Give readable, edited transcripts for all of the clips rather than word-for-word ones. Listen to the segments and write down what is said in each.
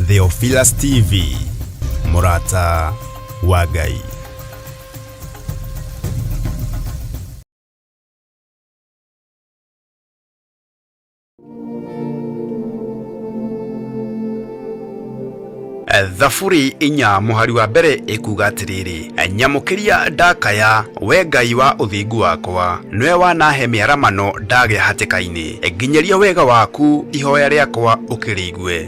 Theophilus TV, mũrata wa Ngai. Thaburi inya mũhari wa mbere ĩkuga atĩrĩrĩ, nyamũkĩria ndakaya, we Ngai wa ũthingu wakwa, nĩwe wanahe mĩaramano ndagĩa hatĩka-inĩ, nginyĩria wega waku ihoya rĩakwa ũkĩrĩigue.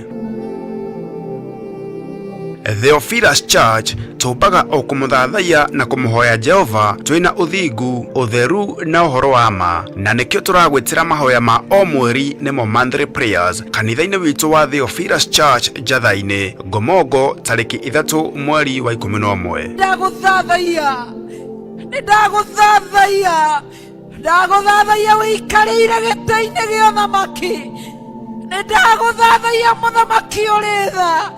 Theophilus Church tũmbaga o kũmũthathaiya na kũmũhoya Jehova twĩna ũthingu, ũtheru na ũhoro wa ma, na nĩkĩo tũragwĩtĩra mahoya ma o mweri nĩmo monthly prayers kanitha-inĩ witũ wa Theophilus Church Njatha-inĩ, Ngomongo, tarĩki 3 mweri wa 11. Ndagũthathaiya, nĩ ndagũthathaiya, ndagũthathaiya wĩikarĩire gĩtĩ-inĩ gĩa ũthamaki. Nĩ ndagũthathaiya mũthamaki ũrĩ tha,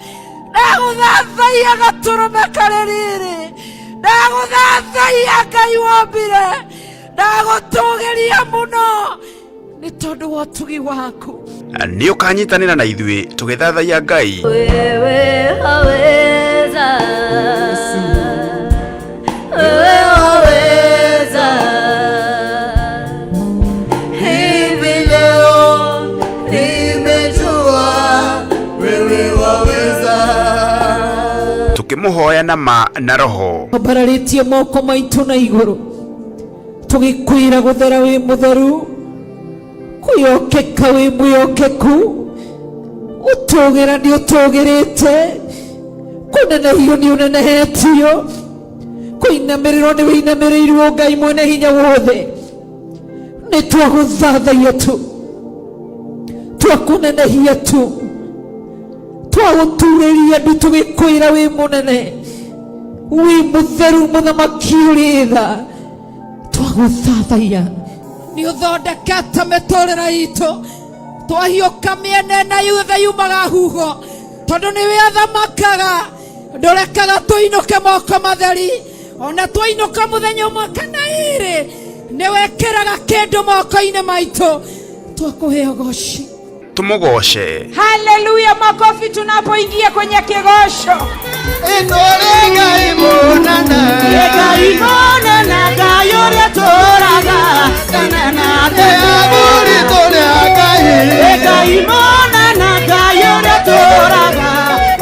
ndagũthathaiya gatũrũme karĩ riri, ndagũthathaiya Ngai wombire, ndagũtũgĩria mũno nĩ tondũ wa ũtugi waku. Nĩ ũkanyitanĩra na ithuĩ tũgĩthathaiya Ngai. Wewe waweza, wewe waweza. Hivi leo nimejua wewe waweza. Tũkĩmũhoya na ma na roho. Twambararĩtie moko maitũ na igũrũ tũgĩkwĩra gũthera wĩ mũtheru, kwĩyokeka wĩ mwĩokeku, gũtũgĩra nĩ ũtũgĩrĩte, kũnenehio nĩ ũnenehetio, kũinamĩrĩrwo nĩ wĩinamĩrĩirwo Ngai mwene hinya wothe. Nĩ twagũthathaiya tu, twakũnenehia tu, twagũturĩria ndu tũgĩkwĩra wĩ mũnene, wĩ mũtheru, mũthamaki ũrĩ tha. Twagũthathaiya nĩ ũthondekete mĩtũrĩre itũ, twahiũka mĩena ĩna yothe yumaga huho, tondũ nĩwe athamakaga, ndũrekaga tũinũke moko matheri, ona twainũka mũthenya ũmwe kana ĩrĩ, nĩwekĩraga kĩndũ moko-inĩ maitũ. Twakũhe ũgoci. Tũmũgoce. Haleluya, makofi tunapoingia kwenye kĩgoco. Ĩno rĩ Ngai mũnene. Ngai mũnene, Ngai ũrĩa tũraga tene na tene. Athuri tũrĩ a Ngai. Ngai mũnene, Ngai ũrĩa tũraga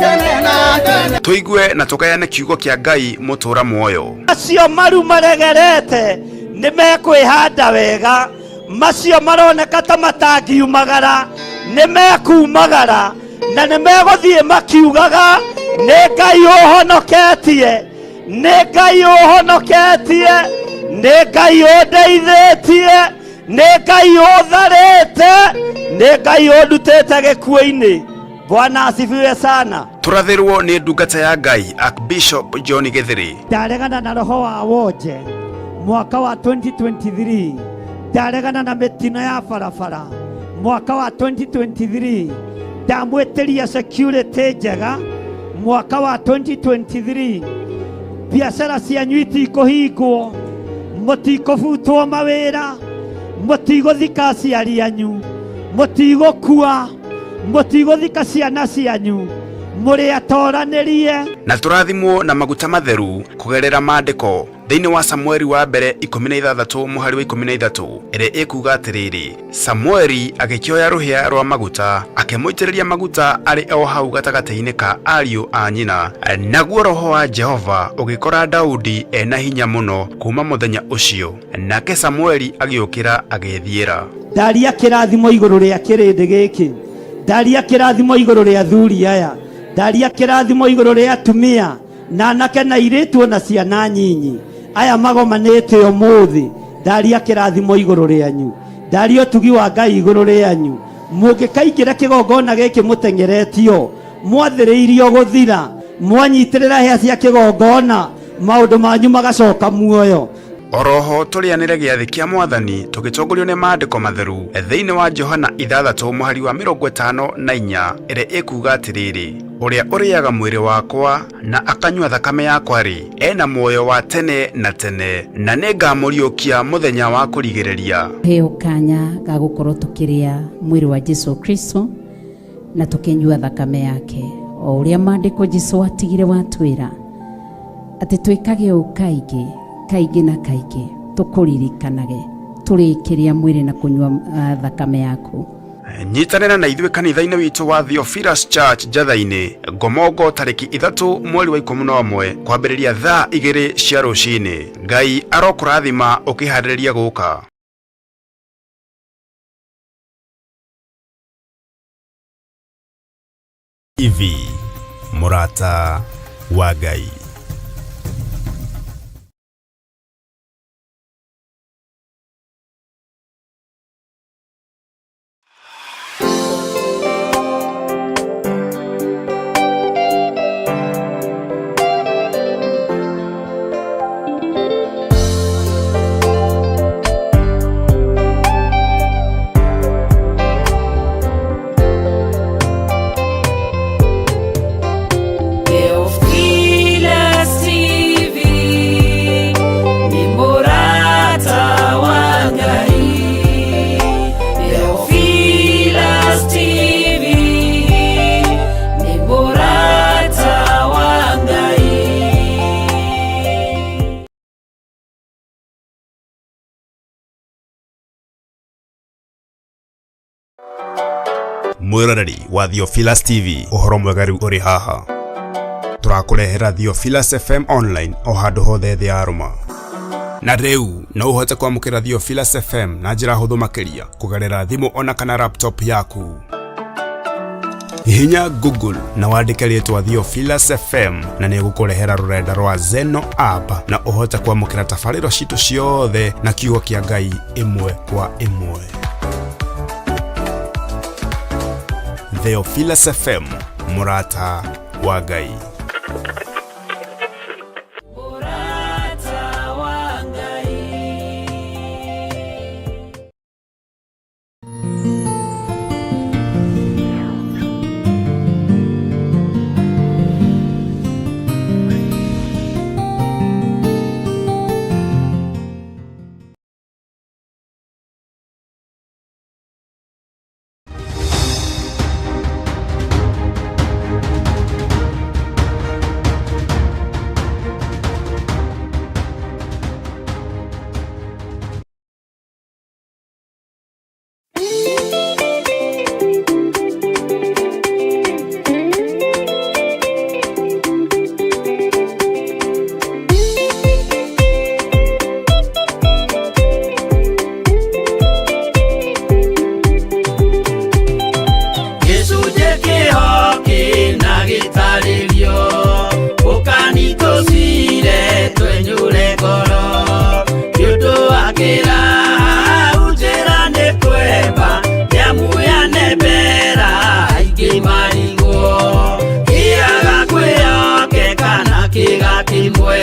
tene na tene. Tũigue na tũgayane kiugo kĩa Ngai mũtũra muoyo. Macio maru maregerete nĩ mekwĩhanda wega, macio maroneka ta matangiumagara nĩ mekumagara, na nĩ megũthiĩ makiugaga nĩ Ngai ũhonoketie, nĩ Ngai ũhonoketie, nĩ Ngai ũndeithĩtie, nĩ Ngai ũtharĩte, nĩ Ngai ũndutĩte gĩkuũ-inĩ. Bwana asifiwe sana. Tũrathĩrwo nĩ ndungata ya Ngai Archbishop John Gĩthĩrĩ. Ndaregana na roho wa wonje mwaka wa 2023, ndaregana na mĩtino ya barabara mwaka wa 2023, ndamwĩtĩria security njega mwaka wa 2023, biacara cianyu itikũhingwo, mũtikũbutwo mawĩra, mũtigũthika aciari anyu, mũtigũkua, mũtigũthika ciana cianyu, mũrĩ atoranĩrie. Na tũrathimwo na maguta matheru kũgerera maandĩko thĩinĩ wa Samueli wa mbere 16 mũhari wa 13 ĩrĩa ĩkuga atĩrĩrĩ, Samueli agĩkĩoya rũhĩa rwa maguta akĩmũitĩrĩria maguta arĩ o hau gatagatĩ-inĩ ka ariũ a nyina, naguo roho wa Jehova ũgĩkora Daudi ena hinya mũno kuma mũthenya ũcio, nake Samueli agĩũkĩra agĩĩthiĩra. Ndaria kĩrathimo igũrũ rĩa kĩrĩndĩ gĩkĩ, ndaria kĩrathimo igũrũ rĩa athuri aya, ndaria kĩrathimo igũrũ rĩa atumia na anake na airĩtu ona ciana nyinyi aya magomanĩte ũmũthĩ, ndaria kĩrathimo igũrũ rĩanyu, ndaria ũtugi wa Ngai igũrũ rĩanyu. Mũngĩkaingĩra kĩgongona gĩkĩ mũteng'eretio, mwathĩrĩirio gũthira, mwanyitĩrĩra hĩa cia kĩgongona, maũndũ manyu magacoka muoyo. Oroho tũrĩanĩre gĩathĩ kĩa Mwathani tũgĩtongorio nĩ maandĩko matheru thĩinĩ wa Johana 6 mũhari wa 54 ĩrĩa ĩkuga atĩrĩrĩ, ũrĩa ũrĩaga mwĩrĩ wakwa na akanyua thakame yakwa rĩ, ena muoyo wa tene na tene, na nĩngamũriũkia mũthenya wa kũrigĩrĩria. Heo kanya ga gũkorwo tũkĩrĩa mwĩrĩ wa Jesu Kristo na tũkĩnyua thakame yake. O ũrĩa maandĩko Jesu atigire watwĩra atĩ twĩkage ũũ kaingĩ kaingĩ na kaingĩ, tũkũririkanage tũrĩkĩrĩa mwĩrĩ na kũnyua thakame yaku. Nyitanĩra na ithuĩ kanitha-inĩ witũ wa Theophilus Church Njatha-inĩ, Ngomongo, tarĩki 3 mweri wa 11 kwambĩrĩria thaa 2 cia rũcinĩ. Ngai arokũrathima ũkĩharĩrĩria gũka. TV, mũrata wa Ngai. Theophilus TV ni murata wa Ngai. Theophilus TV ni murata wa Ngai. Mwĩroreri wa Theophilus TV, ũhoro mwega rĩu ũrĩ haha. Tũrakũrehera Theophilus FM online o handũ hothe thĩ ya rũma. Na rĩu no ũhote kwamũkĩra Theophilus FM na njĩra hũthũ makĩria kũgerera thimũ ona kana laptop yaku. Hihinya Google na wandĩke rĩtwa Theophilus FM na nĩ ĩgũkũrehera rũrenda rwa Zeno app na ũhote kwamũkĩra tabarĩro citũ ciothe na kiugo kĩa Ngai ĩmwe kwa ĩmwe. Theophilus FM, mũrata wa Ngai. Murata wa Ngai. Gĩcunjĩ kĩho kĩna gĩtarĩrio ũkani tũcire twenyũre ngoro nĩ ũndũ wa kĩrahau njĩra nĩ kwemba nĩamu yanembera aingĩ marigwo kĩaga kwĩyokeka na kĩga kĩmwe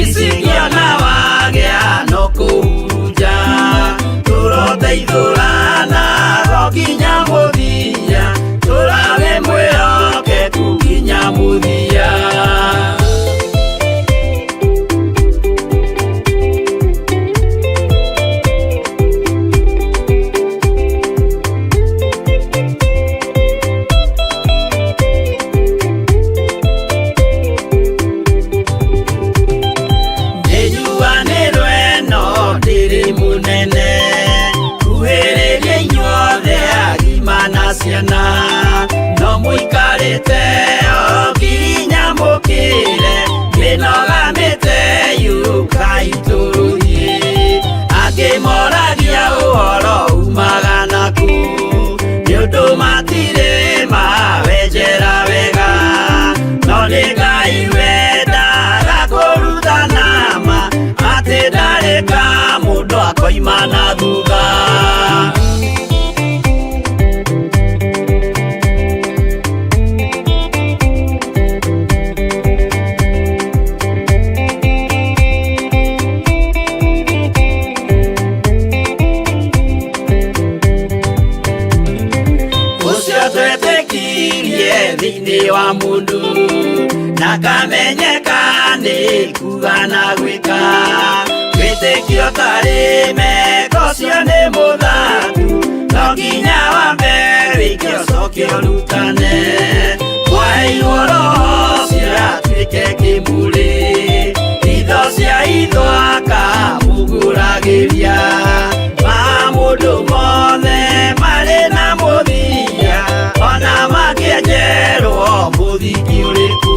icingĩona wagĩa no kũhurunja tũroteithũrana ro nginya mũthia tũrage mwĩhokeku nginya mũthia. Nĩnjuanĩrwo ĩno ndĩrĩ mũnene kuhĩrĩria inyuothe agima na ciana no mũikarĩte o nginya mũkĩre mĩnoga mĩte yũkai tũrũthiĩ angĩ moragia ũhoro umaga naku nĩ ũndũ matirĩ mawenjera wega no nĩ Ngai wendaga kũrutana ma atĩ ndarĩ ka mũndũ akoima na thutha. Ũcio twetĩkirie thĩinĩ wa mũndũ na kamenyeka nĩ kuga na gwĩka wĩtĩkio tarĩ meko ũcio nĩ mũthatu no nginya wambe wĩke ũcoke ũrutane. Kwa Aheirwo roho ũcio atuĩke kĩmũrĩ, itho cia itho akamũgũragĩria. Maũndũ mothe marĩ na mũthia, ona makĩenjerwo mũthingi ũrĩkũ.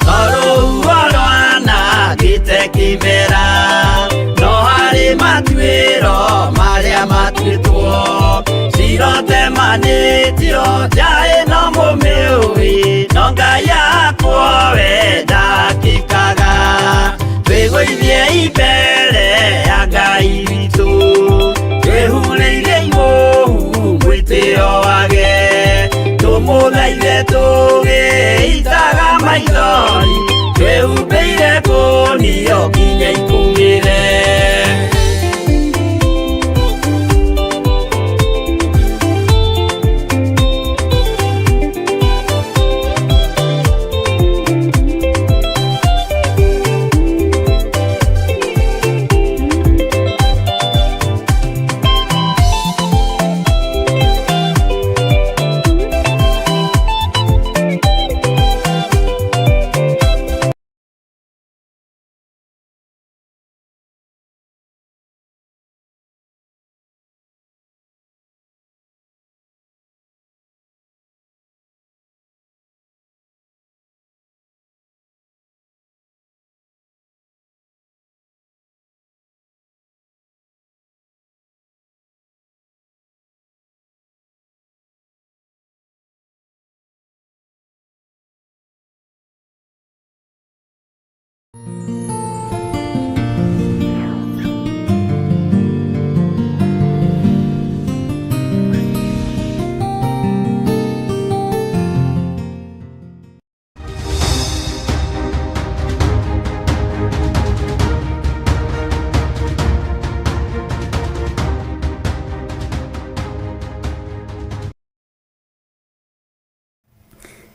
Tondũ rwanangĩte kĩmera, no harĩ matuĩro marĩa matuĩtwo. Cirotemanĩtio njaĩ no mũmĩũĩ, no Ngai akwo we ndakĩkaga. Twĩgũithie mbere ya Ngai witũ, twĩhurĩire imũhu mwĩtĩo wage. Tũmũthaithe tũgĩitaga maithori, twĩhumbĩire kũnio nginya ikũmĩre.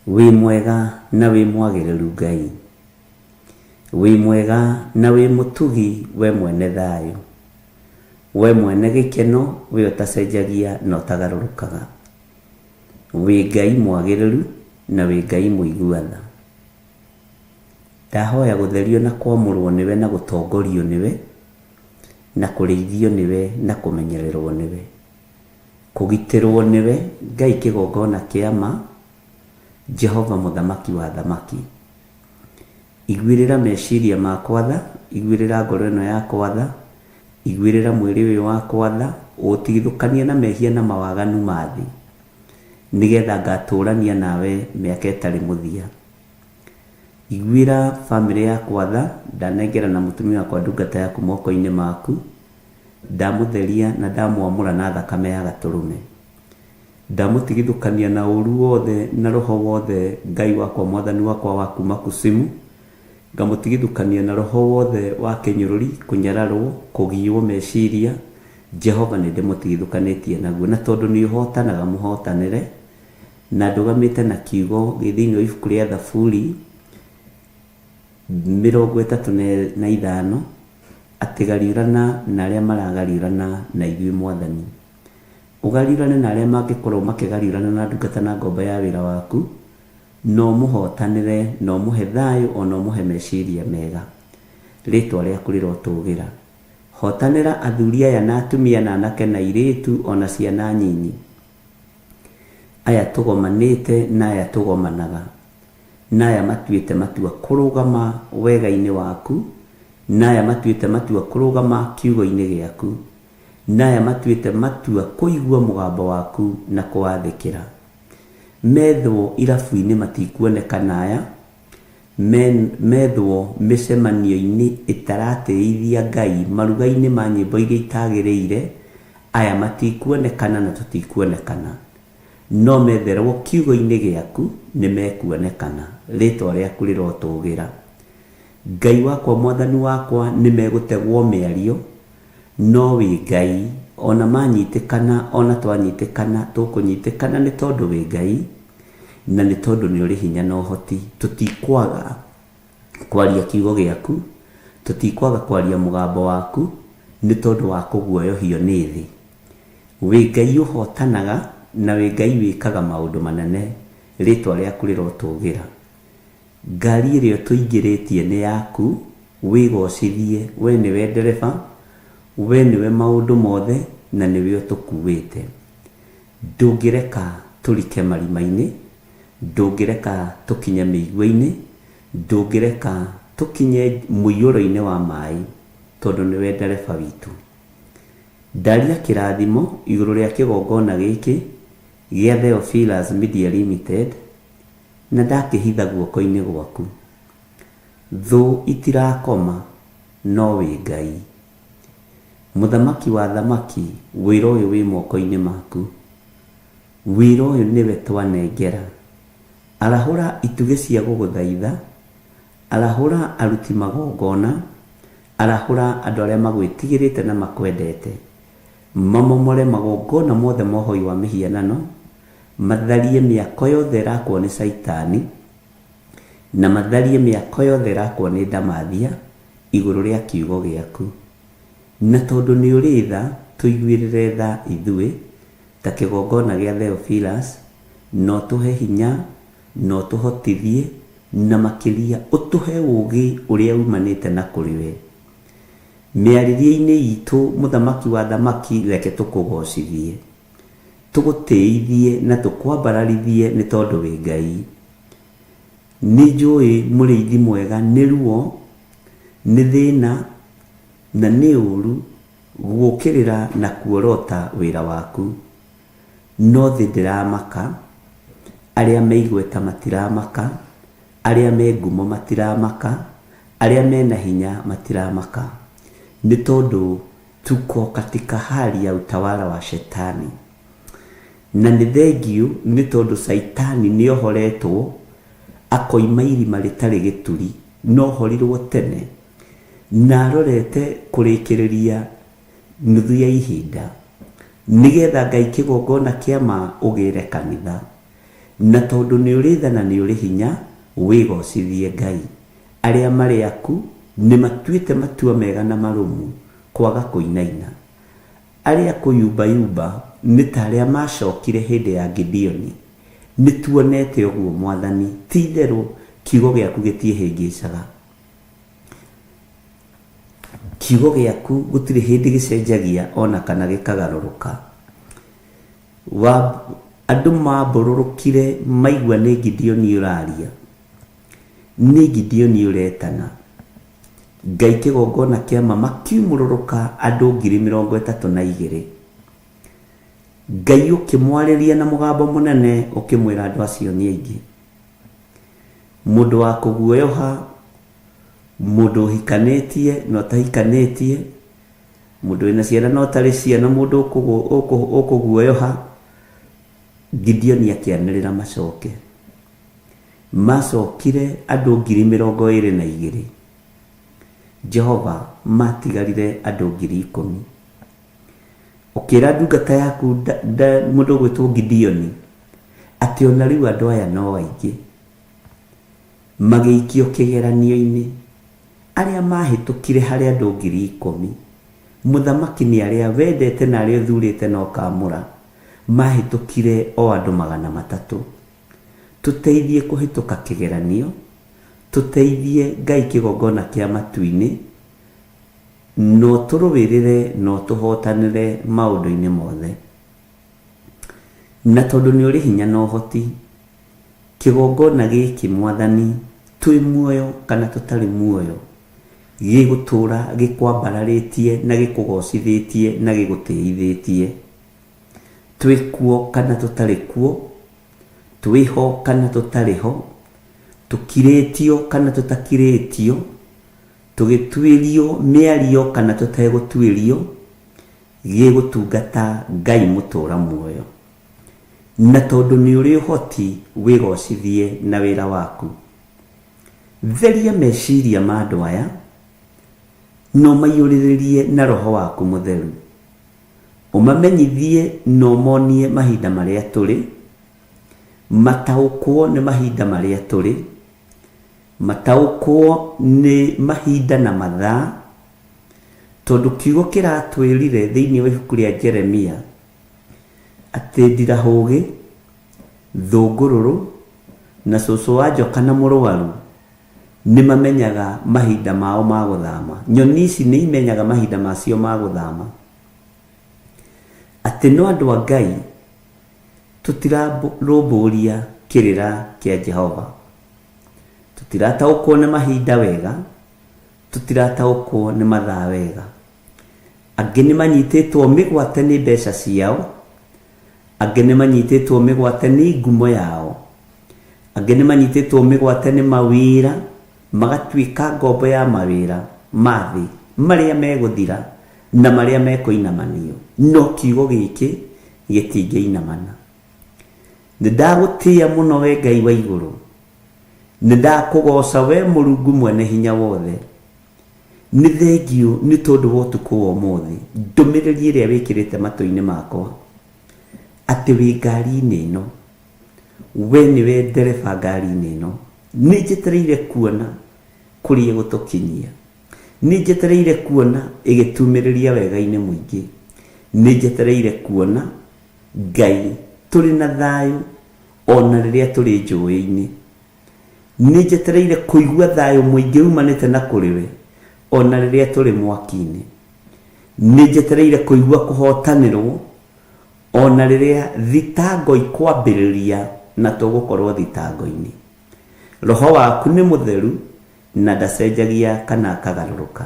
Wĩ mwega na wĩ mwagĩrĩru Ngai, wĩ mwega na wĩ mũtugi we mwene thayũ, we mwene gĩkeno, we ũtacenjagia na ũtagarũrũkaga. Wĩ Ngai mwagĩrĩru na wĩ Ngai mũigua tha. Ndahoya gũtherio na kwamũrwo nĩwe na gũtongorio nĩwe na kũrĩithio nĩwe na kũmenyererwo nĩwe, kũgitĩrwo nĩwe Ngai kĩgongona kĩa ma, Jehova mũthamaki wa athamaki. Iguĩrĩra meciria makwa tha, iguĩrĩra ngoro ĩno yakwa tha, iguĩrĩra mwĩrĩ ũyũ wakwa tha, ũũtigithũkanie na mehia na mawaganu ma thĩ, nĩgetha ngatũũrania nawe mĩaka ĩtarĩ mũthia. Iguĩra famĩlĩ yakwa tha, ndanengerana mũtumia wakwa ndungata yaku moko-inĩ maku, ndamũtheria na ndamwamũra na thakame ya gatũrũme. Ndamũtigithũkania na ũũru wothe na roho wothe Ngai wakwa mwathani wakwa wa kuuma kusimu, ngamũtigithũkania na roho wothe wa kĩnyũrũri, kũnyararwo, kũgiywo meciria, Jehova nĩndĩmũtigithũkanĩtie naguo. Na tondũ nĩũhotanaga mũhotanĩre, na ndũgamĩte na kiugo gĩ thĩinĩ wa ibuku rĩa Thaburi 35, atĩ gariũrana na arĩa maragariũrana na ithuĩ Mwathani. Ũgariũrane na arĩa mangĩkorwo makĩgariũrana na ndungata na ngombo ya wĩra waku, na ũmũhotanĩre, na ũmũhe thayũ, o na ũmũhe meciria mega. Rĩĩtwa rĩaku rĩrotũũgĩra. Hotanĩra athuri aya na atumia na anake na airĩtu o na ciana nyinyi, aya tũgomanĩte na aya tũgomanaga, na aya matuĩte matua kũrũgama wega-inĩ waku, na aya matuĩte matua kũrũgama kiugo-inĩ gĩaku. Na aya matuĩte matua kũigua mũgambo waku na kũwathĩkĩra. Methwo irabu-inĩ matikuonekana aya, methwo mĩcemanio-inĩ ĩtaratĩithia Ngai, maruga-inĩ ma nyĩmbo iria itagĩrĩire, aya matikuonekana na tũtikuonekana. No metherwo kiugo-inĩ gĩaku nĩmekuonekana. Rĩtwa rĩaku rĩrotũgĩra. Ngai wakwa Mwathani wakwa nĩmegũtegwo mĩario, No wĩ Ngai, Ona manyitĩkana, ona twanyitĩkana, tũkũnyitĩkana nĩ tondũ wĩ Ngai, na nĩ tondũ nĩ ũrĩ hinya na ũhoti. Tũtikwaga kwaria kiugo gĩaku, tũtikwaga kwaria mũgambo waku, nĩ tondũ wa kũguoyohio nĩ thĩ. Wĩ Ngai ũhotanaga, na wĩ Ngai wĩkaga maũndũ manene, rĩtwa rĩaku rĩrotũgĩra. Ngari ĩrĩa ũtũingĩrĩtie nĩ yaku, wĩgocithie, we nĩwe ndereba, we nĩwe maũndũ mothe, na nĩwe ũtũkuĩte. Ndũngĩreka tũrike marima-inĩ, ndũngĩreka tũkinye mĩigua-inĩ, ndũngĩreka tũkinye mũiyũro-inĩ wa maĩ, tondũ nĩwe ndereba witũ. Ndaria kĩrathimo igũrũ rĩa kĩgongona gĩkĩ gĩa Theophilus Media Limited, na ndakĩhitha guoko-inĩ gwaku. Thũ itirakoma, no wĩ Ngai. Mũthamaki wa athamaki, wĩra ũyũ wĩ moko-inĩ maku. Wĩra ũyũ nĩwe twanengera. Arahũra itugĩ cia gũgũthaitha, arahũra aruti magongona, arahũra andũ arĩa magwĩtigĩrĩte na makwendete. Mamomore magongona mothe ma ũhoi wa mĩhianano, matharie mĩako yothe ĩrakwo nĩ Caitani, na matharie mĩako yothe ĩrakwo nĩ ndamathia igũrũ rĩa kiugo gĩaku. Na tondũ nĩ ũrĩ tha, tũiguĩrĩre tha ithuĩ, ta kĩgongona gĩa Theophilus, na ũtũhe hinya, na ũtũhotithie, na makĩria ũtũhe ũũgĩ ũrĩa umanĩte na kũrĩ we. Mĩarĩrie-inĩ itũ, Mũthamaki wa athamaki, reke tũkũgocithie, tũgũtĩithie na tũkwambararithie nĩ tondũ wĩ Ngai. Nĩ njũĩ mũrĩithi mwega nĩ ruo, nĩ thĩna na nĩ ũru gũũkĩrĩra na kuorota wĩra waku. No thĩ ndĩramaka, arĩa me igweta matiramaka, arĩa me ngumo matiramaka, arĩa mena hinya matiramaka. Nĩ tondũ tuko katika hali ya utawala wa shetani. Na nĩ thengiũ nĩ tondũ Caitani nĩ ohoretwo akoima irima rĩtarĩ gĩturi, na ohorirwo tene, na arorete kũrĩkĩrĩria nuthu ya ihinda, nĩgetha Ngai kĩgongona kĩa ma ũgĩre kanitha. Na tondũ nĩ ũrĩ tha na nĩ ũrĩ hinya, wĩgocithie Ngai. Arĩa marĩ aku nĩ matuĩte matua mega na marũmu kwaga kũinaina. Arĩa kũyumbayumba nĩ ta arĩa maacokire hĩndĩ ya Gideoni. Nĩ tuonete ũguo, Mwathani. Ti-itherũ kiugo gĩaku gĩtiĩhĩngĩcaga. Kiugo gĩaku gũtirĩ hĩndĩ gĩcenjagia o na kana gĩkagarũrũka. Wa, andũ maambũrũrũkire maigua nĩ Gideoni ũraria. Nĩ Gideoni ũretana. Ngai kĩgongona kĩa ma makiumũrũrũka andũ 32,000. Ngai ũkĩmwarĩria na mũgambo mũnene ũkĩmwĩra andũ acio nĩ aingĩ. Mũndũ wa kũguoyoha, mũndũ ũhikanĩtie na ũtahikanĩtie, mũndũ wĩna ciana na ũtarĩ ciana, mũndũ ũkũguoyoha, Gideoni akĩanĩrĩra macoke. Macokire andũ 22,000. Jehova, maatigarire andũ 10,000. Ũkĩra ndungata yaku mũndũ ũgwĩtwo Gideoni atĩ o na rĩu andũ aya no aingĩ. Magĩikio kĩgeranio-inĩ. Arĩa maahĩtũkire harĩ andũ 10,000, mũthamaki nĩ arĩa wendete na arĩa ũthurĩte na ũkaamũra, maahĩtũkire o andũ 300. Tũteithie kũhĩtũka kĩgeranio, tũteithie Ngai kĩgongona kĩa matu-inĩ, na ũtũrũĩrĩre na ũtũhotanĩre maũndũ-inĩ mothe. Na tondũ nĩ ũrĩ hinya na ũhoti, kĩgongona gĩkĩ Mwathani, twĩ muoyo kana tũtarĩ muoyo, gĩgũtũũra gĩkwambararĩtie na gĩkũgocithĩtie na gĩgũtĩithĩtie. Twĩ kuo kana tũtarĩ kuo, twĩ ho kana tũtarĩ ho, tũkirĩtio kana tũtakirĩtio, tũgĩtuĩrio mĩario kana tũtegũtuĩrio, gĩgũtungata Ngai mũtũũra muoyo. Na tondũ nĩ ũrĩ ũhoti, wĩgocithie na wĩra waku. Theria meciria ma andũ aya, na ũmaiyũrĩrĩrie na Roho waku Mũtheru. Ũmamenyithie na ũmonie mahinda marĩa tũrĩ, mataũkwo nĩ mahinda marĩa tũrĩ, mataũkwo nĩ mahinda na mathaa, tondũ kiugo kĩratwĩrire thĩinĩ wa ibuku rĩa Jeremia atĩ ndirahũgĩ, thũngũrũrũ, na cũcũ wa njoka na mũrwaru nĩ mamenyaga mahinda mao ma gũthama. Nyoni ici nĩ imenyaga mahinda macio ma gũthama. Atĩ no andũ a Ngai tũtirarũmbũria kĩrĩra kĩa Jehova. Tũtirataũkwo nĩ mahinda wega, tũtirataũkwo nĩ mathaa wega. Angĩ nĩ manyitĩtwo mĩgwate nĩ mbeca ciao, angĩ nĩ manyitĩtwo mĩgwate nĩ ngumo yao, angĩ nĩ manyitĩtwo mĩgwate nĩ mawĩra, magatuĩka ngombo ya mawĩra ma thĩ marĩa megũthira na marĩa mekũinamanio, no kiugo gĩkĩ gĩtingĩinamana. Nĩ ndagũtĩĩa mũno we Ngai wa igũrũ, nĩ ndakũgooca we Mũrungu mwene hinya wothe. Nĩ thengiũ nĩ tondũ wa ũtukũ wa ũmũthĩ, ndũmĩrĩri ĩrĩa wĩkĩrĩte matũ-inĩ makwa, atĩ wĩ ngari-inĩ ĩno, we nĩwe ndereba ngari-inĩ ĩno. Nĩ njetereire kuona kũrĩa ĩgũtũkinyia. Nĩ njetereire kuona ĩgĩtumĩrĩria wega-inĩ mũingĩ. Nĩ njetereire kuona Ngai tũrĩ na thayũ o na rĩrĩa tũrĩ njũĩ-inĩ. Nĩ njetereire kũigua thayũ mũingĩ umanĩte na kũrĩ we o na rĩrĩa tũrĩ mwaki-inĩ. Nĩ njetereire kũigua kũhotanĩrwo o na rĩrĩa thitango ikwambĩrĩria na tũgũkorwo thitango-inĩ. Roho waku nĩ mũtheru na ndacenjagia kana akagarũrũka.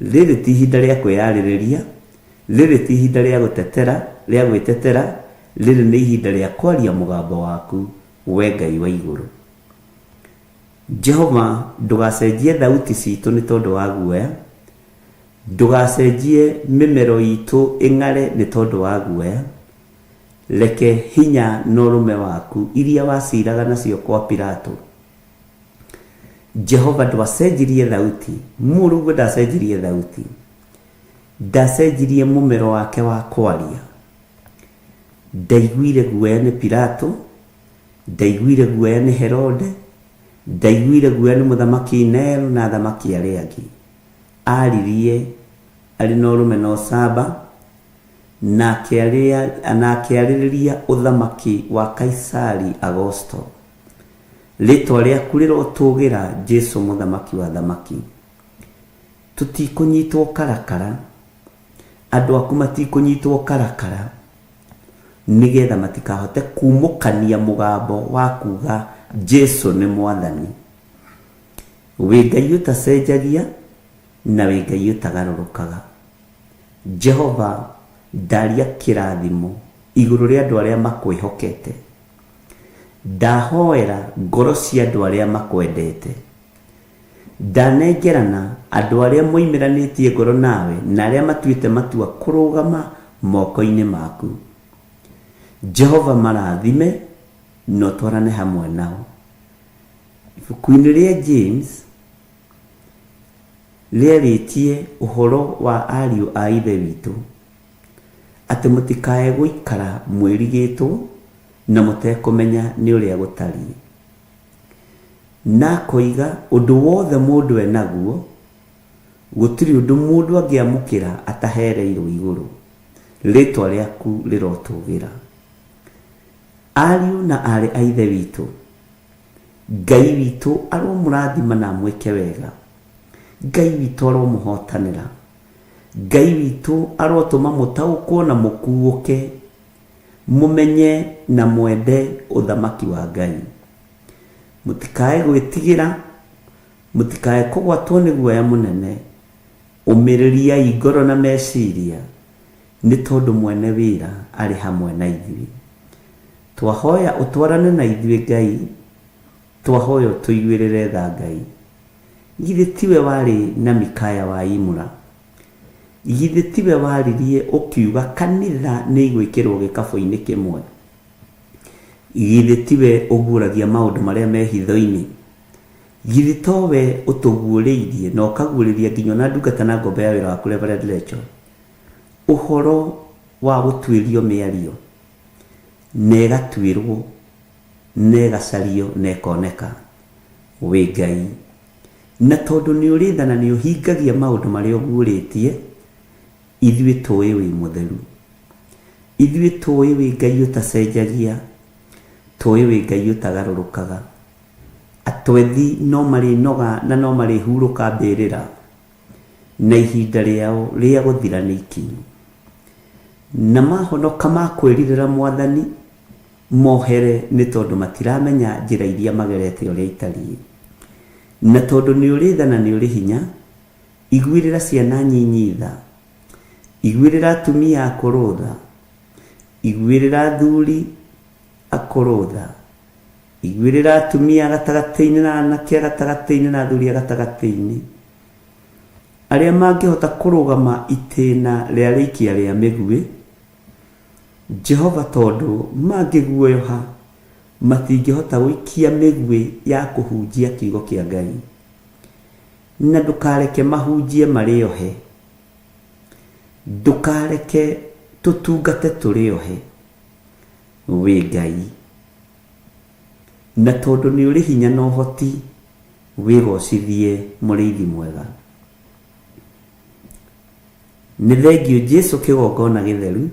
Rĩrĩ ti ihinda rĩa kwĩyarĩrĩria, rĩrĩ ti ihinda rĩa gũtetera, rĩa gwĩtetera, rĩrĩ nĩ ihinda rĩa kwaria mũgambo waku, wee Ngai wa igũrũ. Jehova, ndũgacenjie thauti citũ nĩ tondũ wa guoya, ndũgacenjie mĩmero itũ ĩng'are nĩ tondũ wa guoya. Reke hinya na ũrũme waku iria waciraga nacio kwa Pilato. Jehova ndwacenjirie thauti, Mũrũguo ndacenjirie thauti, ndacenjirie mũmero wake wa kwaria. Ndaiguire guoya nĩ Pilato, ndaiguire guoya nĩ Herode, ndaiguire guoya nĩ mũthamaki Nero na athamaki arĩa angĩ. Aririe arĩ na ũrũme na ũcamba, na akĩarĩrĩria ũthamaki wa Kaisari Agosto. Rĩtwa rĩaku rĩrotũgĩra Jesu mũthamaki wa athamaki. Tũtikũnyitwo karakara, andũ aku matikũnyitwo karakara, nĩgetha matikahote kumũkania mũgambo wa kuga Jesu nĩ mwathani. Wĩ Ngai ũtacenjagia na wĩ Ngai ũtagarũrũkaga. Jehova ndaria kĩrathimo igũrũ rĩa andũ arĩa makwĩhokete. Ndahoera ngoro cia andũ arĩa makwendete. Ndanengerana andũ arĩa moimĩranĩtie ngoro nawe na arĩa matuĩte matua kũrũgama moko-inĩ maku. Jehova marathime na ũtwarane hamwe nao. Ibuku-inĩ rĩa James rĩarĩtie ũhoro wa ariũ a Ithe witũ, atĩ mũtikae gũikara mwĩrigĩtwo na mũtekũmenya nĩ ũrĩa gũtariĩ. Na akoiga ũndũ wothe mũndũ enaguo, gũtirĩ ũndũ mũndũ angĩamũkĩra atahereirwo igũrũ. Rĩtwa rĩaku rĩrotũgĩra. Ariũ na aarĩ a Ithe witũ, Ngai witũ aromũrathima na amwĩke wega. Ngai witũ aromũhotanĩra. Ngai witũ arotũma mũtaũkwo na mũkuũke, mũmenye na mwende ũthamaki wa Ngai. Mũtikae gwĩtigĩra, mũtikae kũgwatwo nĩ guoya mũnene, ũmĩrĩriai ngoro na meciria, nĩ tondũ mwene wĩra arĩ hamwe na ithuĩ. Twahoya ũtwarane na ithuĩ Ngai, twahoya ũtũiguĩrĩre tha Ngai. Githĩ tiwe warĩ na Mikaya wa Imula? Githĩ tiwe waririe ũkiuga kanitha nĩ igwĩkĩrwo gĩkabũ-inĩ kĩmwe? Githĩ tiwe ũguũragia maũndũ marĩa me hitho-inĩ? Githĩ towe ũtũguũrĩirie na ũkaguũrĩria nginya ona ndungata na ngombo ya wĩra waku Reverend Rachel ũhoro wa gũtuĩrio mĩario na ĩgatuĩrwo na ĩgacario na ĩkoneka wĩ Ngai. Na tondũ nĩ ũrĩ tha na nĩ ũhingagia maũndũ marĩa ũguũrĩtie, ithuĩ tũĩ wĩ mũtheru. Ithuĩ tũĩ wĩ Ngai ũtacenjagia, tũĩ wĩ Ngai ũtagarũrũkaga. Atwethi no marĩnoga na no marĩhurũka mbĩrĩra, na ihinda rĩao rĩa gũthira nĩ ikinyu. Na mahonoka makwĩrirĩra Mwathani, mohere nĩ tondũ matiramenya njĩra iria magerete ũrĩa itariĩ. Na tondũ nĩ ũrĩ tha na nĩ ũrĩ hinya, iguĩrĩra ciana nyinyi tha, iguĩrĩra atumia akũrũ tha, iguĩrĩra athuri akũrũ tha, iguĩrĩra atumia a gatagatĩ-inĩ na anake a gatagatĩ-inĩ na athuri a gatagatĩ-inĩ, arĩa mangĩhota kũrũgama itĩna rĩa rĩikia rĩa mĩguĩ, Jehova tondũ mangĩguoyoha matingĩhota gũikia mĩguĩ ya kũhunjia kiugo kĩa Ngai. Na ndũkareke mahunjie marĩ ohe. Ndũkareke tũtungate tũrĩ ohe. Wĩ Ngai. Na tondũ nĩ ũrĩ hinya na ũhoti, wĩgocithie mũrĩithi mwega. Nĩ thengiũ Jesu kĩgongona gĩtheru,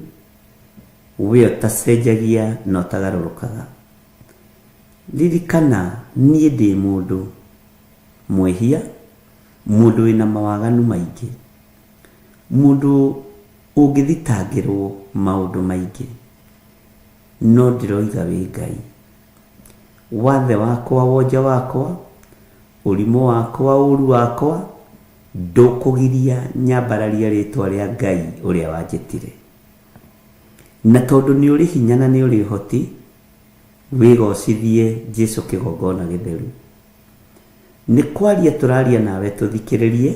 we ũtacenjagia na ũtagarũrũkaga. Ririkana niĩ ndĩ mũndũ mwĩhia, mũndũ wĩna mawaganu maingĩ, mũndũ ũngĩthitangĩrwo maũndũ maingĩ, no ndĩroiga wĩ Ngai. Wathe wakwa, wonje wakwa, ũrimũ wakwa, ũru wakwa, ndũkũgiria nyambararie rĩtwa rĩa Ngai ũrĩa wanjĩtire. Na tondũ nĩ ũrĩ hinya na nĩ ũrĩ ũhoti, wĩgocithie Jesu kĩgongona gĩtheru. Nĩ kwaria tũraria nawe tũthikĩrĩrie,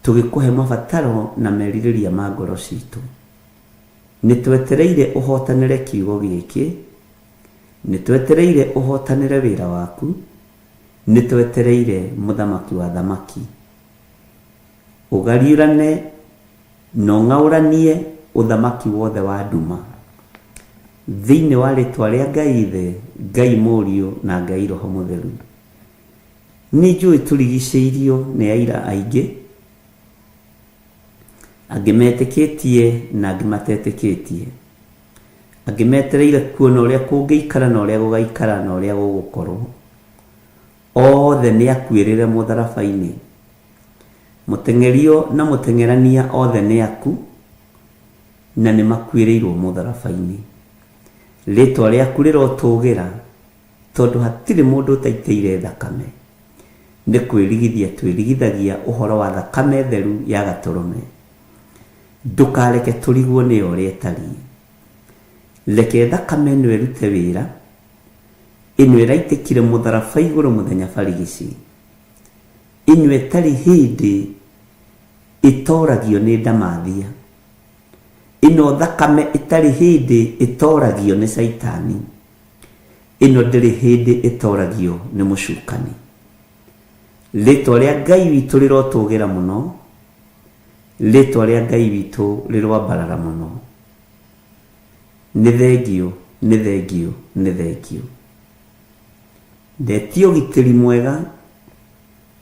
tũgĩkũhe mabataro na merirĩria ma ngoro citũ. Nĩ twetereire ũhotanĩre kiugo gĩkĩ, nĩ twetereire ũhotanĩre wĩra waku, nĩ twetereire mũthamaki wa athamaki. Ũgariũrane na ũng'aũranie ũthamaki wothe wa nduma. Thĩinĩ wa rĩtwa rĩa Ngai Ithe, Ngai Mũriũ na Ngai Roho Mũtheru. Nĩ njũĩ tũrigicĩirio nĩ aira aingĩ, angĩ metĩkĩtie na angĩ matetĩkĩtie, angĩ metereire kuona ũrĩa kũngĩikara na ũrĩa gũgaikara na ũrĩa gũgũkorwo. Othe nĩ akuĩrĩre mũtharaba-inĩ. Mũteng'erio na mũteng'erania othe nĩ aku, na nĩ makuĩrĩirwo mũtharaba-inĩ. Rĩtwa rĩaku rĩrotũgĩra, tondũ hatirĩ mũndũ ũtaitĩire thakame. Nĩ kwĩrigithia twĩrigithagia ũhoro wa thakame theru ya Gatũrũme. Ndũkareke tũrigwo nĩyo ũrĩa ĩtariĩ. Reke thakame ĩno ĩrute wĩra, ĩno ĩraitĩkire mũtharaba igũrũ mũthenya barigici, ĩno ĩtarĩ hĩndĩ ĩtoragio nĩ ndamathia, ĩno thakame ĩtarĩ hĩndĩ ĩtoragio nĩ Caitani, ĩno ndĩrĩ hĩndĩ ĩtoragio nĩ mũcukani. Rĩtwa rĩa Ngai witũ rĩrotũgĩra mũno, rĩtwa rĩa Ngai witũ rĩroambarara mũno. Nĩ thengiũ, nĩ thengiũ, nĩ thengiũ. Ndetia ũgitĩri mwega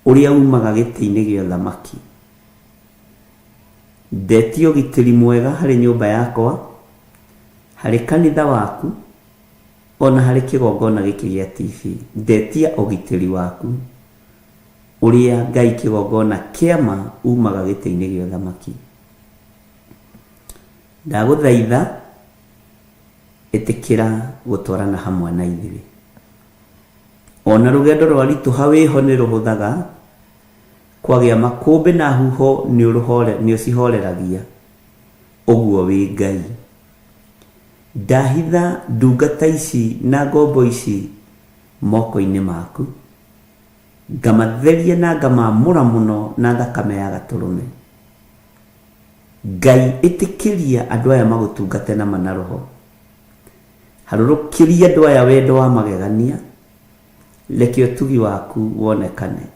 ũrĩa umaga gĩtĩ-inĩ gĩa ũthamaki. Ndetia ũgitĩri mwega harĩ nyũmba yakwa, harĩ kanitha waku, ona harĩ kĩgongona gĩkĩ gĩa TV. Ndetia ũgitĩri waku ũrĩa Ngai kĩgongona kĩa ma umaga gĩtĩ-inĩ gĩa ũthamaki. Ndagũthaitha ĩtĩkĩra gũtwarana hamwe na ithuĩ. Ona rũgendo rwaritũha wĩho nĩ rũhũthaga, kwagĩa makũmbĩ na huho nĩ ũcihoreragia, ũguo wĩ Ngai. Ndahitha ndungata ici na ngombo ici moko-inĩ maku, ngamatheria na ngamamũra mũno na thakame ya Gatũrũme. Ngai ĩtĩkĩria andũ aya magũtungate na ma na roho. Harũrũkĩria andũ aya wendo wa magegania, reke ũtugi waku wonekane.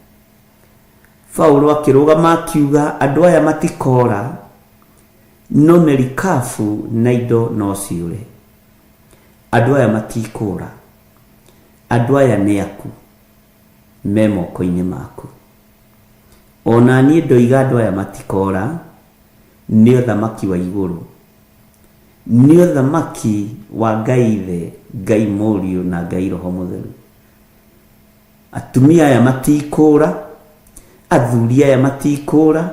Paulo akĩrũgama akiuga andũ aya matikoora, No merikabu na indo no ciũre. Andũ aya matikũra. Andũ aya nĩ aku. Me moko-inĩ maku. Ona niĩ ndoiga andũ aya matikora, nĩ ũthamaki wa igũrũ. Nĩ ũthamaki wa Ngai Ithe, Ngai Mũriũ na Ngai Roho Mũtheru. Atumia aya matikũra, athuri aya matikũra,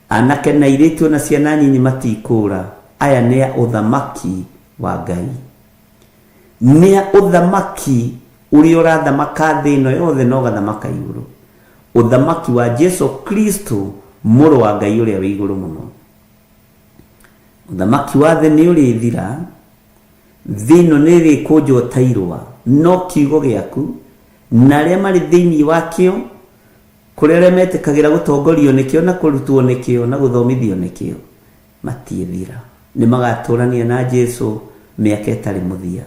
anake na airĩtu na ciana nyinyi matikũra. Aya nĩ a ũthamaki wa Ngai. Nĩ a ũthamaki ũrĩa ũrathamaka thĩ ĩno yothe na ũgathamaka igũrũ. Ũthamaki wa Jesu Kristo, mũrũ wa Ngai ũrĩa wĩ igũrũ mũno. Ũthamaki wa thĩ nĩ ũrĩthira, thĩ ĩno nĩ ĩrĩkũnjwo ta irũa, no kiugo gĩaku na arĩa marĩ thĩinĩ wakĩo, kũrĩ arĩa metĩkagĩra gũtongorio nĩkĩo na kũrutwo nĩkĩo na gũthomithio nĩkĩo, matiĩthira. Nĩ magatũrania na Jesu mĩaka ĩtarĩ mũthia.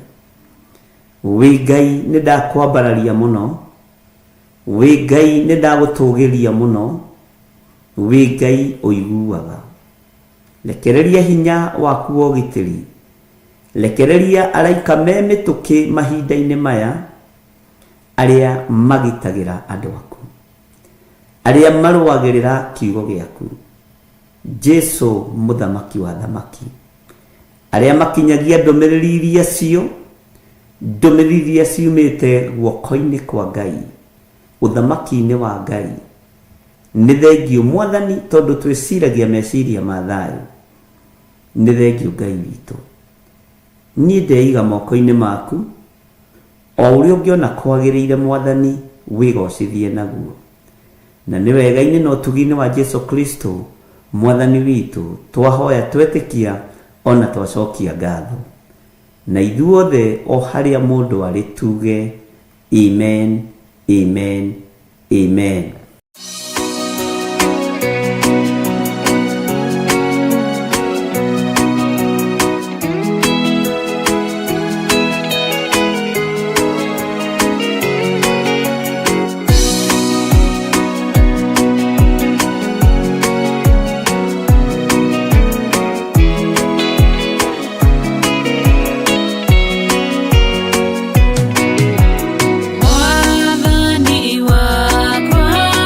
Wĩ Ngai nĩ ndakwambararia mũno, wĩ Ngai nĩ ndagũtũgĩria mũno, wĩ Ngai ũiguaga. Rekereria hinya waku wa ũgitĩri. Rekereria araika me mĩtũkĩ mahinda-inĩ maya, arĩa magitagĩra andũ aku, arĩa marũagĩrĩra kiugo gĩaku. Jesu mũthamaki wa thamaki, arĩa makinyagia ndũmĩrĩri iria cio, ndũmĩrĩri iria ciumĩte guoko-inĩ kwa Ngai, ũthamaki-inĩ wa Ngai. Nĩ thengio Mwathani, tondũ twĩciragia meciria ma thayũ. Nĩ thengio Ngai witũ. Niĩ ndeiga moko-inĩ maku, o ũrĩa ũngĩona kwagĩrĩire Mwathani, wĩgocithie naguo. Na nĩ wega-inĩ na ũtugi-inĩ wa Jesu Kristo Mwathani witũ, twahoya twetĩkia ona twacokia ngatho. Na ithuothe o harĩa mũndũ arĩ tuge amen, amen, amen. Mwathani wakwa.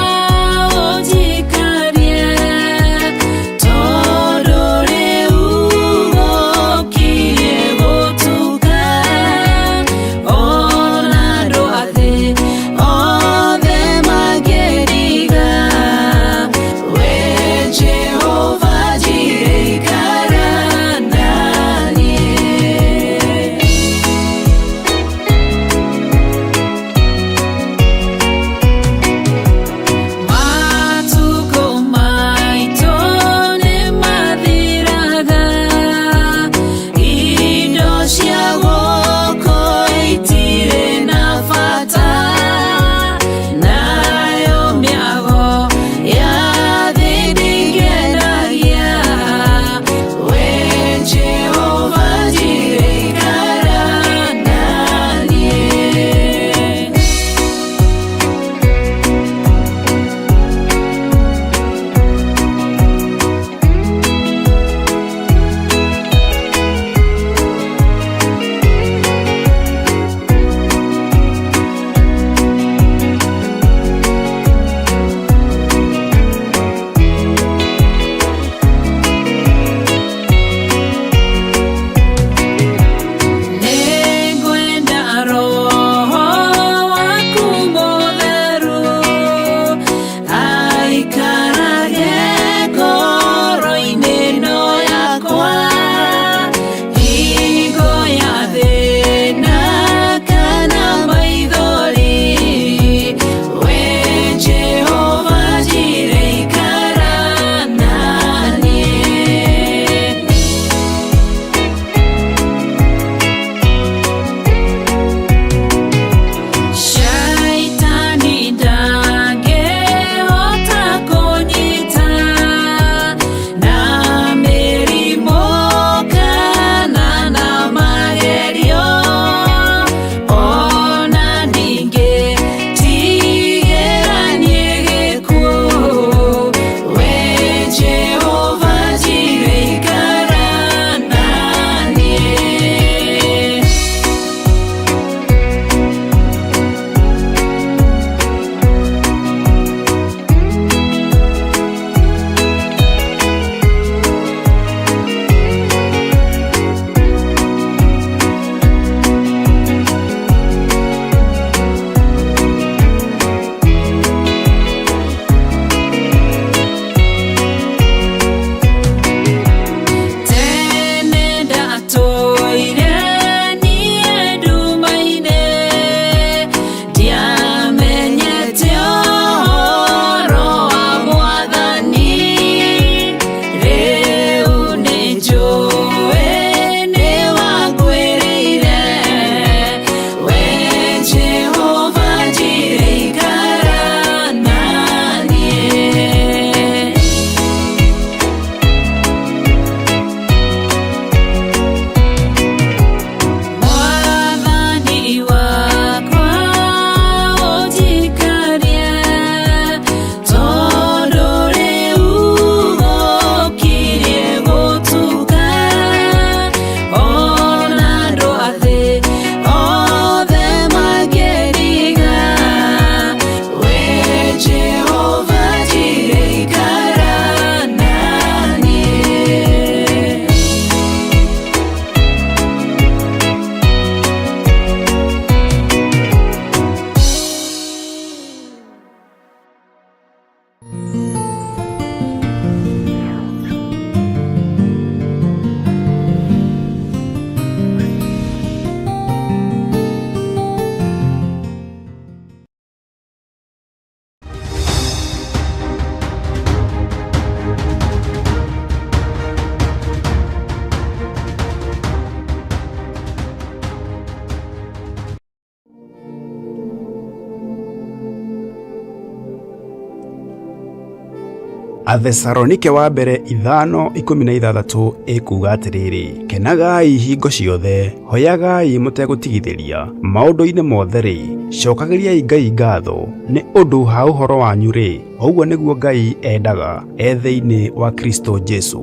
Athesalonike wa mbere 5:16 ĩkuuga atĩrĩrĩ, kenagai hingo ciothe, hoyagai mũtegũtigithĩria, maũndũ-inĩ mothe-rĩ, cokagĩriai Ngai ngatho, nĩ ũndũ ha ũhoro wanyu-rĩ, ũguo nĩguo Ngai endaga e thĩinĩ wa Kristo Jesu.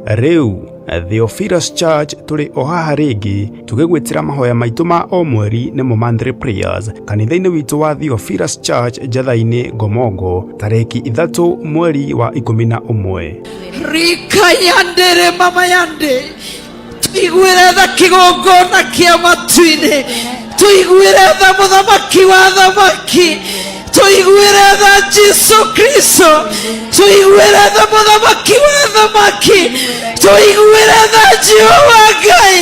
Rĩu Theophilus Church tũrĩ o haha rĩngĩ tũgĩgwĩtĩra mahoya maitũ ma o mweri nĩmo monthly prayers kanitha-inĩ witũ wa Theophilus Church Njatha-inĩ Ngomongo tarĩki 3 mweri wa 11. Rika yandere mama yande tuiguĩre tha kĩgongona kĩa matu-inĩ, tuiguĩre tha mũthamaki wa thamaki, tuiguĩre tha Jesu Kristo, tuiguĩre tha mũthamaki wa thamaki, tuiguĩre tha Jehova Ngai,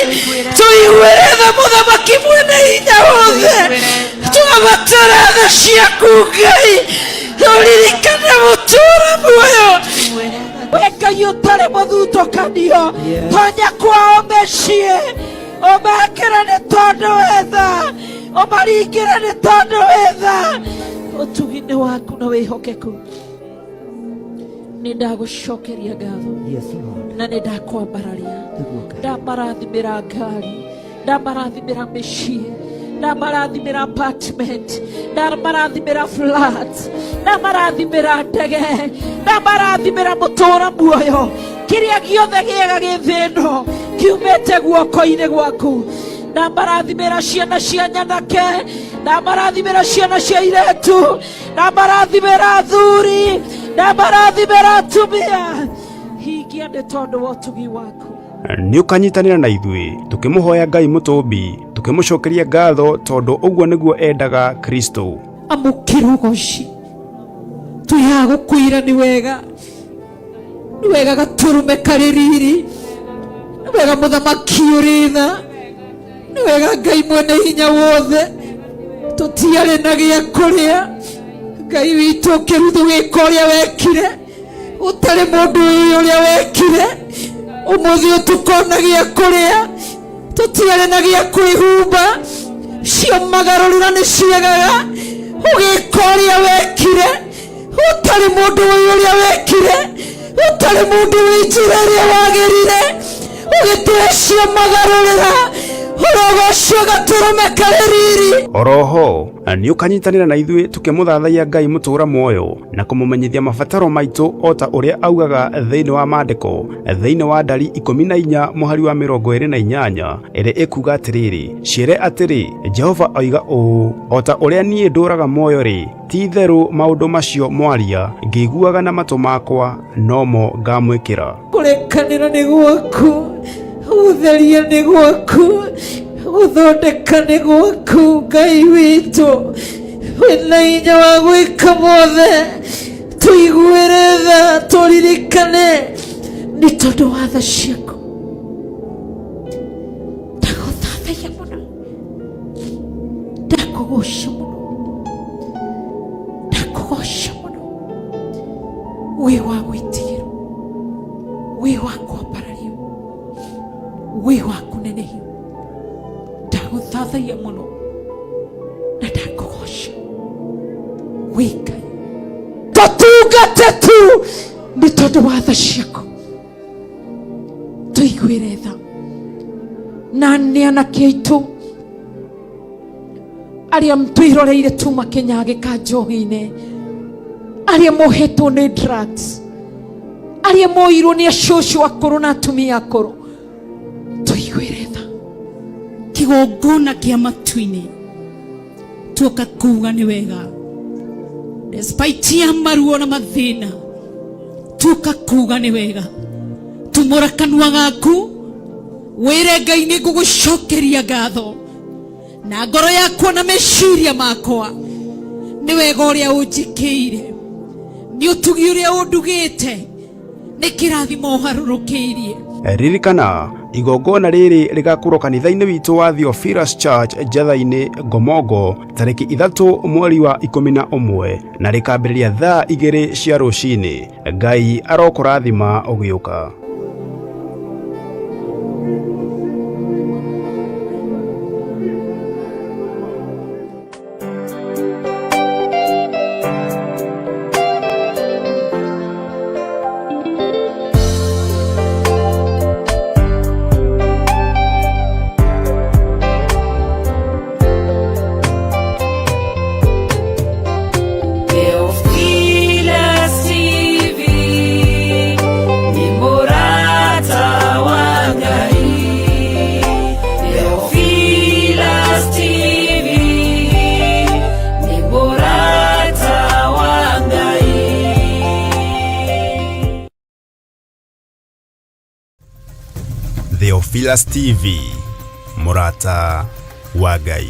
tuiguĩre tha mũthamaki mwene hinya wothe, twabatara tha ciaku Ngai, tũririkane mũtũũra muoyo. We Ngai ũtarĩ mũthutũkanio, tonya kwao mĩciĩ, ũmekĩre nĩ tondũ wĩ tha, ũmaringĩre nĩ tondũ wĩ tha, ũtugi nĩ waku na wĩhokeku. Nĩ ndagũcokeria ngatho na nĩ ndakwambararia, ndamarathimĩra ngari, ndamarathimĩra mĩciĩ, ndamarathimĩra apartment, ndamarathimĩra flat, ndamarathimĩra ndege, ndamarathimĩra mũtũũra muoyo. Kĩrĩa gĩothe gĩega gĩ thĩ ĩno kiumĩte guoko-inĩ gwaku. Ndamarathimĩra ciana cia nyanake, ndamarathimĩra ciana cia iretu, ndamarathimĩra athuri, ndamarathimĩra atumia. Hingia nĩ tondũ wa ũtugi waku. Nĩ ũkanyitanĩra na ithuĩ tũkĩmũhoya Ngai mũtũmbi, tũkĩmũcokeria ngatho tondũ ũguo nĩguo endaga Kristo. Amũkĩra ũgoci, twĩ gũkwĩra nĩ wega, nĩ wega gatũrũme karĩ riri, nĩ wega mũthamaki ũrĩ tha, nĩ wega Ngai mwene hinya wothe. Tũtiarĩ na gĩa kũrĩa, Ngai witũ ũkĩruthu wĩka ũrĩa wekire, ũtarĩ mũndũ ũyũ ũrĩa wekire. Ũmũthĩ ũtukona gĩa kũrĩa, tũtiarĩ na gĩa kwĩhumba, cio magarũrĩra nĩ ciagaga, ũgĩka ũrĩa wekire, ũtarĩ mũndũ ũyũ ũrĩa wekire, ũtarĩ mũndũ wĩ njĩra ĩrĩa wagĩrire, ũgĩtũhe cio magarũrĩra, ũrogocio gatũrũme karĩ riri. Oroho nĩ ũkanyitanĩra na ithuĩ tũkĩmũthathaiya Ngai mũtũũra muoyo na kũmũmenyithia mabataro maitũ o ta ũrĩa augaga thĩinĩ wa maandĩko thĩinĩ wa ndari 14 mũhari wa 28 ĩrĩa ĩkuuga atĩrĩrĩ, ciĩre atĩrĩ, Jehova oiga ũũ, o ta ũrĩa niĩ ndũũraga muoyo rĩ, ti itherũ maũndũ macio mwaria ngĩiguaga na matũ makwa nomo ngamwĩkĩra. Kũrekanĩra nĩ gwaku, gũtheria nĩ gwaku, gũthondeka nĩ gwaku, Ngai witũ wĩna hinya wa gwĩka mothe. Tũiguĩre tha, tũririkane nĩ tondũ wa tha ciaku. Ndagũthathaiya mũno, ndakũgoca mũno, ndakũgoca mũno. Wĩ wa gwĩtigĩrwo, wĩ wa kwambarario, wĩ wa kũnenehio. Ndagũthathaiya mũno na ndakũgoca, wĩ Ngai. Tũtungate tu nĩ tondũ wa tha ciaku, tũiguĩre tha na nĩ anake aitũ arĩa twĩroreire tu makĩnyagĩka njohi-inĩ, arĩa mohetwo nĩ drugs, arĩa moirwo nĩ acũcũ akũrũ na atumia akũrũ, tũiguĩre tha. Kĩgongona kĩa matu-inĩ tuoka kuuga nĩ wega, despite ya maruo na mathĩna, tuoka kuuga nĩ wega. Tumũra kanua gaku wĩre Ngai nĩ ngũgũcokeria ngatho na ngoro yakwa na meciria makwa, nĩ wega ũrĩa ũnjĩkĩire, nĩ ũtugi ũrĩa ũndugĩte, nĩ kĩrathimo ũharũrũkĩirie. Ririkana igongona rĩrĩ rĩgakorwo kanitha-inĩ witũ wa Theophilus Church Njatha-inĩ Ngomongo tarĩki 3 mweri wa 11 na rĩkambĩrĩria thaa 2 cia rũcinĩ. Ngai arokũrathima ũgĩũka. Theophilus TV, mũrata wa Ngai.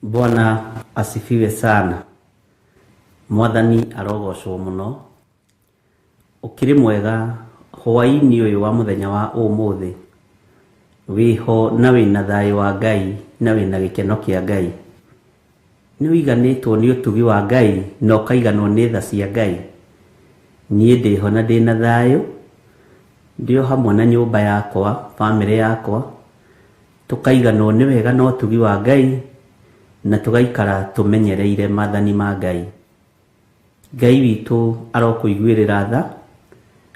Bwana asifiwe sana. Mwathani arogocwo mũno. Ũkĩrĩ mwega hwaĩ-inĩ ũyũ wa mũthenya wa ũmũthĩ. Wĩho na wĩna thayũ wa Ngai na wĩna gĩkeno kĩa Ngai. Nĩ ũiganĩtwo nĩ ũtugi wa Ngai na ũkaiganwo nĩ tha cia Ngai. Niĩ ndĩho na ndĩna thayũ, ndĩ o hamwe na nyũmba yakwa, bamĩrĩ yakwa, tũkaiganwo nĩ wega na ũtugi wa Ngai na tũgaikara tũmenyereire maathani ma Ngai. Ngai witũ arokũiguĩrĩra tha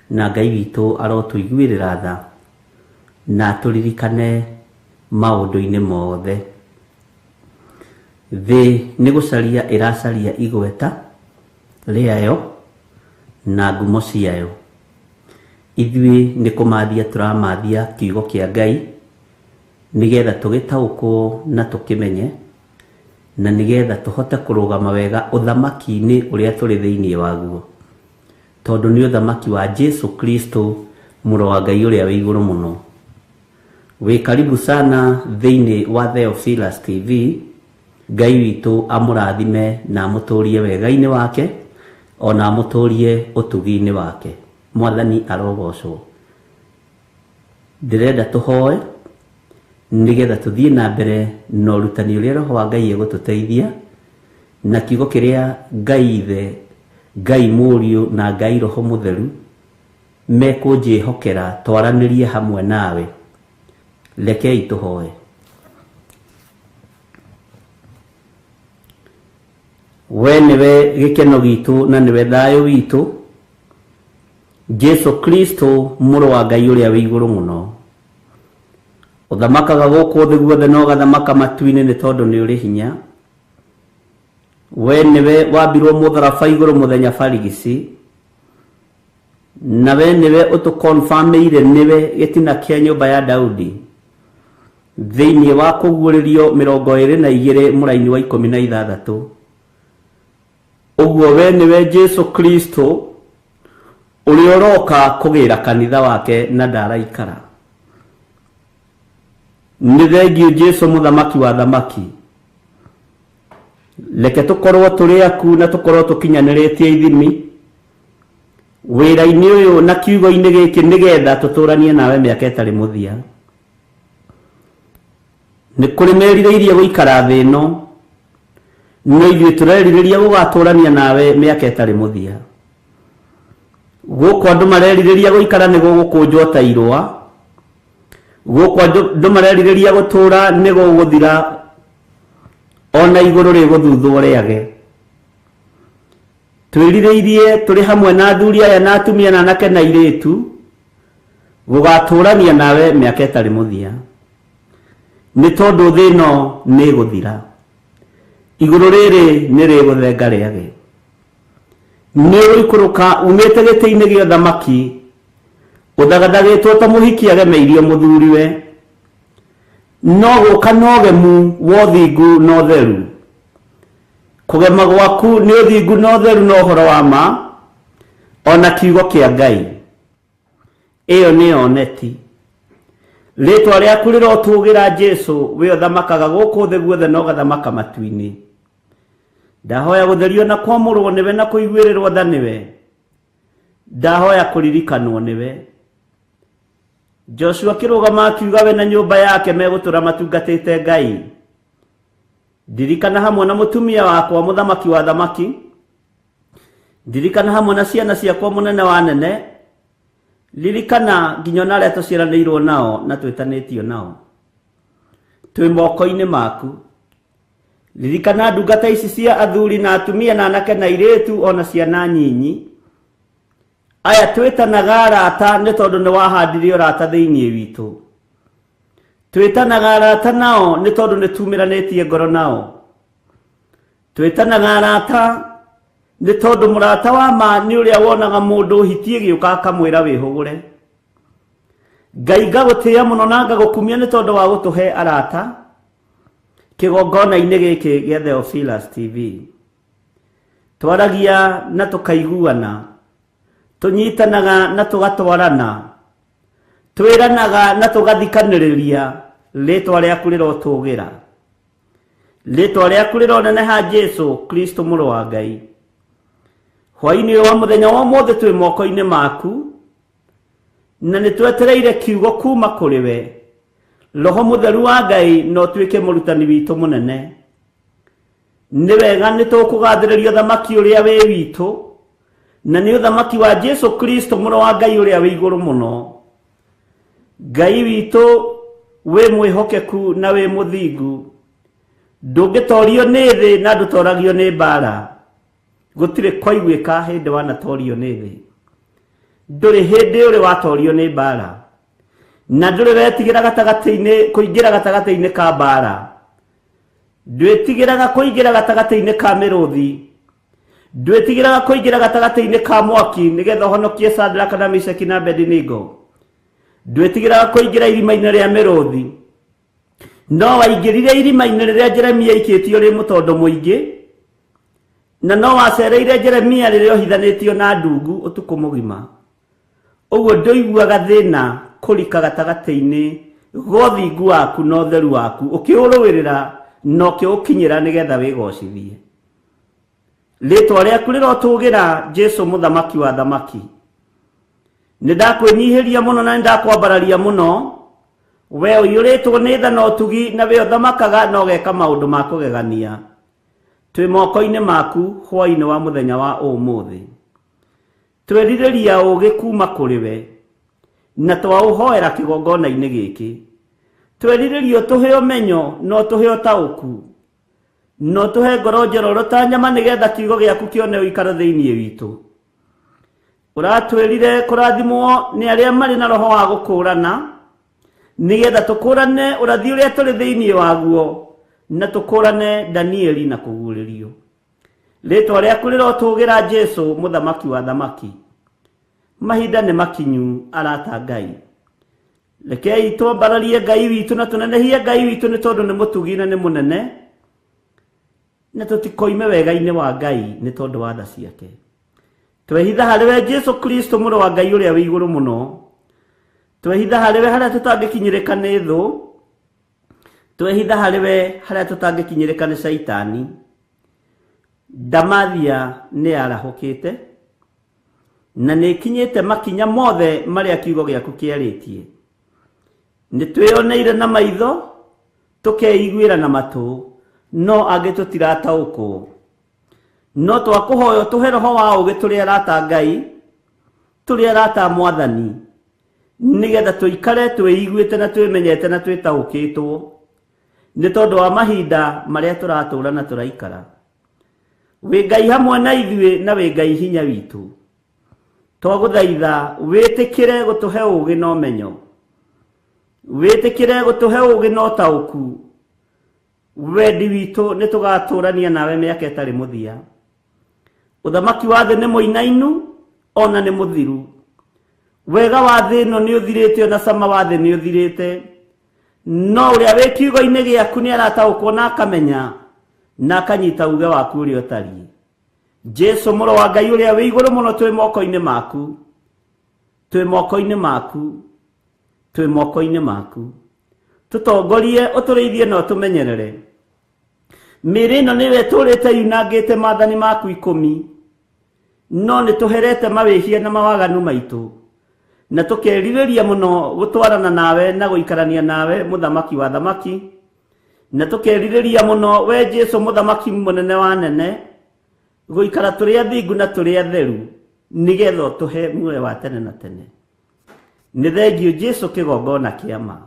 na Ngai witũ arotũiguĩrĩra tha na atũririkane maũndũ-inĩ mothe. Thĩ nĩ gũcaria ĩracaria igweta rĩayo na ngumo ciayo. Ithuĩ nĩ kũmathia tũramathia kiugo kĩa Ngai nĩgetha tũgĩtaũkwo na tũkĩmenye na nĩgetha tũhote kũrũgama wega ũthamaki-inĩ ũrĩa tũrĩ thĩinĩ waguo, tondũ nĩ ũthamaki wa Jesu Kristo mũrũ wa Ngai ũrĩa wĩ igũrũ mũno. Wĩ karibu sana thĩinĩ wa Theophilus TV. Ngai witũ amũrathime na amũtũrie wega-inĩ wake ona amũtũrie ũtugi-inĩ wake. Mwathani arogocwo. Ndĩrenda tũhoe nĩgetha tũthiĩ na mbere na ũrutani ũrĩa Roho wa Ngai egũtũteithia na kiugo kĩrĩa Ngai Ithe, Ngai Mũriũ na Ngai Roho Mũtheru mekũnjĩhokera twaranĩrie hamwe nawe. Rekei tũhoe. We nĩwe gĩkeno gitũ na nĩwe thayũ witũ, Jesu Kristo mũrũ wa Ngai ũrĩa wĩ igũrũ mũno. Ũthamakaga gũkũ thĩ guothe na ũgathamaka matu-inĩ nĩ tondũ nĩ ũrĩ hinya. We nĩwe wambirwo mũtharaba igũrũ mũthenya barigici, na we nĩwe ũtũkonfamĩire nĩwe gĩtina kĩa nyũmba ya Daudi. Thĩinĩ wa kũguũrĩrio 22 mũraini wa 16. Ũguo we nĩwe Jesu Kristo ũrĩa ũroka kũgĩra kanitha wake na ndaraikara. Nĩ thengiũ Jesu mũthamaki wa thamaki. Reke tũkorwo tũrĩ aku na tũkorwo tũkinyanĩrĩtie ithimi wĩra-inĩ ũyũ na kiugo-inĩ gĩkĩ nĩgetha tũtũranie nawe mĩaka ĩtarĩ mũthia. Nĩ kũrĩ merirĩirie gũikara thĩ ĩno, no ithuĩ tũrerirĩria gũgatũrania nawe mĩaka ĩtarĩ mũthia. Gũkũ andũ marerirĩria gũikara nĩ gũgũkũnjwo ta irũa, gũkũ andũ marerirĩria gũtũra nĩ gũgũthira, ona igũrũ rĩgũthuthwo rĩage. Twĩrirĩirie tũrĩ hamwe na athuri aya na atumia na anake na airĩtu gũgatũrania nawe mĩaka ĩtarĩ mũthia, nĩ tondũ thĩ ĩno nĩ ĩgũthira, igũrũ rĩrĩ nĩ rĩgũthenga rĩage. Nĩ ũgũikũrũka umĩte gĩtĩ-inĩ gĩa ũthamaki ũthagathagĩtwo ta mũhiki agemeirio mũthuriwe, no gũka na ũgemu wa ũthingu na ũtheru. Kũgema gwaku nĩ ũthingu na ũtheru na ũhoro wa ma, ona kiugo kĩa Ngai. Ĩyo nĩyo neti. Rĩtwa rĩaku rĩrotũgĩra Jesu, we ũthamakaga gũkũ thĩ guothe na ũgathamaka matu-inĩ. Ndahoya gũtherio na kwamũrwo nĩwe na kũiguĩrĩrwo tha nĩwe. Ndahoya kũririkanwo nĩwe. Joshua akĩrũgama akiuga we na nyũmba yake megũtũra matungatĩte Ngai. Ndirikana hamwe na mũtumia wakwa mũthamaki wa thamaki. Ndirikana hamwe na ciana ciakwa mũnene wa nene. Ririkana nginya ona arĩa tũciaranĩirwo nao na twĩtanĩtio nao. Twĩ moko-inĩ maku. Ririkana ndungata ici cia athuri na atumia na anake na airĩtu ona ciana nyinyi. Aya twĩtanaga arata nĩ tondũ nĩ wahandire ũrata thĩinĩ witũ. Twĩtanaga arata nao nĩ tondũ nĩ tumĩranĩtie ngoro nao. Twĩtanaga arata nĩ tondũ mũrata wa ma nĩ ũrĩa wonaga mũndũ hiti ĩgĩũka akamwĩra wĩhũgũre. Ngai ngagũtĩĩa mũno na ngagũkumia nĩ tondũ wa gũtũhe arata kĩgongona-inĩ gĩkĩ gĩa Theophilus TV. Twaragia na tũkaiguana, tũnyitanaga na tũgatwarana, twĩranaga na tũgathikanĩrĩria, rĩtwa rĩaku rĩrotũgĩra, rĩtwa rĩaku rĩroneneha Jesu Kristo mũrũ wa Ngai. Hwaĩ-inĩ ũyũ wa mũthenya wa ũmũthĩ twĩ moko-inĩ maku, na nĩ twetereire kiugo kuma kũrĩ we. Roho mũtheru wa Ngai no ũtuĩke mũrutani witũ mũnene. Nĩ wega nĩ tũkũgathĩrĩria ũthamaki ũrĩa wĩ witũ, na nĩ ũthamaki wa Jesu Kristo mũrũ wa Ngai ũrĩa wĩ igũrũ mũno. Ngai witũ wĩ mwĩhokeku na wĩ mũthingu, ndũngĩtorio nĩ thĩ na ndũtoragio nĩ mbara. Gũtirĩ kwaiguĩka hĩndĩ wanatorio nĩ thĩ, ndũrĩ hĩndĩ ũrĩ watorio nĩ mbara, na ndũrĩ wetigĩra gatagatĩ-inĩ kũingĩra gatagatĩ-inĩ ka mbara. Ndwĩtigĩraga kũingĩra gatagatĩ-inĩ ka mĩrũthi, ndwĩtigĩraga kũingĩra gatagatĩ-inĩ ka mwaki nĩgetha ũhonokie Shadraka na Meshaki na Abednego. Ndwĩtigĩraga kũingĩra irima-inĩ rĩa mĩrũthi, no waingĩrire irima-inĩ rĩrĩa Jeremia aikĩtio rĩ mũtondo mũingĩ, na no wacereire Jeremia rĩrĩa ohithanĩtio na ndungu ũtukũ mũgima. Ũguo ndũiguaga thĩna kũrika gatagatĩ-inĩ ga ũthingu waku na ũtheru waku, ũkĩũrũĩrĩra na ũkĩũkinyĩra nĩgetha wĩgocithie. Rĩtwa rĩaku rĩrotũgĩra, Jesu mũthamaki wa thamaki. Nĩ ndakwĩnyihĩria mũno na nĩ ndakwambararia mũno, we ũiyũrĩtwo nĩ tha na ũtugi, na we ũthamakaga na ũgeka maũndũ ma kũgegania. Twĩ moko-inĩ maku hwaĩ-inĩ wa mũthenya wa ũmũthĩ. Twerirĩria ũũgĩ kuma kũrĩ we, na twaũhoera kĩgongona-inĩ gĩkĩ. Twerirĩria ũtũhe ũmenyo na ũtũhe ũtaũku, na ũtũhe ngoro njororo ta nyama nĩgetha kiugo gĩaku kĩone ũikaro thĩinĩ witũ. Ũratwĩrire kũrathimwo nĩ arĩa marĩ na roho wa gũkũũrana, nĩgetha tũkũũrane ũrathi ũrĩa tũrĩ thĩinĩ waguo, na tũkũũrane Danieli na kũguũrĩrio. Rĩtwa rĩaku rĩrotũgĩra, Jesu mũthamaki wa thamaki. Mahinda nĩ makinyu, arata Ngai. Rekei twambararie Ngai witũ na tũnenehie Ngai witũ nĩ tondũ nĩ mũtugi na nĩ mũnene, na tũtikoime wega-inĩ wa Ngai nĩ tondũ wa tha ciake. Twehitha harĩ we Jesu Kristo mũrũ wa Ngai ũrĩa wĩ igũrũ mũno. Twehitha harĩ we harĩa tũtangĩkinyĩrĩka nĩ thũ. Twehitha harĩ we harĩa tũtangĩkinyĩrĩka nĩ Shaitani. Ndamathia nĩ yarahũkĩte na nĩ ĩkinyĩte makinya mothe marĩa kiugo gĩaku kĩarĩtie. Nĩ twĩyoneire na maitho, tũkeiguĩra na matũ, no angĩ tũtirataũkwo. No twakũhoya ũtũhe roho wa ũũgĩ tũrĩ arata Ngai, tũrĩ arata Mwathani, nĩgetha tũikare twĩiguĩte na twĩmenyete na twĩtaũkĩtwo nĩ tondũ wa mahinda marĩa tũratũũra na tũraikara. Wĩ Ngai hamwe na ithuĩ na wĩ Ngai hinya witũ. Twagũthaitha wĩtĩkĩre gũtũhe ũũgĩ na ũmenyo, wĩtĩkĩre gũtũhe ũũgĩ na ũtaũku. Wendi witũ nĩ tũgatũũrania nawe mĩaka ĩtarĩ mũthia. Ũthamaki wa thĩ nĩ mũinainu ona nĩ mũthiru. Wega wa thĩ ĩno nĩ ũthirĩte ona cama wa thĩ nĩ ũthirĩte, no ũrĩa wĩ kiugo-inĩ gĩaku nĩ arataũkwo na akamenya na akanyita uge waku ũrĩa ũtariĩ. Jesu mũrũ wa Ngai ũrĩa wĩ igũrũ mũno, twĩ moko-inĩ maku, twĩ moko-inĩ maku, twĩ moko-inĩ maku. Tũtongorie, ũtũrĩithie na ũtũmenyerere. Mĩĩrĩ ĩno nĩyo ĩtũũrĩte yunangĩte maathani maku 10, no nĩ tũherete mawĩhia na mawaganu maitũ, na tũkerirĩria mũno gũtwarana nawe na gũikarania nawe mũthamaki wa thamaki, na tũkerirĩria mũno we Jesu mũthamaki mũnene wa nene gũikara tũrĩ athingu na tũrĩ atheru, nĩgetha ũtũhe muoyo wa tene na tene. Nĩ thengiũ Jesu kĩgongona kĩa ma.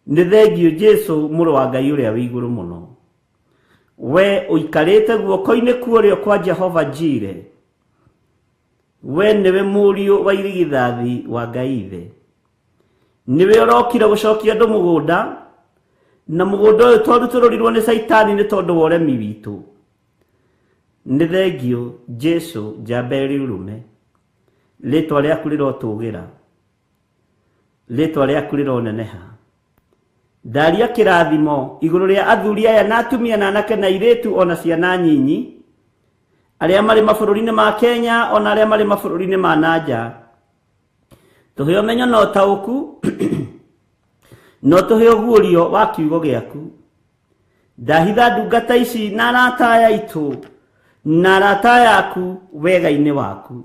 Nĩ thengiũ Jesu mũrũ wa Ngai ũrĩa wĩ igũrũ mũno. We ũikarĩte guoko-inĩ kwa ũrĩo kwa Jehova Jire. We nĩwe mũriũ wa irigithathi wa Ngai Ithe. Nĩwe ũrokire gũcokia andũ mũgũnda, na mũgũnda ũyũ twarutũrũrirwo nĩ Caitani nĩ tondũ wa ũremi witũ. Nĩ thengio Jesu njamba ĩrĩ ũrũme, rĩtwa rĩaku rĩrotũgĩra, rĩtwa rĩaku rĩroneneha. Ndaria kĩrathimo igũrũ rĩa athuri aya na atumia na anake na airĩtu ona ciana nyinyi, arĩa marĩ mabũrũri-inĩ ma Kenya ona arĩa marĩ mabũrũri-inĩ ma nanja. Tũhe ũmenyo na ũtaũku no tũhe ũguũrio wa kiugo gĩaku. Ndahitha ndungata ici na arata aya aitũ na arata aya aku wega-inĩ waku.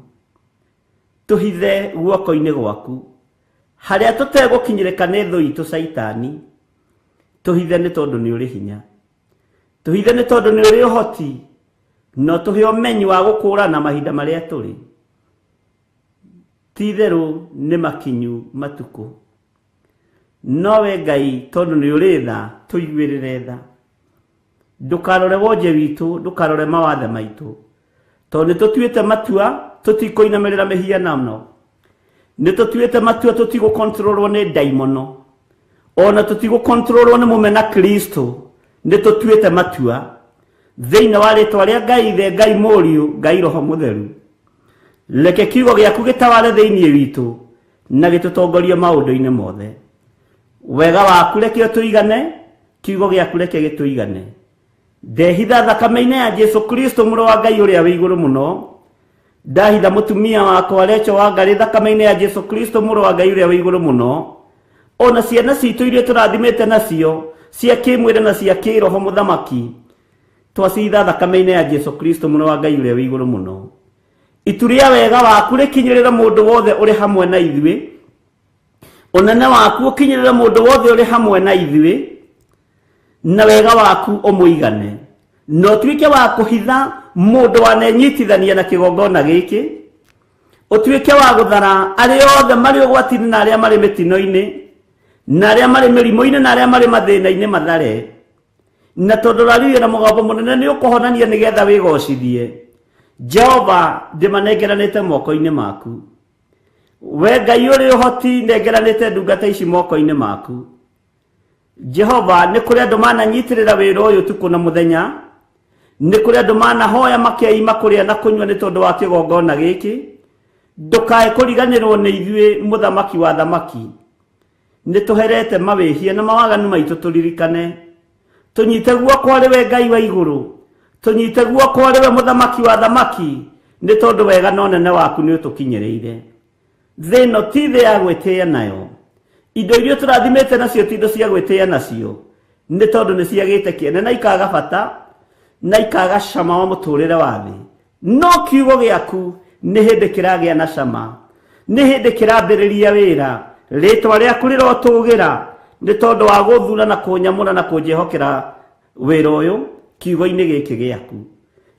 Tũhithe guoko-inĩ gwaku harĩa tũtegũkinyĩrĩka nĩ thũ itũ Caitani. Tũhithe nĩ tondũ nĩ ũrĩ hinya, tũhithe nĩ tondũ nĩ ũrĩ ũhoti, no tũhe ũmenyi wa gũkũũrana mahinda marĩa tũrĩ. Ti itherũ nĩ makinyu matukũ, nowe Ngai tondũ nĩ ũrĩ tha, tũiguĩrĩre tha. Ndũkarore wonje witũ, ndũkarore mawathe maitũ, tondũ nĩ tũtuĩte matua tũtikũinamĩrĩra mĩhianano, nĩ tũtuĩte matua tũtigũkontrolwo nĩ ndaimono, ona tũtigũkontrolwo nĩ mũmena Kristo. Nĩ tũtuĩte matua thĩinĩ wa rĩtwa rĩa Ngai Ithe, Ngai Mũriũ, Ngai Roho Mũtheru. Reke kiugo gĩaku gĩtaware thĩinĩ witũ na gĩtũtongorie maũndũ-inĩ mothe. Wega waku reke ũtũigane, kiugo gĩaku reke gĩtũigane. Ndehitha thakame-inĩ ya Jesu Kristo mũrũ wa Ngai ũrĩa wĩ igũrũ mũno. Ndahitha mũtumia wakwa Recho wa Ngarĩ thakame-inĩ ya Jesu Kristo mũrũ wa Ngai ũrĩa wĩ igũrũ mũno. Ona ciana citũ iria tũrathimĩte nacio cia kĩmwĩrĩ na cia kĩroho mũthamaki, twacitha thakame-inĩ ya Jesu Kristo mũrũ wa Ngai ũrĩa wĩ igũrũ mũno. Itu rĩa wega waku rĩkinyĩrĩre mũndũ wothe ũrĩ hamwe na ithuĩ, ũnene waku ũkinyĩrĩre mũndũ wothe ũrĩ hamwe na ithuĩ, na wega waku ũmũigane, na ũtuĩke wa kũhitha mũndũ wanenyitithania na kĩgongona gĩkĩ, ũtuĩke wa gũthara arĩa othe marĩ ũgwati-inĩ na arĩa marĩ mĩtino-inĩ na arĩa marĩ mĩrimũ-inĩ na arĩa marĩ mathĩna-inĩ mathare. Na tondũ ũraririe na mũgambo mũnene nĩ ũkũhonania nĩgetha wĩgocithie. Jehova, ndĩmanengeranĩte moko-inĩ maku. We Ngai ũrĩ ũhoti, nengeranĩte ndungata ici moko-inĩ maku. Jehova, nĩ kũrĩ andũ mananyitĩrĩra wĩra ũyũ ũtukũ na mũthenya, nĩ kũrĩ andũ manahoya makeima kũrĩa na kũnyua nĩ tondũ wa kĩgongona gĩkĩ. Ndũkae kũriganĩrwo nĩ ithuĩ, mũthamaki wa thamaki. Nĩ tũherete mawĩhia na mawaganu maitũ tũririkane. Tũnyite guoko arĩ we Ngai wa igũrũ, tũnyite guoko arĩ we mũthamaki wa thamaki, nĩ tondũ wega na ũnene waku nĩ ũtũkinyĩrĩire. Thĩ ĩno ti thĩ ya gwĩtĩĩa nayo, indo iria tũrathimĩte nacio ti indo cia gwĩtĩĩa nacio, nĩ tondũ nĩ ciagĩte kĩene na ikaga bata na ikaga cama wa mũtũrĩre wa thĩ. No kiugo gĩaku nĩ hĩndĩ kĩragĩa na cama, nĩ hĩndĩ kĩrambĩrĩria wĩra. Rĩtwa rĩaku rĩrotũgĩra nĩ tondũ wa gũthura na kũnyamũra na kũnjĩhokera wĩra ũyũ kiugo-inĩ gĩkĩ gĩaku.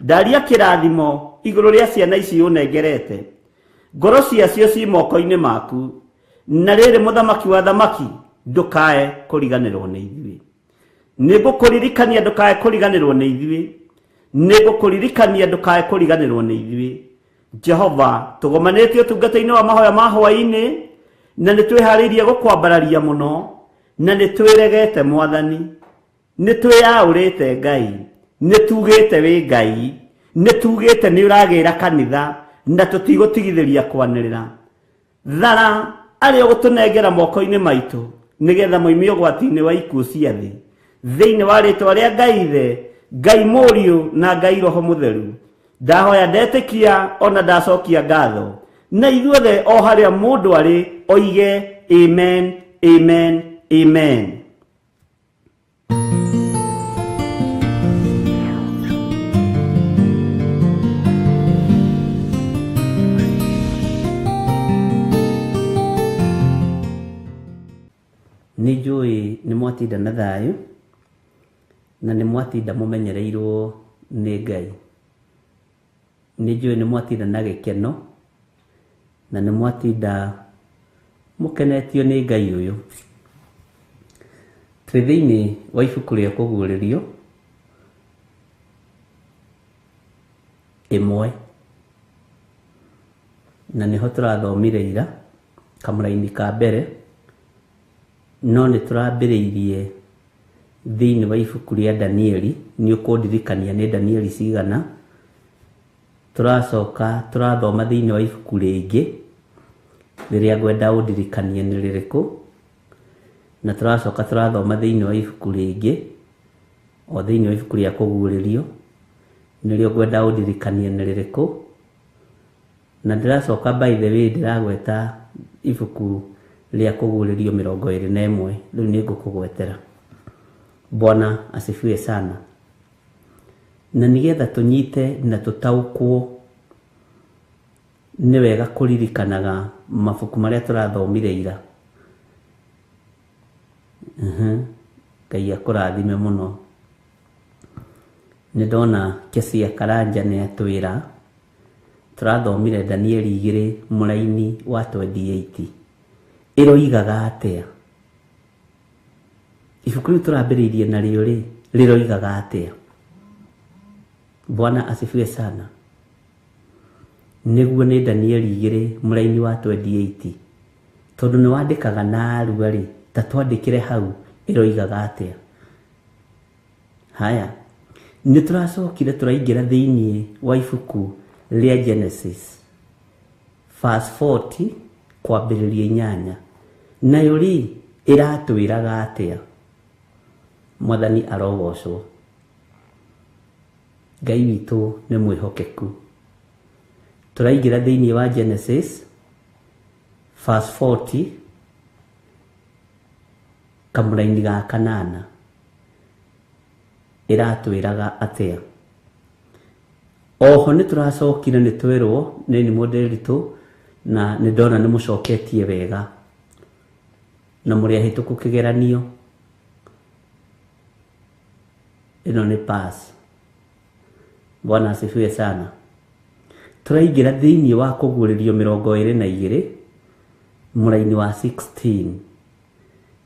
Ndaria kĩrathimo igũrũ rĩa ciana ici ũnengerete, ngoro ciacio ci moko-inĩ maku. Na rĩrĩ, mũthamaki wa thamaki, ndũkae kũriganĩrwo nĩ ithuĩ. Nĩ ngũkũririkania ndũkae kũriganĩrwo nĩ ithuĩ, nĩ ngũkũririkania ndũkae kũriganĩrwo nĩ ithuĩ. Jehova, tũgomanĩtie ũtungata-inĩ wa mahoya ma hwaĩ-inĩ, na nĩ twĩharĩirie gũkwambararia mũno, na nĩ twĩregete Mwathani, nĩ twĩyaũrĩte Ngai, nĩ tugĩte wĩ Ngai, nĩ tugĩte nĩ ũragĩra kanitha, na tũtigũtigithĩria kwanĩrĩra. Thara arĩa ũgũtũnengera moko-inĩ maitũ nĩgetha moime ũgwati-inĩ wa ikuũ cia thĩ, thĩinĩ wa rĩtwa rĩa Ngai Ithe, Ngai Mũriũ na Ngai Roho Mũtheru. Ndahoya ndetĩkia ona ndacokia ngatho, na ithuothe o harĩa mũndũ arĩ oige amen, amen, amen. Nĩ njũĩ nĩ mwatinda na thayũ na nĩ mwatinda mũmenyereirwo nĩ Ngai. Nĩ njũĩ nĩ mwatinda na gĩkeno na nĩ mwatinda mũkenetio nĩ Ngai ũyũ. Twĩ thĩinĩ wa ibuku rĩa kũguũrĩrio 1. Na nĩho tũrathomire ira kamũraini ka mbere, no nĩ tũrambĩrĩirie thĩinĩ wa ibuku rĩa Danieli. Nĩ ũkũndirikania nĩ Danieli cigana. Tũracoka tũrathoma thĩinĩ wa ibuku rĩngĩ rĩrĩa ngwenda ũndirikanie nĩ rĩrĩkũ, na tũracoka tũrathoma thĩinĩ wa ibuku rĩngĩ o thĩinĩ wa ibuku rĩa Kũguũrĩrio, nĩrĩo ngwenda ũndirikanie nĩ rĩrĩkũ. Na ndĩracoka, by the way, ndĩragweta ibuku rĩa Kũguũrĩrio 21. Rĩu nĩ ngũkũgwetera. Bwana asifiwe sana. Na nĩgetha tũnyite na tũtaũkwo, nĩ wega kũririkanaga mabuku marĩa tũrathomire ira. Ngai akũrathime mũno. Nĩ ndona Kesia Karanja nĩ atwĩra tũrathomire Danieli 2 mũraini wa 28. Ĩroigaga atĩa? Ibuku rĩu tũrambĩrĩirie narĩo rĩ, rĩroigaga atĩa? Bwana asifiwe sana. Nĩguo nĩ Danieli 2 mũraini wa 28. Tondũ nĩ wandĩkaga narua rĩ, ta twandĩkĩre hau ĩroigaga atĩa. Haya, nĩ tũracokire tũraingĩra thĩinĩ wa ibuku rĩa Genesis verse 40 kwambĩrĩria 8. Nayo rĩ, ĩratwĩraga atĩa? Mwathani arogocwo. Ngai witũ nĩ mwĩhokeku. Tũraingĩra thĩinĩ wa Genesis verse 40 kamũraini ga 8. Ĩratwĩraga atĩa? Oho nĩ tũracokire nĩ twerwo nĩ nĩ mũndĩritũ, na nĩ ndona nĩ mũcoketie wega na mũrĩ ahĩtũku kĩgeranio. Ĩno nĩ pass. Bwana asifiwe sana. Tũraingĩra thĩinĩ wa Kũguũrĩrio 22 mũraini wa 16.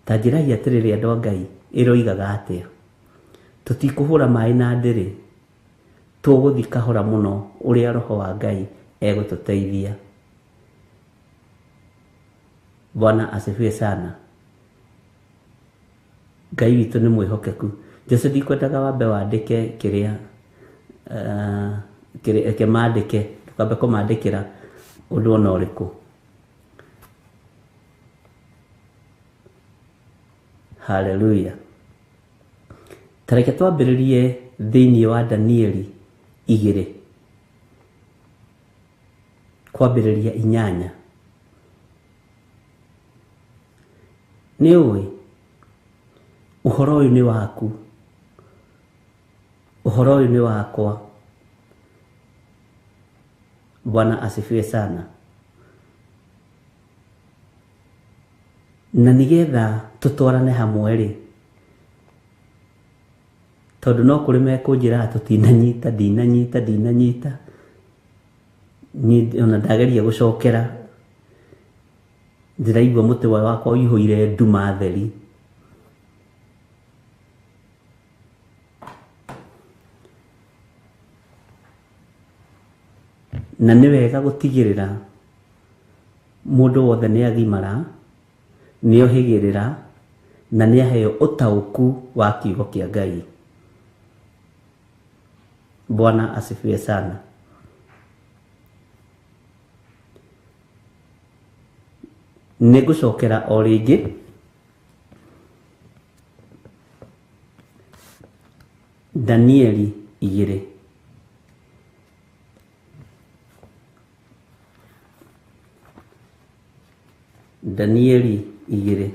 Ta njĩrai atĩrĩrĩ andũ a Ngai, ĩroigaga atĩa? Tũtikũhũra maĩ na ndĩrĩ, tũgũthiĩ kahora mũno ũrĩa Roho wa Ngai egũtũteithia. Bwana asifiwe sana. Ngai witũ nĩ mwĩhokeku. Jesu, ndikwendaga wambe wandĩke kĩrĩa reke mandĩke, ndũkambe kũmandĩkĩra ũndũ ona ũrĩkũ. Haleluya. Ta reke twambĩrĩrie thĩinĩ wa Danieli 2 kwambĩrĩria 8. Nĩ ũĩ ũhoro ũyũ nĩ waku, ũhoro ũyũ nĩ wakwa. Bwana asifiwe sana. Na nĩgetha tũtwarane hamwe rĩ, tondũ no kũrĩ mekũnjĩraga tũtinanyita, ndinanyita, ndinanyita. Niĩ ona ndageria gũcokera, ndĩraigua mũtĩ wakwa ũihũire nduma theri. Na nĩ wega gũtigĩrĩra mũndũ wothe nĩ agimara, nĩ ohĩgĩrĩra, na nĩ aheo ũtaũku wa kiugo kĩa Ngai. Bwana asifiwe sana. Nĩ ngũcokera o rĩngĩ Danieli 2. Danieli 2.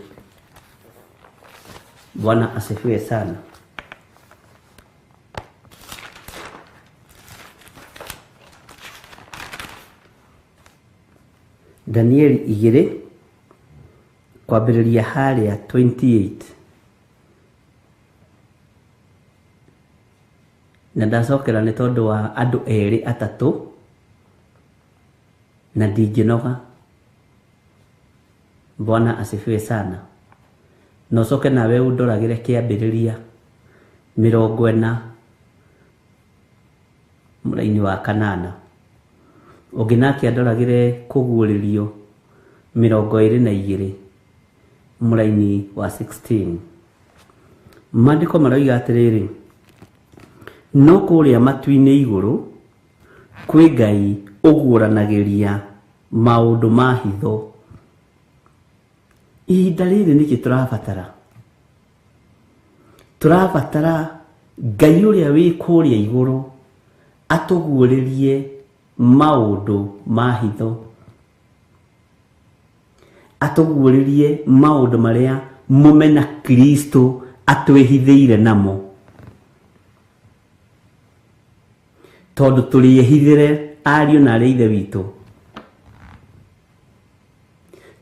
Bwana asifiwe sana. Danieli 2 kwambĩrĩria harĩa 28. Na ndacokera nĩ tondũ wa andũ erĩ atatũ, na ndingĩnoga. Bwana asifiwe sana. Na ũcoke nawe ũndoragĩre kĩambĩrĩria 40 mũraini wa 8. Ũngĩ nake andoragĩre Kũguũrĩrio 22 mũraini wa 16. Maandĩko maroiga atĩrĩrĩ, no kũrĩa matu-inĩ igũrũ kwĩ Ngai ũguũranagĩria maũndũ ma hitho. Ihinda rĩrĩ nĩkĩ tũrabatara? Tũrabatara Ngai ũrĩa wĩ kũrĩa igũrũ atũguũrĩrie maũndũ ma hitho. Atũguũrĩrie maũndũ marĩa mũmena Kristo atwĩhithĩire namo. Tondũ tũrĩehithĩre ariũ na arĩ ithe witũ.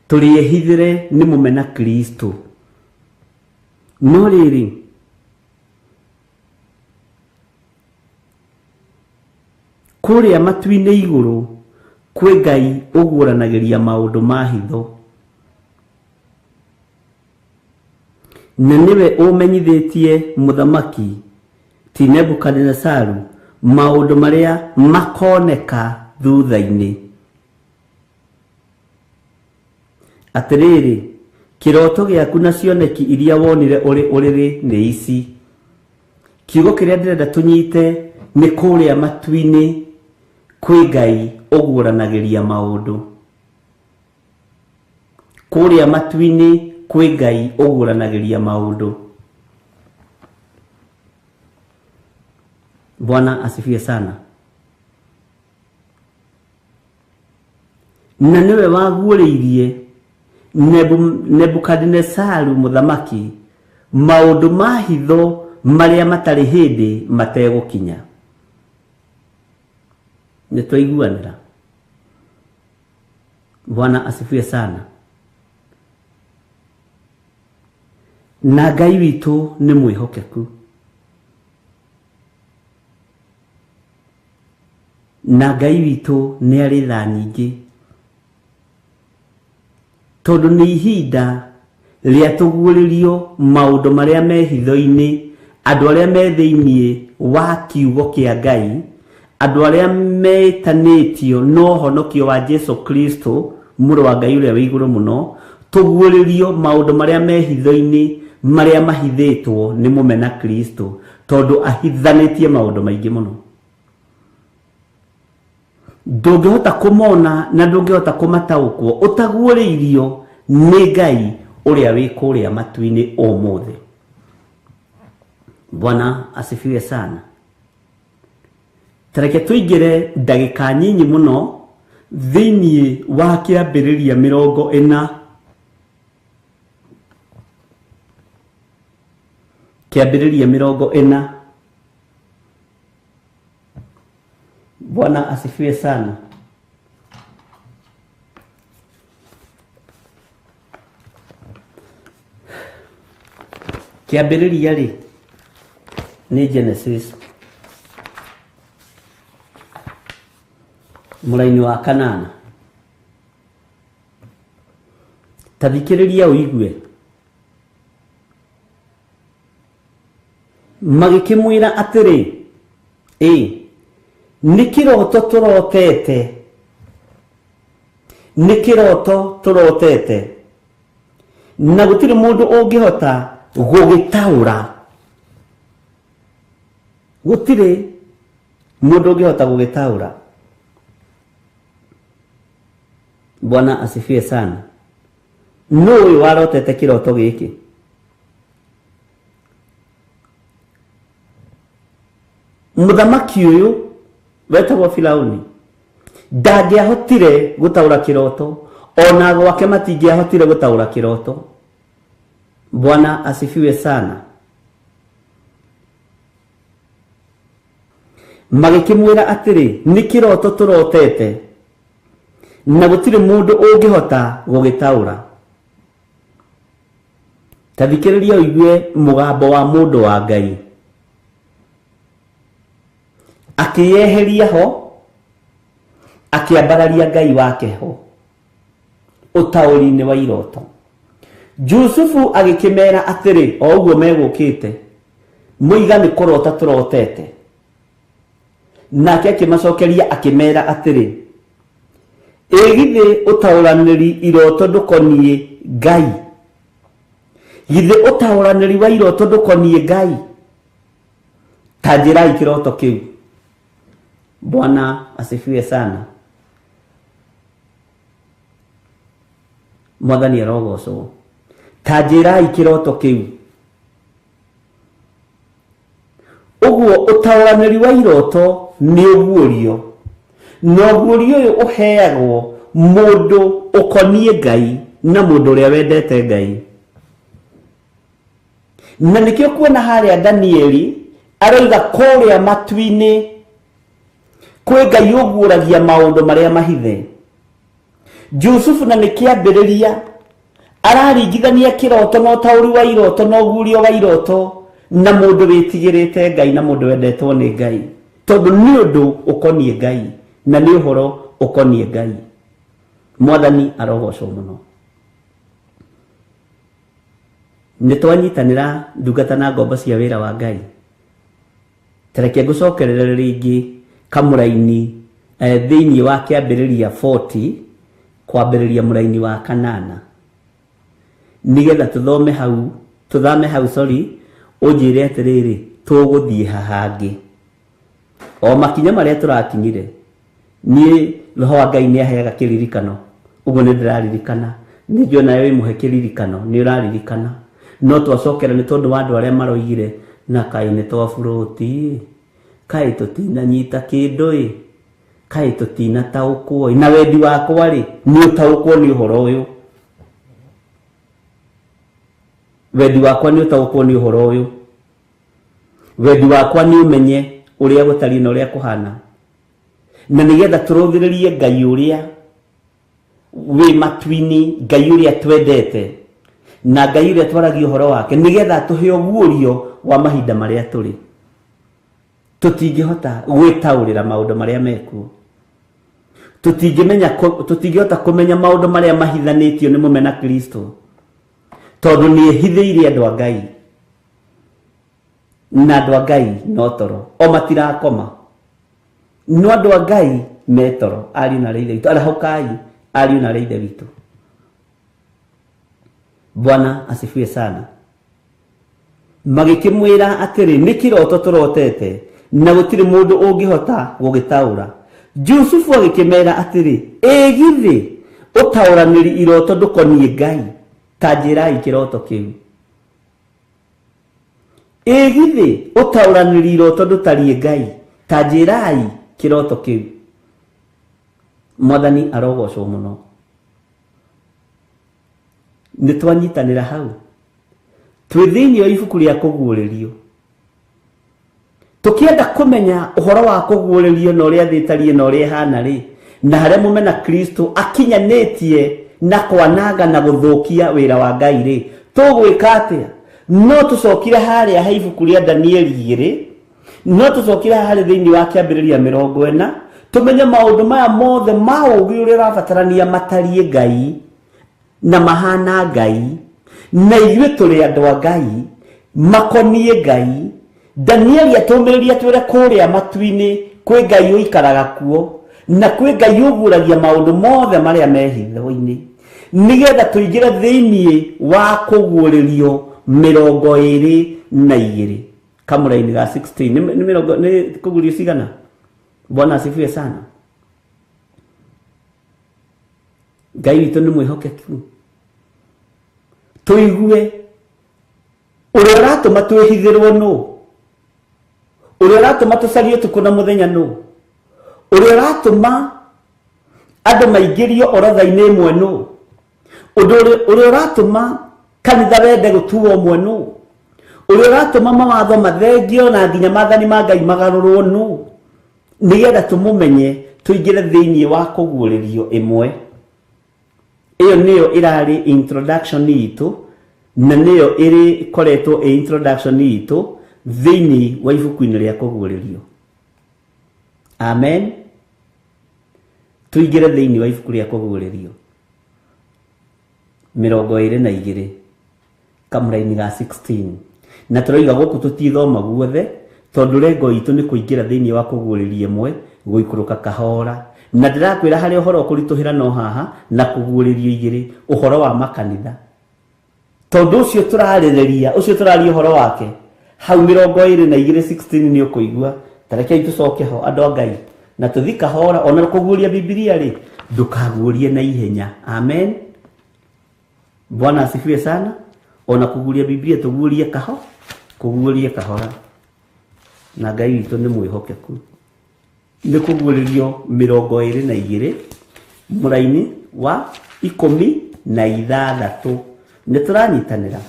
Tũrĩehithĩre nĩ mũmena Kristo. No rĩrĩ, kũrĩa matu-inĩ igũrũ kwĩ Ngai ũguũranagĩria maũndũ ma hitho. Na nĩwe ũmenyithĩtie mũthamaki ti Nebukadinesaru maũndũ marĩa makoneka thutha-inĩ. Atĩrĩrĩ, kĩroto gĩaku na cioneki iria wonire ũrĩ ũrĩrĩ nĩ ici. Kiugo kĩrĩa ndĩrenda tũnyite nĩ kũrĩa matu-inĩ kwĩ Ngai ũguũranagĩria maũndũ. Kũrĩa matu-inĩ kwĩ Ngai ũguũranagĩria maũndũ. Bwana asifiwe sana. Na nĩwe waguũrĩirie Nebukadinesaru mũthamaki maũndũ ma hitho marĩa matarĩ hĩndĩ mategũkinya. Nĩ twaiguanĩra? Bwana asifiwe sana. Na Ngai witũ nĩ mwĩhokeku. Na Ngai witũ nĩ arĩ tha nyingĩ. Tondũ nĩ ihinda rĩa tũguũrĩrio maũndũ marĩa me hitho-inĩ, andũ arĩa me thĩinĩ wa kiugo kĩa Ngai, andũ arĩa metanĩtio na ũhonokio wa Jesu Kristo, mũrũ wa Ngai ũrĩa wĩ igũrũ mũno, tũguũrĩrio maũndũ marĩa me hitho-inĩ marĩa mahithĩtwo nĩ mũmena Kristo, tondũ ahithanĩtie maũndũ maingĩ mũno. Ndũngĩhota kũmona na ndũngĩhota kũmataũkwo ũtaguũrĩirio nĩ Ngai ũrĩa wĩ kũrĩa matu-inĩ ũmũthĩ. Bwana asifiwe sana. Tareke tũingĩre ndagĩka nyinyi mũno thĩinĩ wa Kĩambĩrĩria 40. Kĩambĩrĩria 40. Bwana asifiwe sana. Kĩambĩrĩria rĩ nĩ Genesis mũraini wa kanana. Ta thikĩrĩria ũigue. Magĩkĩmwĩra atĩrĩ, ĩ nĩ kĩroto tũrotete, nĩ kĩroto tũrotete, na gũtirĩ mũndũ ũngĩhota gũgĩtaũra. Gũtirĩ mũndũ ũngĩhota gũgĩtaũra. Bwana asifiwe sana. Nũ ũyũ warotete kĩroto gĩkĩ? Mũthamaki ũyũ wetagwo Firauni ndangĩahotire gũtaũra kĩroto, ona gwake matingĩahotire gũtaũra kĩroto. Bwana asifiwe sana. Magĩkĩmwĩra atĩrĩ, nĩ kĩroto tũrotete, na gũtirĩ mũndũ ũngĩhota gũgĩtaũra. Ta thikĩrĩria ũigue mũgambo wa mũndũ wa Ngai. Akĩyeheria ho, akĩambararia Ngai wake ho, ũtaũri-inĩ wa iroto. Jusufu agĩkĩmera atĩrĩ, o ũguo megũkĩte, mũiga nĩ kũrota tũrotete. Nake akĩmacokeria akĩmera atĩrĩ, Ĩ githĩ ũtaũranĩri iroto ndũkoniĩ Ngai? Githĩ ũtaũranĩri wa iroto ndũkoniĩ Ngai? Ta njĩrai kĩroto kĩu. Bwana asifiwe sana. Mwathani arogocwo. Ta njĩrai kĩroto kĩu. Ũguo ũtaũranĩri wa iroto nĩ ũguũrio, na ũguũrio ũyũ ũheagwo mũndũ ũkoniĩ Ngai na mũndũ ũrĩa wendete Ngai. Na nĩkĩo kuona harĩa Danieli aroiga kũrĩa matu-inĩ kwĩ Ngai ũguũragia maũndũ marĩa mahithe. Jusufu na nĩ kĩambĩrĩria araringithania kĩroto na ũtaũri wa iroto na ũguũrio wa iroto na mũndũ wĩtigĩrĩte Ngai na mũndũ wendetwo nĩ Ngai, tondũ nĩ ũndũ ũkoniĩ Ngai na nĩ ũhoro ũkoniĩ Ngai. Mwathani arogocwo mũno. Nĩ twanyitanĩra ndungata na ngombo cia wĩra wa Ngai. Tareke ngũcokerere rĩngĩ kamũraini thĩinĩ wa kĩambĩrĩria 40 kwambĩrĩria mũraini wa kanana, nĩgetha tũthome hau, tũthame hau, sorry, ũnjĩre atĩrĩrĩ, tũgũthiĩ haha hangĩ. O makinya marĩa tũrakinyire, niĩ roho wa Ngai nĩ aheaga kĩririkano, ũguo nĩ ndĩraririkana, nĩ njũĩ nawe wĩ mũhe kĩririkano, nĩ ũraririkana. No twacokera nĩ tondũ wa andũ arĩa maroigire na kaĩ nĩ twaburũti, kaĩ tũtinanyita kĩndũ ĩ, kaĩ tũtinataũkwo ĩ, na wendi wakwa rĩ nĩ ũtaũkwo nĩ ũhoro ũyũ. Wendi wakwa nĩ ũtaũkwo nĩ ũhoro ũyũ. Wendi wakwa nĩ ũmenye ũrĩa gũtariĩ na ũrĩa kũhana, na nĩgetha tũrũthĩrĩrie Ngai ũrĩa wĩ matu-inĩ, Ngai ũrĩa twendete na Ngai ũrĩa twaragia ũhoro wake, nĩgetha tũhe ũguũrio wa mahinda marĩa tũrĩ. Tũtingĩhota gwĩtaũrĩra maũndũ marĩa mekuo, tũtingĩhota kũmenya maũndũ marĩa mahithanĩtio nĩ mũmena Kristo, tondũ nĩ ehithĩire andũ a Ngai, na andũ a Ngai no toro, o matirakoma, no andũ a Ngai me toro. Ariũ na aarĩ a Ithe witũ, arahũkai, ariũ na aarĩ a Ithe witũ. Bwana asifiwe sana. Magĩkĩmwĩra atĩrĩ, nĩ kĩroto tũrotete na gũtirĩ mũndũ ũngĩhota gũgĩtaũra. Jusufu agĩkĩmera atĩrĩ, ĩ githĩ ũtaũranĩri iroto ndũkoniĩ Ngai? Ta njĩrai kĩroto kĩu. Ĩ githĩ ũtaũranĩri iroto ndũtariĩ Ngai? Ta njĩrai kĩroto kĩu. Mwathani arogocwo mũno. Nĩ twanyitanĩra hau, twĩ thĩinĩ wa ibuku rĩa kũguũrĩrio, tũkĩenda kũmenya ũhoro wa kũguũrĩrio na ũrĩa thĩ ĩtariĩ na ũrĩa ĩhana rĩ, na harĩa mũmena Kristo akinyanĩtie na kwananga na gũthũkia wĩra wa Ngai rĩ, tũgwĩka atĩa? No tũcokire harĩa he ibuku rĩa Danieli 2, no tũcokire harĩ thĩinĩ wa kĩambĩrĩria 40, tũmenye maũndũ maya mothe ma ũũgĩ ũrĩa ũrabatarania matariĩ Ngai na mahana Ngai, na ithuĩ tũrĩ andũ a Ngai makoniĩ Ngai. Danieli atũmĩrĩria twĩre kũrĩa matu-inĩ kwĩ Ngai ũikaraga kuo, na kwĩ Ngai ũguũragia maũndũ mothe marĩa me hitho-inĩ, nĩgetha tũingĩre thĩinĩ wa kũguũrĩrio 22 kamũraini ga 16. Nĩ mĩrongo nĩ kũguũrio cigana? Bwana asifiwe sana. Ngai witũ nĩ mwĩhokeku. Tũigue ũrĩa ũratũma twĩhithĩrwo nũ, ũrĩa ũratũma tũcarie ũtukũ na mũthenya nũ, ũrĩa ũratũma andũ maingĩrio orotha-inĩ ĩmwe nũ, ũndũ ũrĩa ũratũma kanitha wende gũtuo ũmwe nũ, ũrĩa ũratũma mawatho mathengio na nginya maathani ma Ngai magarũrwo nũ, nĩgetha tũmũmenye tũingĩre thĩinĩ wa kũguũrĩrio ĩmwe. Ĩyo nĩyo ĩrarĩ introduction itũ, na nĩyo ĩrĩ koretwo ĩ introduction itũ thĩinĩ wa ibuku-inĩ rĩa kũguũrĩrio. Amen. Tũingĩre thĩinĩ wa ibuku rĩa kũguũrĩrio 22 kamũraini ga 16, na tũroiga gũkũ tũtithoma guothe tondũ lengo itũ nĩ kũingĩra thĩinĩ wa kũguũrĩria ĩmwe, gũikũrũka kahora, Na ndĩrakwĩra harĩa ũhoro ũkũritũhĩra no haha na kũguũrĩrio igĩrĩ ũhoro wa makanitha. Tondũ ũcio tũrarĩrĩria, ũcio tũraria ũhoro wake, hau 22:16 nĩ ũkũigua. Ta rekei tũcoke ho andũ a Ngai na tũthi kahora. Ona kũguũria Bibilia rĩ, ndũkaguũrie na ihenya. Amen. Bwana asifiwe sana. Ona kũguũria Bibilia tũguũrie kaho, kũguũrie kahora. Na Ngai witũ nĩ mwĩhokeku. Nĩ kũguũrĩrio 22 mũraini wa 16. Nĩ tũranyitanĩra.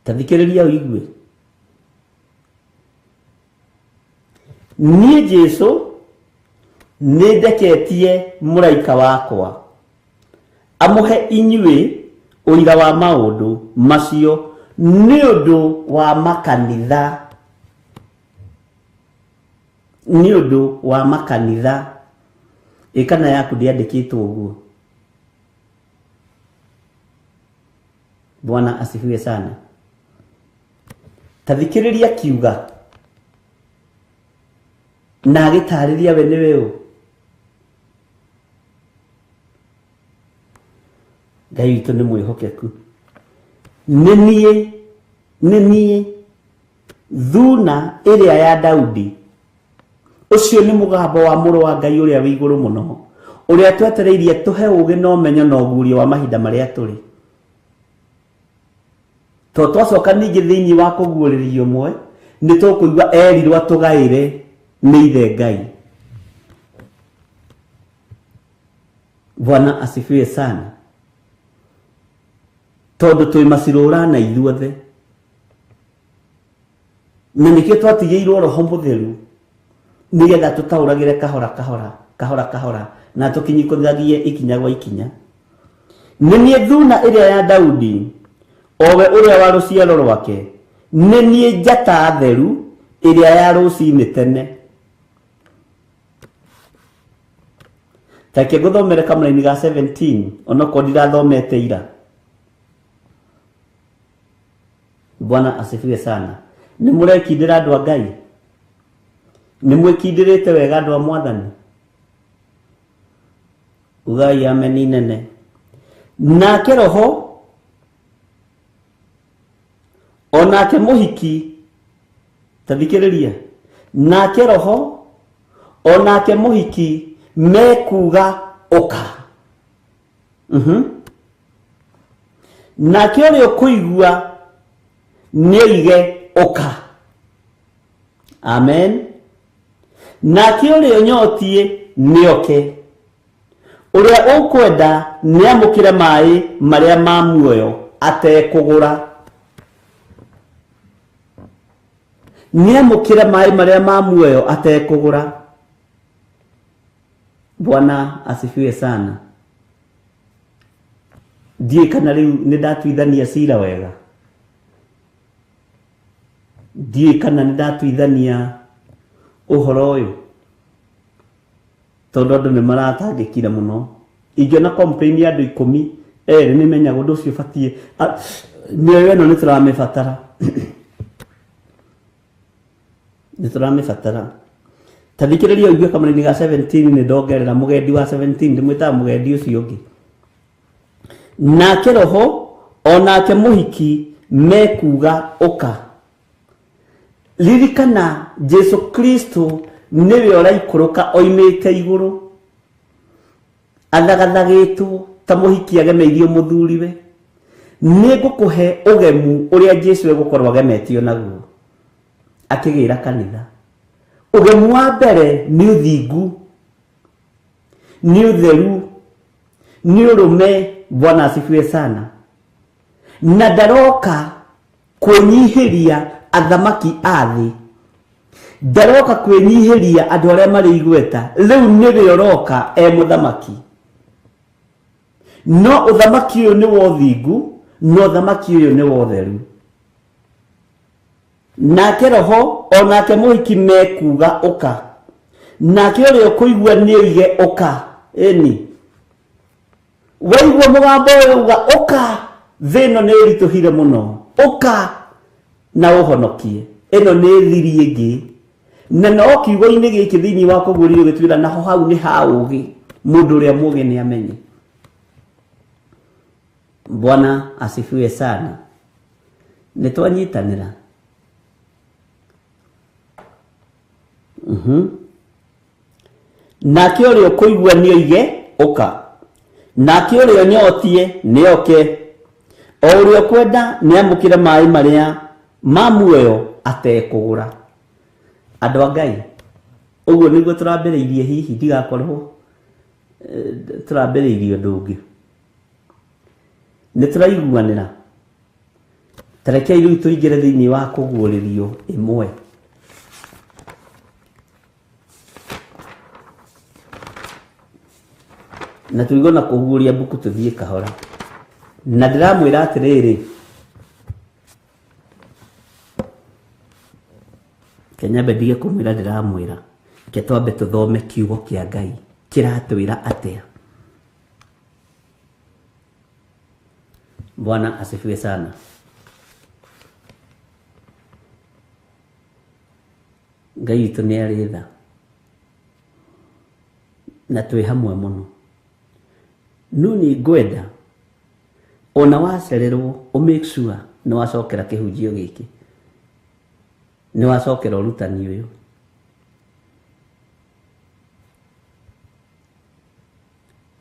Ta thikĩrĩria ũigue. Niĩ Jesũ nĩ ndeketie mũraika wakwa amũhe inyuĩ ũira wa maũndũ macio nĩ ũndũ wa makanitha. Nĩ ũndũ wa makanitha. Ĩ kana yaku ndĩandĩkĩtwo ũguo? Bwana asifiwe sana. Ta thikĩrĩria kiuga na agĩtarĩria we nĩwe ũ. Ngai witũ nĩ mwĩhokeku. Nĩ niĩ, nĩ niĩ thuna ĩrĩa ya Daudi. Ũcio nĩ mũgambo wa mũrũ wa Ngai ũrĩa wĩ igũrũ mũno, ũrĩa twetereirie tũhe ũũgĩ na ũmenyo na ũguũrio wa mahinda marĩa tũrĩ. To twacoka ningĩ thĩinĩ wa kũguũrĩrio ũmwe, nĩ tũkũigua erirwo atũgaĩre nĩ ithe Ngai. Bwana asifiwe sana. Tondũ twĩ macirũra na ithuothe. Na nĩkĩo twatigĩirwo Roho Mũtheru nĩgetha tũtaũragĩre kahora kahora, kahora kahora, na tũkinyithagie ikinya gwa ikinya. Nĩ niĩ thuna ĩrĩa ya Daudi, o we ũrĩa wa rũciaro rwake. Nĩ niĩ njata theru ĩrĩa ya rũcinĩ tene. Ta reke ngũthomere kamũraini ga 17, onokorwo ndirathomete ira. Bwana asifiwe sana. Nĩ mũrekindĩra andũ a Ngai? Nĩ mwĩkindĩrĩte wega andũ a Mwathani? Ugai ameni nene. Nake Roho onake mũhiki, ta thikĩrĩria, nake Roho onake mũhiki mekuga ũka. Nake ũrĩa ũkũigua nĩoige ũka. Amen. Nake ũrĩa ũnyotiĩ nĩoke. Ũrĩa ũkwenda nĩamũkĩre maĩ marĩa ma muoyo atekũgũra. Nĩamũkĩre maĩ marĩa ma muoyo atekũgũra. Bwana asifiwe sana. Ndiũĩ kana rĩu nĩ ndatuithania cira wega. Ndiũĩ kana nĩ ndatuithania ũhoro ũyũ, tondũ andũ nĩ maratangĩkire mũno. Ingĩona complain ya andũ 10 erĩ nĩ menyaga ũndũ ũcio ũbatiĩ. Mĩoyo ĩno nĩ tũramĩbatara. Nĩ tũramĩbatara. Ta thikĩrĩria ũigue kamũraini ga 17 nĩ ndongerera mũgendi wa 17, ndĩmwĩtaga mũgendi ũcio ũngĩ. Nake Roho onake mũhiki mekuga ũka. Ririkana Jesu Kristo nĩwe ũraikũrũka oimĩte igũrũ, athagathagĩtwo ta mũhiki agemeirio mũthuriwe. Nĩ ngũkũhe ũgemu ũrĩa Jesu egũkorwo agemetio naguo akĩgĩra kanitha. Ũgemu wa mbere nĩ ũthingu, nĩ ũtheru, nĩ ũrũme. Bwana asifiwe sana. Na ndaroka kwĩnyihĩria athamaki a thĩ, ndaroka kwĩnyihĩria andũ arĩa marĩ igweta. Rĩu nĩwe ũroka e mũthamaki. No ũthamaki ũyũ nĩ wa ũthingu, no ũthamaki ũyũ nĩ wa ũtheru. Nake Roho onake mũhiki mekuga ũka. Nake ũrĩa ũkũigua nĩoige ũka. Ĩni waigua mũgambo ũyũ uga ũka, thĩ ĩno nĩ ĩritũhire mũno, ũka na ũhonokie. Ĩno nĩ thiri ĩngĩ. Na no kiugo-inĩ gĩkĩ thĩinĩ wa kũguũrĩrio gĩtwĩra naho hau nĩ ha ũũgĩ, mũndũ ũrĩa mũũgĩ nĩ amenye. Bwana asifiwe sana. Nĩ twanyitanĩra. Nake ũrĩa ũkũigua nĩ oige ũka, nake ũrĩa ũnyotie nĩ oke, o ũrĩa ũkwenda nĩ amũkĩre maĩ marĩa ma muoyo atekũgũra. Andũ a Ngai, ũguo nĩguo tũrambĩrĩirie, hihi ndigakorwo tũrambĩrĩirie ũndũ ũngĩ. Nĩ tũraiguanĩra. Ta rekei rĩu tũingĩre thĩinĩ wa kũguũrĩrio ĩmwe. Na tũigwo na kũguũria mbuku tũthiĩ kahora. Na ndĩramwĩra atĩrĩrĩ, Kenyambe ndige kũmwĩra ndĩramwĩra, ke twambe tũthome kiugo kĩa Ngai kĩratwĩra atĩa. Bwana asifiwe sana. Ngai witũ nĩ arĩ tha na twĩ hamwe mũno. No nĩ ngwenda ona wacererwo ũ make sure nĩ wacokera kĩhunjio gĩkĩ, nĩ wacokera ũrutani ũyũ.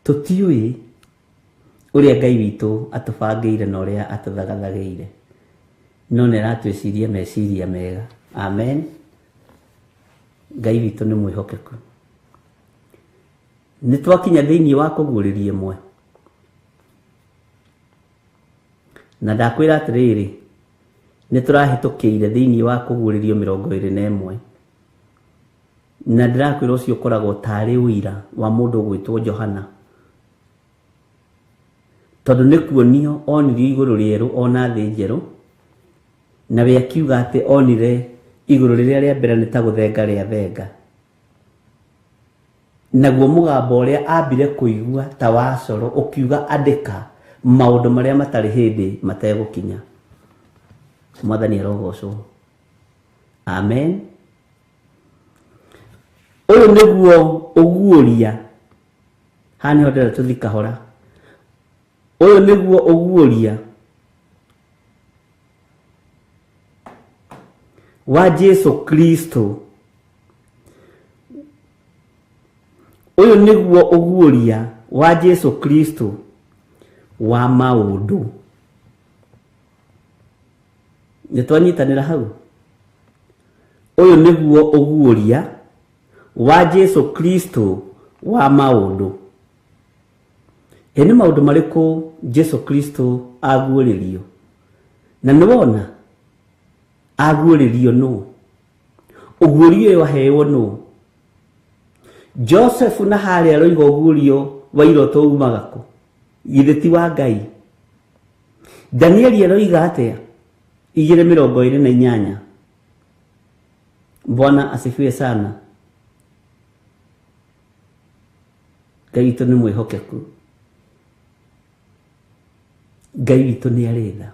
Tũtiũĩ ũrĩa Ngai witũ atũbangĩire na ũrĩa atũthagathagĩire, no nĩ aratwĩciria meciria mega. Amen. Ngai witũ nĩ mwĩhokeku. Nĩ twakinya thĩinĩ wa kũguũrĩria ĩmwe, na ndakwĩra atĩrĩrĩ, nĩ tũrahĩtũkĩire thĩinĩ wa kũguũrĩrio 21, na ndĩrakwĩra ũcio ũkoragwo tarĩ ũira wa mũndũ ũgwĩtwo Johana, tondũ nĩ kuonio onirio igũrũ rĩerũ ona thĩ njerũ, na we akiuga atĩ onire igũrũ rĩrĩa rĩa mbere nĩ ta gũthenga rĩa thenga, naguo mũgambo ũrĩa ambire kũigua ta wa coro ũkiuga andĩka maũndũ marĩa matarĩ hĩndĩ mategũkinya. Mwathani arogocwo. Amen. Ũyũ nĩguo ũguũria, haha nĩho ndĩrenda tũthiĩ kahora. Ũyũ nĩguo ũguũria wa Jesu Kristo. Ũyũ nĩguo ũguũria wa Jesu Kristo wa maũndũ. Nĩ twanyitanĩra hau. Ũyũ nĩguo ũguũria wa Jesu Kristo wa maũndũ. Ĩ nĩ maũndũ marĩkũ Jesu Kristo aguũrĩrio? Na nĩ wona aguũrĩrio nũ? Ũguũrio ũyũ aheirwo nũ? Joseph na harĩa aroiga ũguũrio wa iroto umaga kũ? Githĩ ti wa Ngai? Danieli aroiga atĩa? 2:28. Bwana asifiwe sana. Ngai witũ nĩ mwĩhokeku. Ngai witũ nĩ arĩ tha.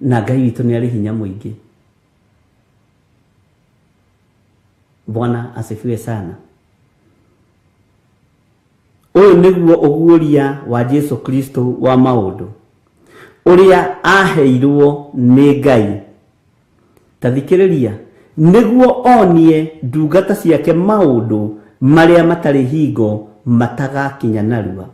Na Ngai witũ nĩ arĩ hinya mũingĩ. Bwana asifiwe sana. Ũyũ nĩguo ũguũria wa Jesu Kristo wa maũndũ ũrĩa aheirwo nĩ Ngai. Ta thikĩrĩria, nĩguo onie ndungata ciake maũndũ marĩa matarĩ hingo matagakinya narua.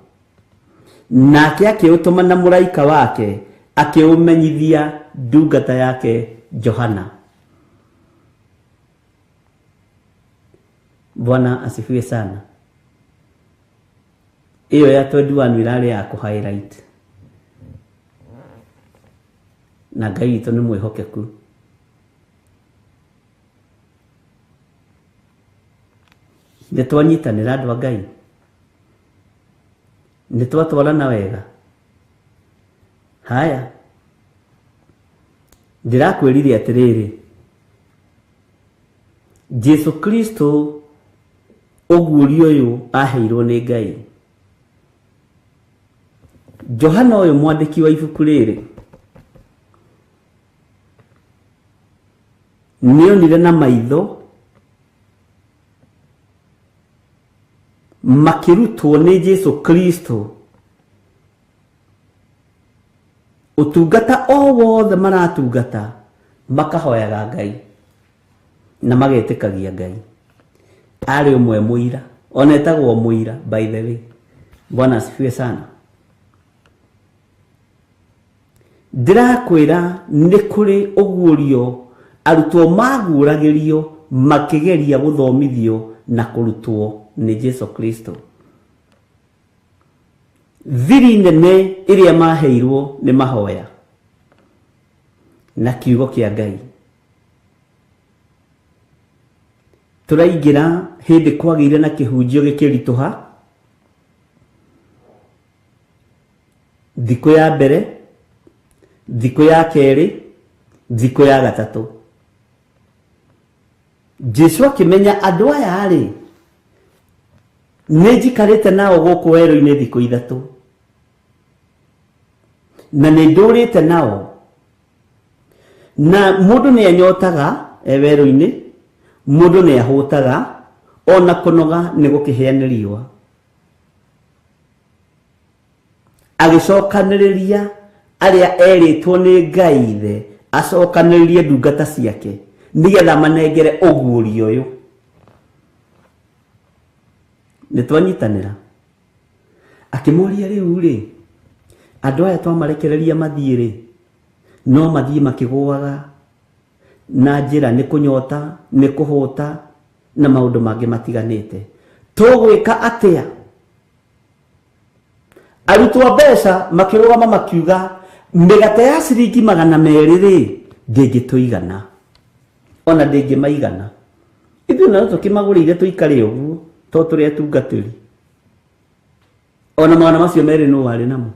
Nake akĩũtũma na mũraika wake akĩũmenyithia ndungata yake Johana. Bwana asifiwe sana. Ĩyo ya 21 ĩrarĩ ya kũ highlight. Na Ngai witũ nĩ mwĩhokeku. Nĩ twanyitanĩra andũ a Ngai. Nĩ twatwarana wega. Haya, ndĩrakwĩrire atĩrĩrĩ, Jesu Kristo ũguũrio ũyũ aheirwo nĩ Ngai. Johana ũyũ mwandĩki wa ibuku rĩrĩ Nĩonire na maitho makĩrutwo nĩ Jesu Kristo ũtungata o wothe maratungata makahoyaga Ngai na magetĩkagia Ngai. Arĩ ũmwe mũira, ona etagwo mũira by the way. Bwana asifiwe sana. Ndĩrakwĩra nĩ kũrĩ ũguũrio arutwo maguũragĩrio makĩgeria gũthomithio na kũrutwo nĩ Jesu Kristo. Thiri nene ĩrĩa maheirwo nĩ mahoya na kiugo kĩa Ngai. Tũraingĩra hĩndĩ kwagĩire na kĩhunjio gĩkĩritũha thikũ ya mbere, thikũ ya kerĩ, thikũ ya gatatũ. Jesu akĩmenya andũ aya rĩ, nĩ njikarĩte nao gũkũ werũ-inĩ thikũ ithatũ na nĩ ndũrĩte nao, na mũndũ nĩ anyotaga e werũ-inĩ, mũndũ nĩ ahũtaga, ona kũnoga nĩ gũkĩhĩa nĩ riũa. Agĩcokanĩrĩria arĩa erĩtwo nĩ Ngai ithe acokanĩrĩrie ndungata ciake nĩgetha manengere ũguũrio ũyũ. Nĩ twanyitanĩra. Akĩmoria rĩu rĩ, andũ aya twamarekereria mathiĩ rĩ, no mathiĩ makĩgũaga na njĩra nĩ kũnyota, nĩ kũhũta na maũndũ mangĩ matiganĩte. Tũgwĩka atĩa? Arutwo mbeca makĩrũgama makiuga mĩgate ya ciringi 200 rĩ ndĩngĩtũigana, ona ndĩngĩmaigana. Ithuĩ no tũkĩmagũrĩire tũikare ũguo to tũrĩ atungatĩri. Ona 200 nũ warĩ namo?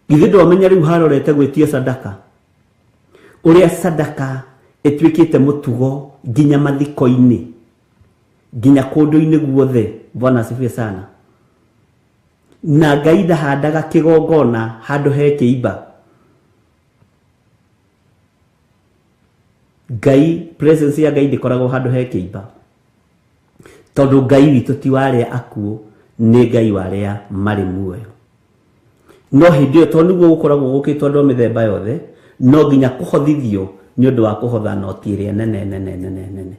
Githĩ ndwamenya rĩu harorete gwĩtia sadaka, ũrĩa sadaka ĩtuĩkĩte mũtugo nginya mathiko-inĩ, nginya kũndũ-inĩ guothe. Bwana asifiwe sana. Na Ngai ndahandaga kĩgongona handũ he kĩimba. Ngai, presence ya Ngai ndĩkoragwo handũ he kĩimba, tondũ Ngai witũ ti wa arĩa akuũ, nĩ Ngai wa arĩa marĩ muoyo. No hĩndĩ ĩyo tondũ nĩguo gũkoragwo gũkĩtwo andũ a mĩthemba yothe, no nginya kũhothithio nĩ ũndũ wa kũhotha noti ĩrĩa nene nene nene nene.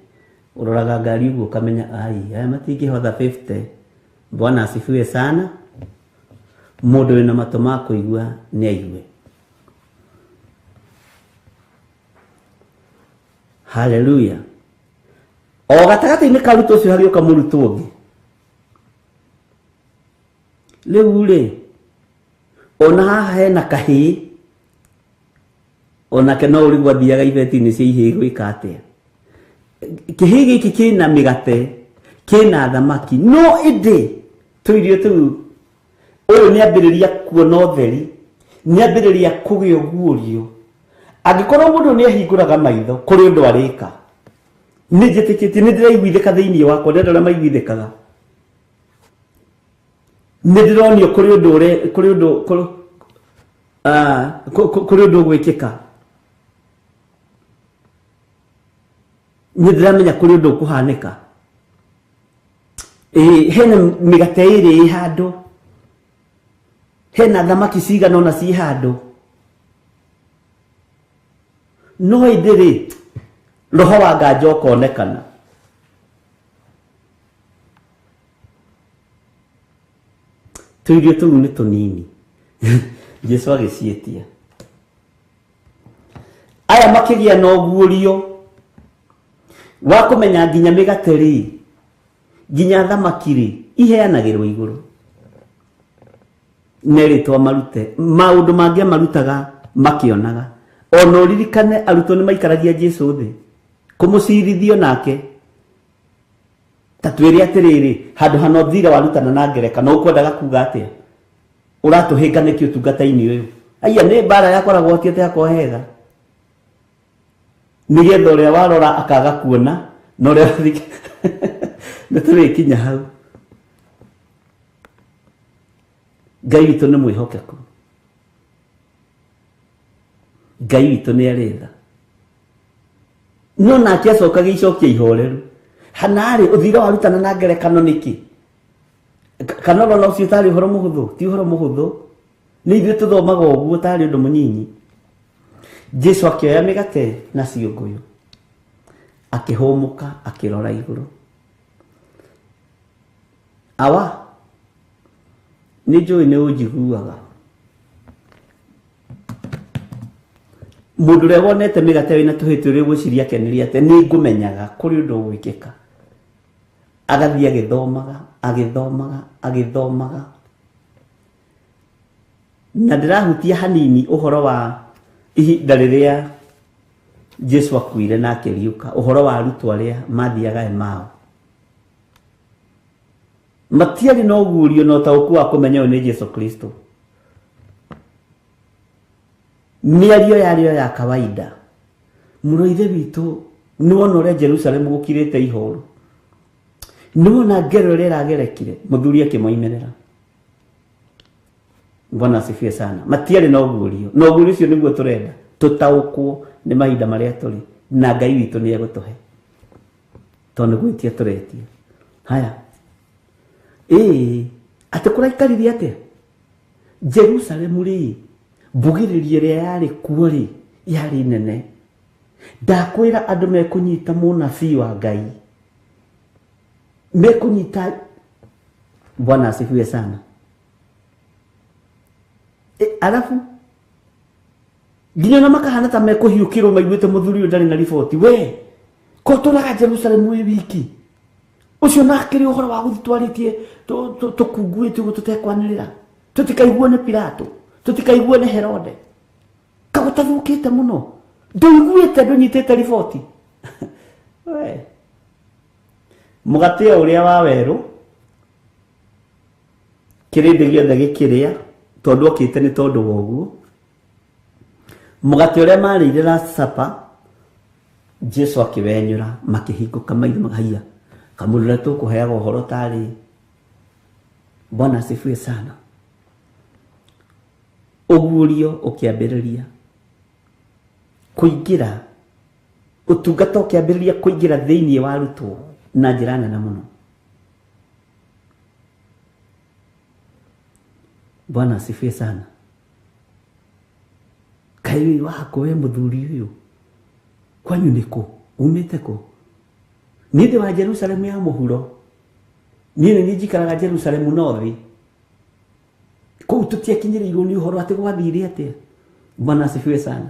Ũroraga ngari ũguo ũkamenya ai, aya matingĩhotha 50. Bwana asifiwe sana. Mũndũ wĩna matũ ma kũigua nĩ aigue. Haleluya. O gatagatĩ-inĩ ka arutwo ũcio hagĩũka mũrutwo ũngĩ. Rĩu rĩ, ona haha hena kahĩĩ, onake no ũrigwo athiaga ibeti-inĩ cia ihĩĩ gwĩka atĩa. Kĩhĩĩ gĩkĩ kĩna mĩgate, kĩna thamaki, no ĩndĩ tũirio tũu, ũyũ nĩambĩrĩria kuona ũtheri, nĩambĩrĩria kũgĩa ũguũrio. Angĩkorwo mũndũ nĩahingũraga maitho kũrĩ ũndũ arĩka, nĩ njĩtĩkĩtie, nĩ ndĩraiguithĩka thĩinĩ wakwa, nĩ andũ arĩa maiguithĩkaga. Nĩ ndĩronio kũrĩ ũndũ ũre, kũrĩ ũndũ, kũrĩ, kũrĩ ũndũ ũgwĩkĩka. Nĩ ndĩramenya kũrĩ ũndũ ũkũhanĩka. Hena mĩgate ĩrĩ ĩ handũ, hena thamaki cigana ũna ciĩ handũ, no ĩndĩ rĩ, roho wa nganja ũkonekana. Tũirio tũu nĩ tũnini. Jesu agĩciĩtia. Aya makĩgĩa na ũguũrio wa kũmenya nginya mĩgate rĩ, nginya thamaki rĩ, iheanagĩrwo igũrũ. Nerĩtwo marute maũndũ mangĩ marutaga makĩonaga. Ona ũririkane arutwo nĩ maikaragia Jesu thĩ kũmũcirithio nake. Ta twĩre atĩrĩrĩ, handũ hana ũthira warutana na ngerekano, ũkwendaga kuga atĩa? Ũratũhĩnga nĩkĩ ũtungata-inĩ ũyũ? Aya nĩ mbara yakoragwo atĩ hakorwo hega, nĩgetha ũrĩa warora akaga kuona na ũrĩa wathika. Nĩ tũrĩkinya hau. Ngai witũ nĩ mwĩhokeku, Ngai witũ nĩ arĩ tha. No nake acokagia icokia ihoreru. Hanarĩ ũthira warutana na ngerekano nĩkĩ? Kana ũrona ũcio tarĩ ũhoro mũhũthũ? Ti ũhoro mũhũthũ. Nĩ ithuĩ tũthomaga ũguo tarĩ ũndũ mũnyinyi. Jesu akĩoya mĩgate na ciũngũyũ, akĩhũmũka, akĩrora igũrũ. Awa, nĩ njũĩ nĩ ũnjiguaga. Mũndũ ũrĩa wonete mĩgate ĩyo na tũhĩ twĩrĩ ũgwĩciria akenirie atĩa? Nĩ ngũmenyaga kũrĩ ũndũ ũgwĩkĩka. Agathiĩ agĩthomaga, agĩthomaga, agĩthomaga. Na ndĩrahutia hanini ũhoro wa ihinda rĩrĩa Jesu akuire na akĩriũka, ũhoro wa arutwo arĩa mathiaga Emau. Matiarĩ na ũguũrio na ũtaũku wa kũmenya ũyũ nĩ Jesu Kristo. Mĩario yarĩ o ya kawaida. Mũrũ ithe witũ, nĩ wona ũrĩa Jerusalemu gũkirĩte ihoru. Nĩ wona ngero ĩrĩa ĩragerekire, mũthuri akĩmoimĩrĩra. Bwana asifiwe sana. Matiarĩ na ũguũrio. Na ũguũrio ũcio nĩguo tũrenda. Tũtaũkwo nĩ mahinda marĩa tũrĩ. Na Ngai witũ nĩ egũtũhe. Tondũ nĩ gwĩtia tũretia. Haya. Ĩĩ, atĩ kũraikarire atĩa? Jerusalemu rĩ, mbugĩrĩrio ĩrĩa yarĩ kuo rĩ, yarĩ nene. Ndakwĩra andũ mekũnyita mũnabii wa Ngai. Mekũnyita. Bwana asifiwe sana. Alafu nginya ona makahana ta mekũhiũkĩrwo maiguĩte mũthuri ũyũ ndarĩ na riboti. We, ko tũraga Jerusalemu wĩ wiki? Ũcio nakĩrĩ ũhoro wa gũthiĩ twarĩtie tũkunguĩte ũguo tũtekwanĩrĩra. Tũtikaiguo nĩ Pilato, tũtikaiguo nĩ Herode. Kagũtathũkĩte mũno. Ndũiguĩte, ndũnyitĩte riboti. We. Mũgate o ũrĩa wa werũ, kĩrĩndĩ gĩothe gĩkĩrĩa, tondũ okĩte nĩ tondũ wa ũguo. Mũgate ũrĩa marĩire Last Supper, Jesu akĩwenyũra, makĩhingũka maitho makahaiya. Kamũndũ ũrĩa tũkũheaga ũhoro tarĩ. Bwana asifiwe sana. Ũguũrio ũkĩambĩrĩria kũingĩra, ũtungata ũkĩambĩrĩria kũingĩra thĩinĩ wa arutwo na njĩra nene mũno. Bwana asifiwe sana. Kaĩ wĩ wako we mũthuri ũyũ? Kwanyu nĩ kũ? Umĩte kũ? Niĩ ndĩ wa Jerusalemu ya mũhuro. Niĩ nĩ niĩ njikaraga Jerusalemu North. Kũu tũtiakinyĩrĩirwo nĩ ũhoro atĩ gwathire atĩa. Bwana asifiwe sana.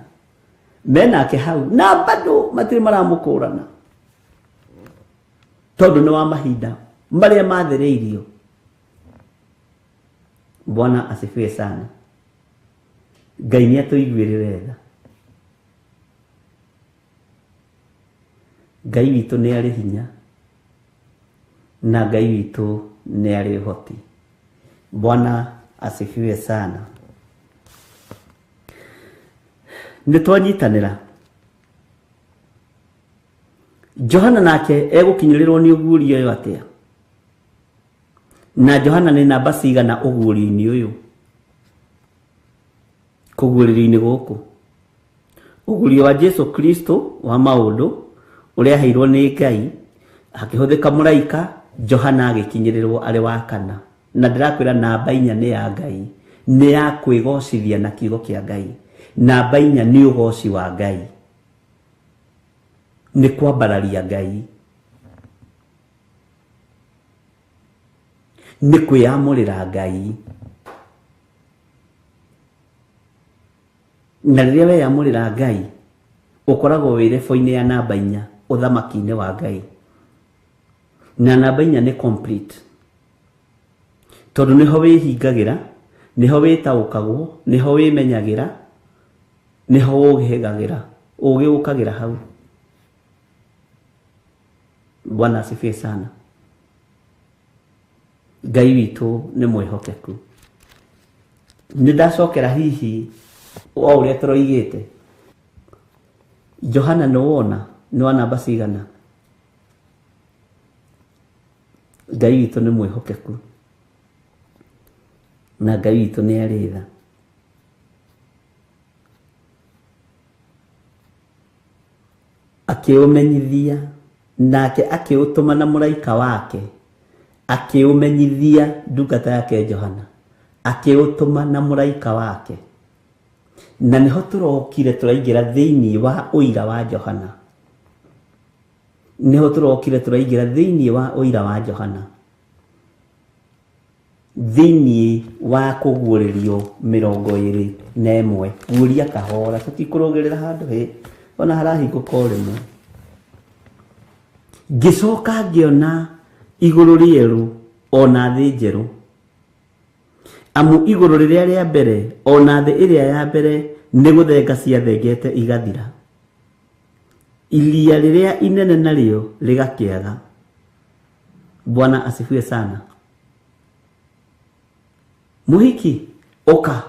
Menake hau na bado matirĩ maramũkũrana. Tondũ nĩ wa mahinda marĩa mathĩrĩirio. Bwana asifiwe sana. Ngai nĩ atũiguĩrĩre tha. Ngai witũ nĩ arĩ hinya na Ngai witũ nĩ arĩ ũhoti. Bwana asifiwe sana. Nĩ twanyitanĩra. Johana nake egũkinyĩrĩrwo nĩ ũguũrio ũyũ atĩa? Na Johana nĩ namba cigana ũguũrio-inĩ ũyũ? Kũguũrĩrio-inĩ gũkũ. Ũguũrio wa Jesu Kristo wa maũndũ ũrĩa aheirwo nĩ Ngai akĩhũthĩka mũraika, Johana agĩkinyĩrĩrwo arĩ wa kana. Na ndĩrakwĩra namba 4 nĩ ya Ngai, nĩ ya kwĩgocithia na kiugo kĩa Ngai. Namba 4 nĩ ũgoci wa Ngai, nĩ kwambararia Ngai, nĩ kwĩyamũrĩra Ngai. Na rĩrĩa weyamũrĩra Ngai, ũkoragwo wĩ rebo-inĩ ya namba 4 ũthamaki-inĩ wa Ngai. Na namba 4 nĩ complete. Tondũ nĩho wĩhingagĩra, nĩho wĩtaũkagwo, nĩho wĩmenyagĩra, nĩho ũhĩgagĩra, ũgĩ ũkagĩra hau. Bwana asifiwe sana. Ngai witũ nĩ mwĩhokeku. Nĩ ndacokera hihi o ũrĩa tũroigĩte. Johana nĩ wona nĩ wa namba cigana? Ngai witũ nĩ mwĩhokeku na Ngai witũ nĩ arĩ tha. Akĩũmenyithia, nake akĩũtũma na mũraika wake, akĩũmenyithia ndungata yake Johana, akĩũtũma na mũraika wake. Na nĩho tũrokire tũraingĩra thĩinĩ wa ũira wa Johana. Nĩho tũrokire tũraingĩra thĩinĩ wa ũira wa Johana, thĩinĩ wa kũguũrĩrio 21. Guũria kahora, tũtikũrũgĩrĩra handũ hĩ ona harahingũka o rĩmwe. Ngĩcoka ngĩona igũrũ rĩerũ ona thĩ njerũ, amu igũrũ rĩrĩa rĩa mbere ona thĩ ĩrĩa ya mbere nĩ gũthenga ciathengete igathira, iria rĩrĩa inene narĩo rĩgakĩaga. Bwana asifiwe sana. Mũhiki ũka,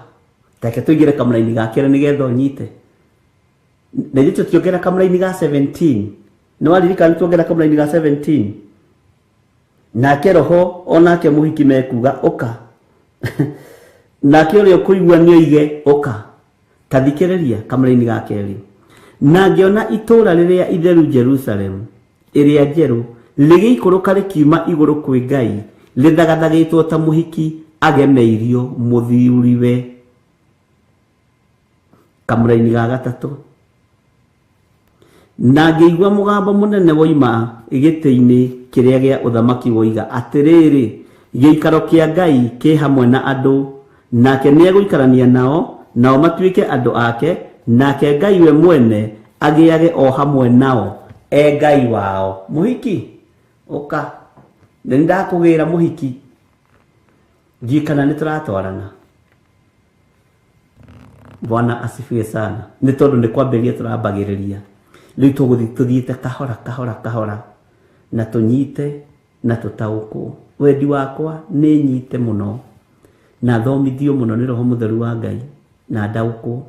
take tũingĩre kamũraini ga kerĩ nĩgetha ũnyite. Na ithuĩ tũtiongera kamũraini ga 17. Nĩ waririkana nĩ tuongera kamũraini ga 17. Nake roho onake mũhiki mekuga ũka. Nake ũrĩa ũkũigua nĩ oige ũka. Ta thikĩrĩria kamũraini ga kerĩ. Na ngĩona itũũra rĩrĩa itheru Jerusalemu ĩrĩa njerũ rĩgĩikũrũka rĩkiuma igũrũ kwĩ Ngai, rĩthagathagĩtwo ta mũhiki agemeirio mũthuriwe. Kamũraini ga gatatũ. Na ngĩigua mũgambo mũnene woima gĩtĩ-inĩ kĩrĩa gĩa ũthamaki woiga atĩrĩrĩ, gĩikaro kĩa Ngai kĩ hamwe na andũ, nake nĩegũikarania nao, nao matuĩke andũ ake, nake Ngai we mwene agĩage o hamwe nao, e Ngai wao. Mũhiki ũka, nĩ ndakũgĩra mũhiki, ndiũĩ kana nĩ tũratwarana. Bwana asifiwe sana. Nĩ tondũ nĩ kwambĩrĩria tũrambagĩrĩria. Rĩu tũgũthiĩ tũthiĩte kahora kahora kahora, na tũnyite na tũtaũkwo. Wendi wakwa nĩ nyite mũno na thomithio mũno nĩ Roho Mũtheru wa Ngai na ndaũkwo.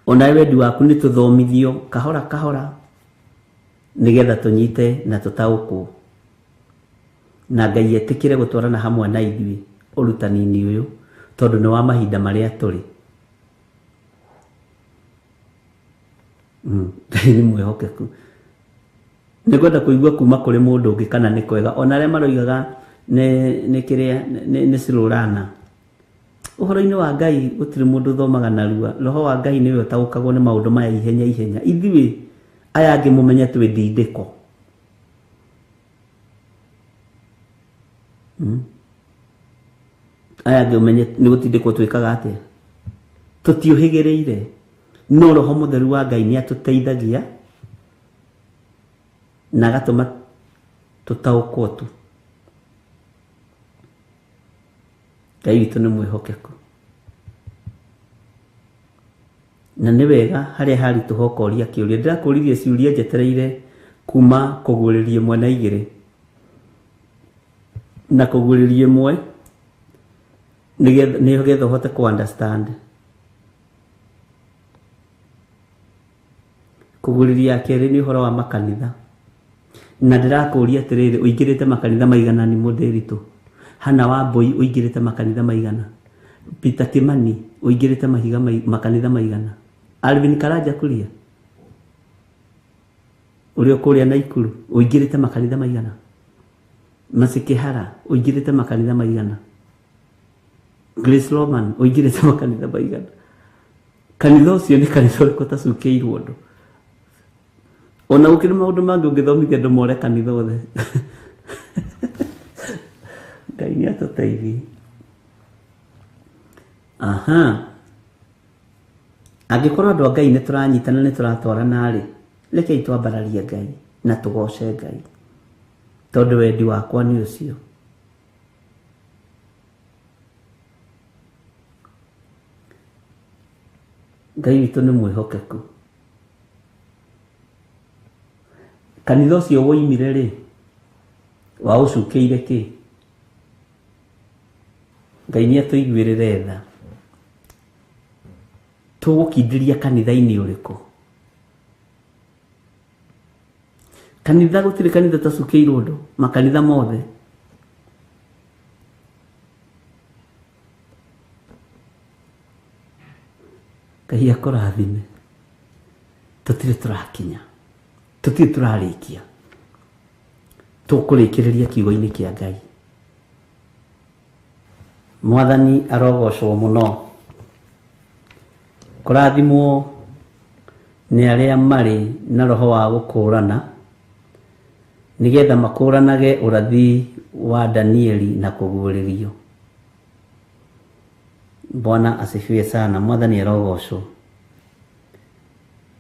Onawe wendi waku nĩ tũthomithio kahora kahora nĩgetha tũnyite na tũtaũkwo, na Ngai etĩkĩre gũtwarana hamwe na ithuĩ ũrutani-inĩ ũyũ, tondũ nĩ wa mahinda marĩa tũrĩ. Ngai nĩ mwĩhokeku. Nĩ ngwenda kũigua kuma kũrĩ mũndũ ũngĩ kana nĩ kwega. Ona arĩa maroigaga nĩ kĩrĩa nĩ cirũrana. Ũhoro-inĩ wa Ngai gũtirĩ mũndũ ũthomaga narua. Roho wa Ngai nĩwe ũtaũkagwo nĩ maũndũ maya ihenya ihenya. Ithuĩ aya angĩ mũmenye twĩ ndindĩko. Aya angĩ ũmenye nĩ gũtindĩkwo twĩkaga atĩa, tũtiũhĩgĩrĩire, no Roho Mũtheru wa Ngai nĩ atũteithagia na agatũma tũtaũkwo tu. Ngai witũ nĩ mwĩhokeku, na nĩ wega harĩa haritũha ũkoria kĩũria. Ndĩrakũririe ciũria njetereire kuma kũguũrĩria ĩmwe na igĩrĩ, na kũguũrĩria ĩmwe nĩgetha ũhote kũ understand. Kũguũrĩria ya kerĩ nĩ ũhoro wa makanitha, na ndĩrakũria atĩrĩrĩ, ũingĩrĩte makanitha maigana nĩ mũndĩritũ? Hana Wambui ũingĩrĩte makanitha maigana? Peter Kimani ũingĩrĩte mahiga makanitha maigana? Alvin Karanja Kuria ũrĩa ũkũrĩa Naikuru ũingĩrĩte makanitha maigana? Masikihara ũingĩrĩte makanitha maigana? Grace Roman ũingĩrĩte makanitha maigana? Kanitha ũcio nĩ kanitha ũrĩkũ ũtacukĩirwo ũndũ? Ona gũkĩrĩ maũndũ mangĩ ũngĩthomithia andũ more kanitha othe. Ngai nĩ atũteithie. Aha. Angĩkorwo andũ a Ngai nĩ tũranyitana nĩ tũratwarana rĩ, rekei twambararie Ngai na tũgoce Ngai, tondũ wendi wakwa nĩ ũcio. Ngai witũ nĩ mwĩhokeku. Kanitha ũcio woimire rĩ, waũcukĩire kĩ? Ngai nĩ atũiguĩrĩre tha. Tũgũkindĩria kanitha-inĩ ũrĩkũ? Kanitha gũtirĩ kanitha ũtacukĩirwo ũndũ, makanitha mothe. Ngai akũrathime. Tũtirĩ tũrakinya. Tũtirĩ tũrarĩkia, tũkũrĩkĩrĩria kiugo-inĩ kĩa Ngai. Mwathani arogocwo mũno. Kũrathimwo nĩ arĩa marĩ na roho wa gũkũũrana, nĩgetha makũũranage ũrathi wa Danieli na kũguũrĩrio. Bwana asifiwe sana. Mwathani arogocwo.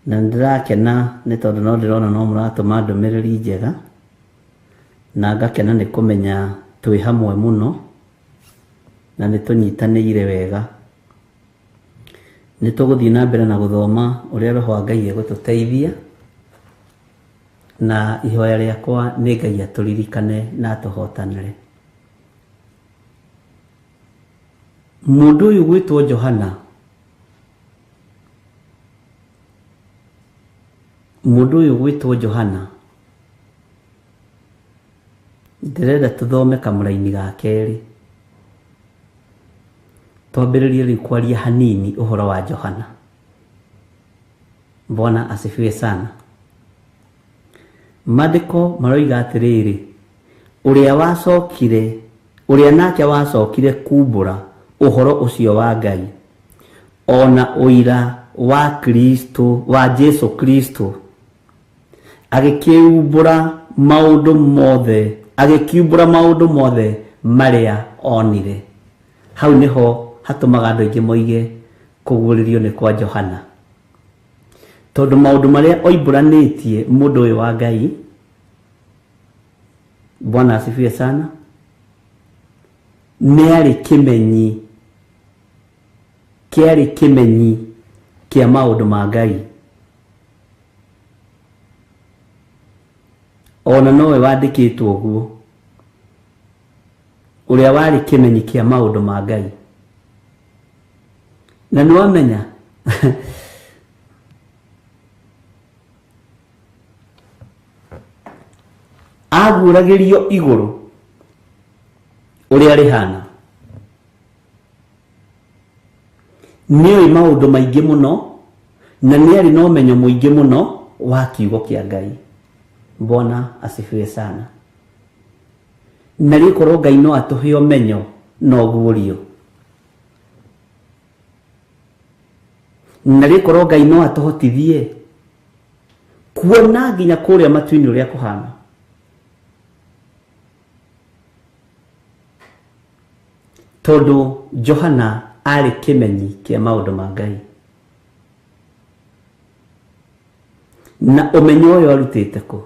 Na nĩndĩrakena nĩ tondũ no ndĩrona no mũratũma ndũmĩrĩri njega, na ngakena nĩ kũmenya twĩ hamwe mũno na nĩ tũnyitanĩire wega. Nĩ tũgũthiĩ na mbere na gũthoma ũrĩa Roho wa Ngai egũtũteithia, na ihoya rĩakwa nĩ Ngai atũririkane na atũhotanĩre. Mũndũ ũyũ gwĩtwo Johana, mũndũ ũyũ gwĩtwo Johana, ndĩrenda tũthome kamũraini ga kerĩ, twambĩrĩrie rĩu kwaria hanini ũhoro wa Johana. Bwana asifiwe sana. Maandĩko maroiga atĩrĩrĩ, ũrĩa wacokire, ũrĩa nake wacokire kumbũra ũhoro ũcio wa Ngai, o na ũira wa Kristo, wa Jesu Kristo, agĩkĩumbũra maũndũ mothe, agĩkiumbũra maũndũ mothe marĩa onire. Hau nĩho hatũmaga andũ aingĩ moige kũguũrĩrio nĩ kwa Johana, tondũ maũndũ marĩa oimbũranĩtie mũndũ ũyũ wa Ngai, Bwana asifiwe sana, nĩ arĩ kĩmenyi, kĩarĩ kĩmenyi kĩa maũndũ ma Ngai. Ona nowe wandĩkĩtwo ũguo, ũrĩa warĩ kĩmenyi kĩa maũndũ ma Ngai. Na nĩ wamenya aguũragĩrio igũrũ ũrĩa rĩhana, nĩoĩ maũndũ maingĩ mũno na nĩarĩ na ũmenyo mũingĩ mũno wa kiugo kĩa Ngai. Bwana asifiwe sana. Na rĩkorwo Ngai no atũhe ũmenyo na ũguũrio, na rĩkorwo Ngai no atũhotithie kuona nginya kũrĩa matu-inĩ ũrĩa kũhana. Tondũ Johana arĩ kĩmenyi kĩa maũndũ ma Ngai, na ũmenyo ũyũ arutĩte kũ?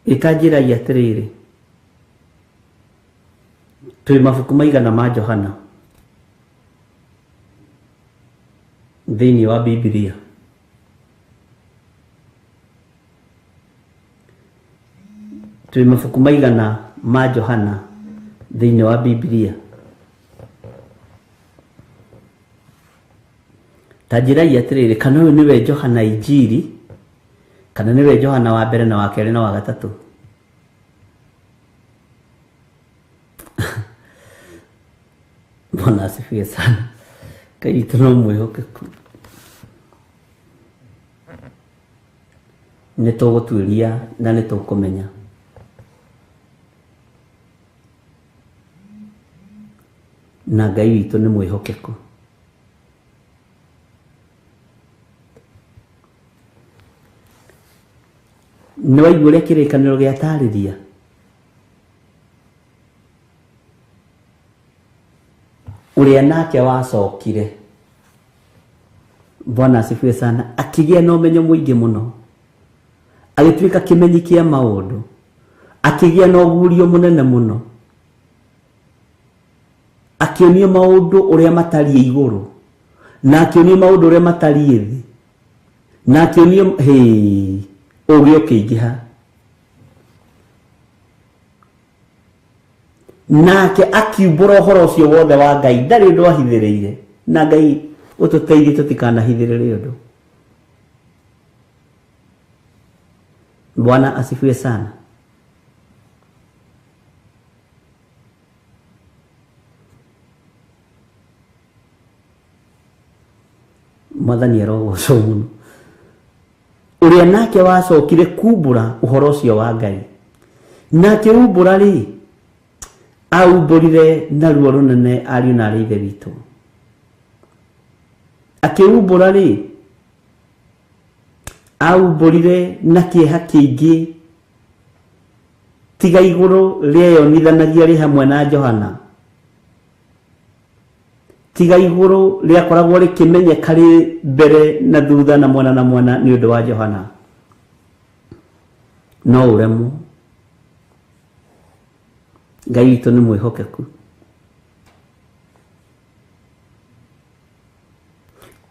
Ĩtanjĩrai atĩrĩrĩ, twĩ mabuku maigana ma Johana thĩinĩ wa Bibilia? Twĩ mabuku maigana ma Johana thĩinĩ wa Bibilia? Ta njĩrai atĩrĩrĩ, kana ũyũ nĩwe Johana Injiri, kana nĩwe Johana wa mbere na wa kerĩ na wa gatatũ? Bwana asifiwe sana. Ngai witũ no mwĩhokeku. Nĩ tũgũtuĩria na nĩ tũkũmenya. Na Ngai witũ nĩ mwĩhokeku. Nĩ waigua ũrĩa kĩrĩkanĩro gĩatarĩria? Ũrĩa nake wacokire, Bwana asifiwe sana, akĩgĩa na ũmenyo mũingĩ mũno, agĩtuĩka kĩmenyi kĩa maũndũ, akĩgĩa na ũguũrio mũnene mũno, akĩonio maũndũ ũrĩa matariĩ igũrũ, na akĩonio maũndũ ũrĩa matariĩ thĩ, na akĩonio hĩ, ũgĩ ũkĩingĩha. Nake akiumbũra ũhoro ũcio wothe wa Ngai, ndarĩ ũndũ ahithĩrĩire. Na Ngai ũtũteithie tũtikanahithĩrĩre ũndũ. Bwana asifiwe sana. Mwathani arogocwo mũno. Ũrĩa nake wacokire kumbũra ũhoro ũcio wa Ngai. Na akĩumbũra rĩ, aumbũrire na ruo rũnene ariũ na arĩ ithe witũ. Akĩumbũra rĩ, aumbũrire na kĩeha kĩingĩ, tiga igũrũ rĩeyonithanagia rĩ hamwe na Johana, tiga igũrũ rĩakoragwo rĩkĩmenyeka rĩ mbere na thutha na mwena na mwena nĩ ũndũ wa Johana. No ũremwo. Ngai witũ nĩ mwĩhokeku.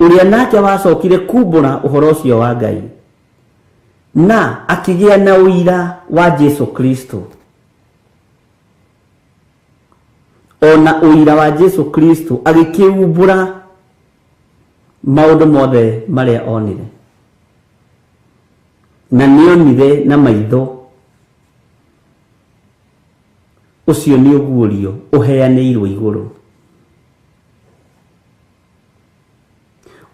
Ũrĩa nake wacokire kumbũra ũhoro ũcio wa Ngai na akĩgĩa na ũira wa Jesu Kristo, ona ũira wa Jesu Kristo agĩkĩumbũra maũndũ mothe marĩa onire, na nĩonire na maitho. Ũcio nĩ ũguũrio ũheanĩirwo igũrũ.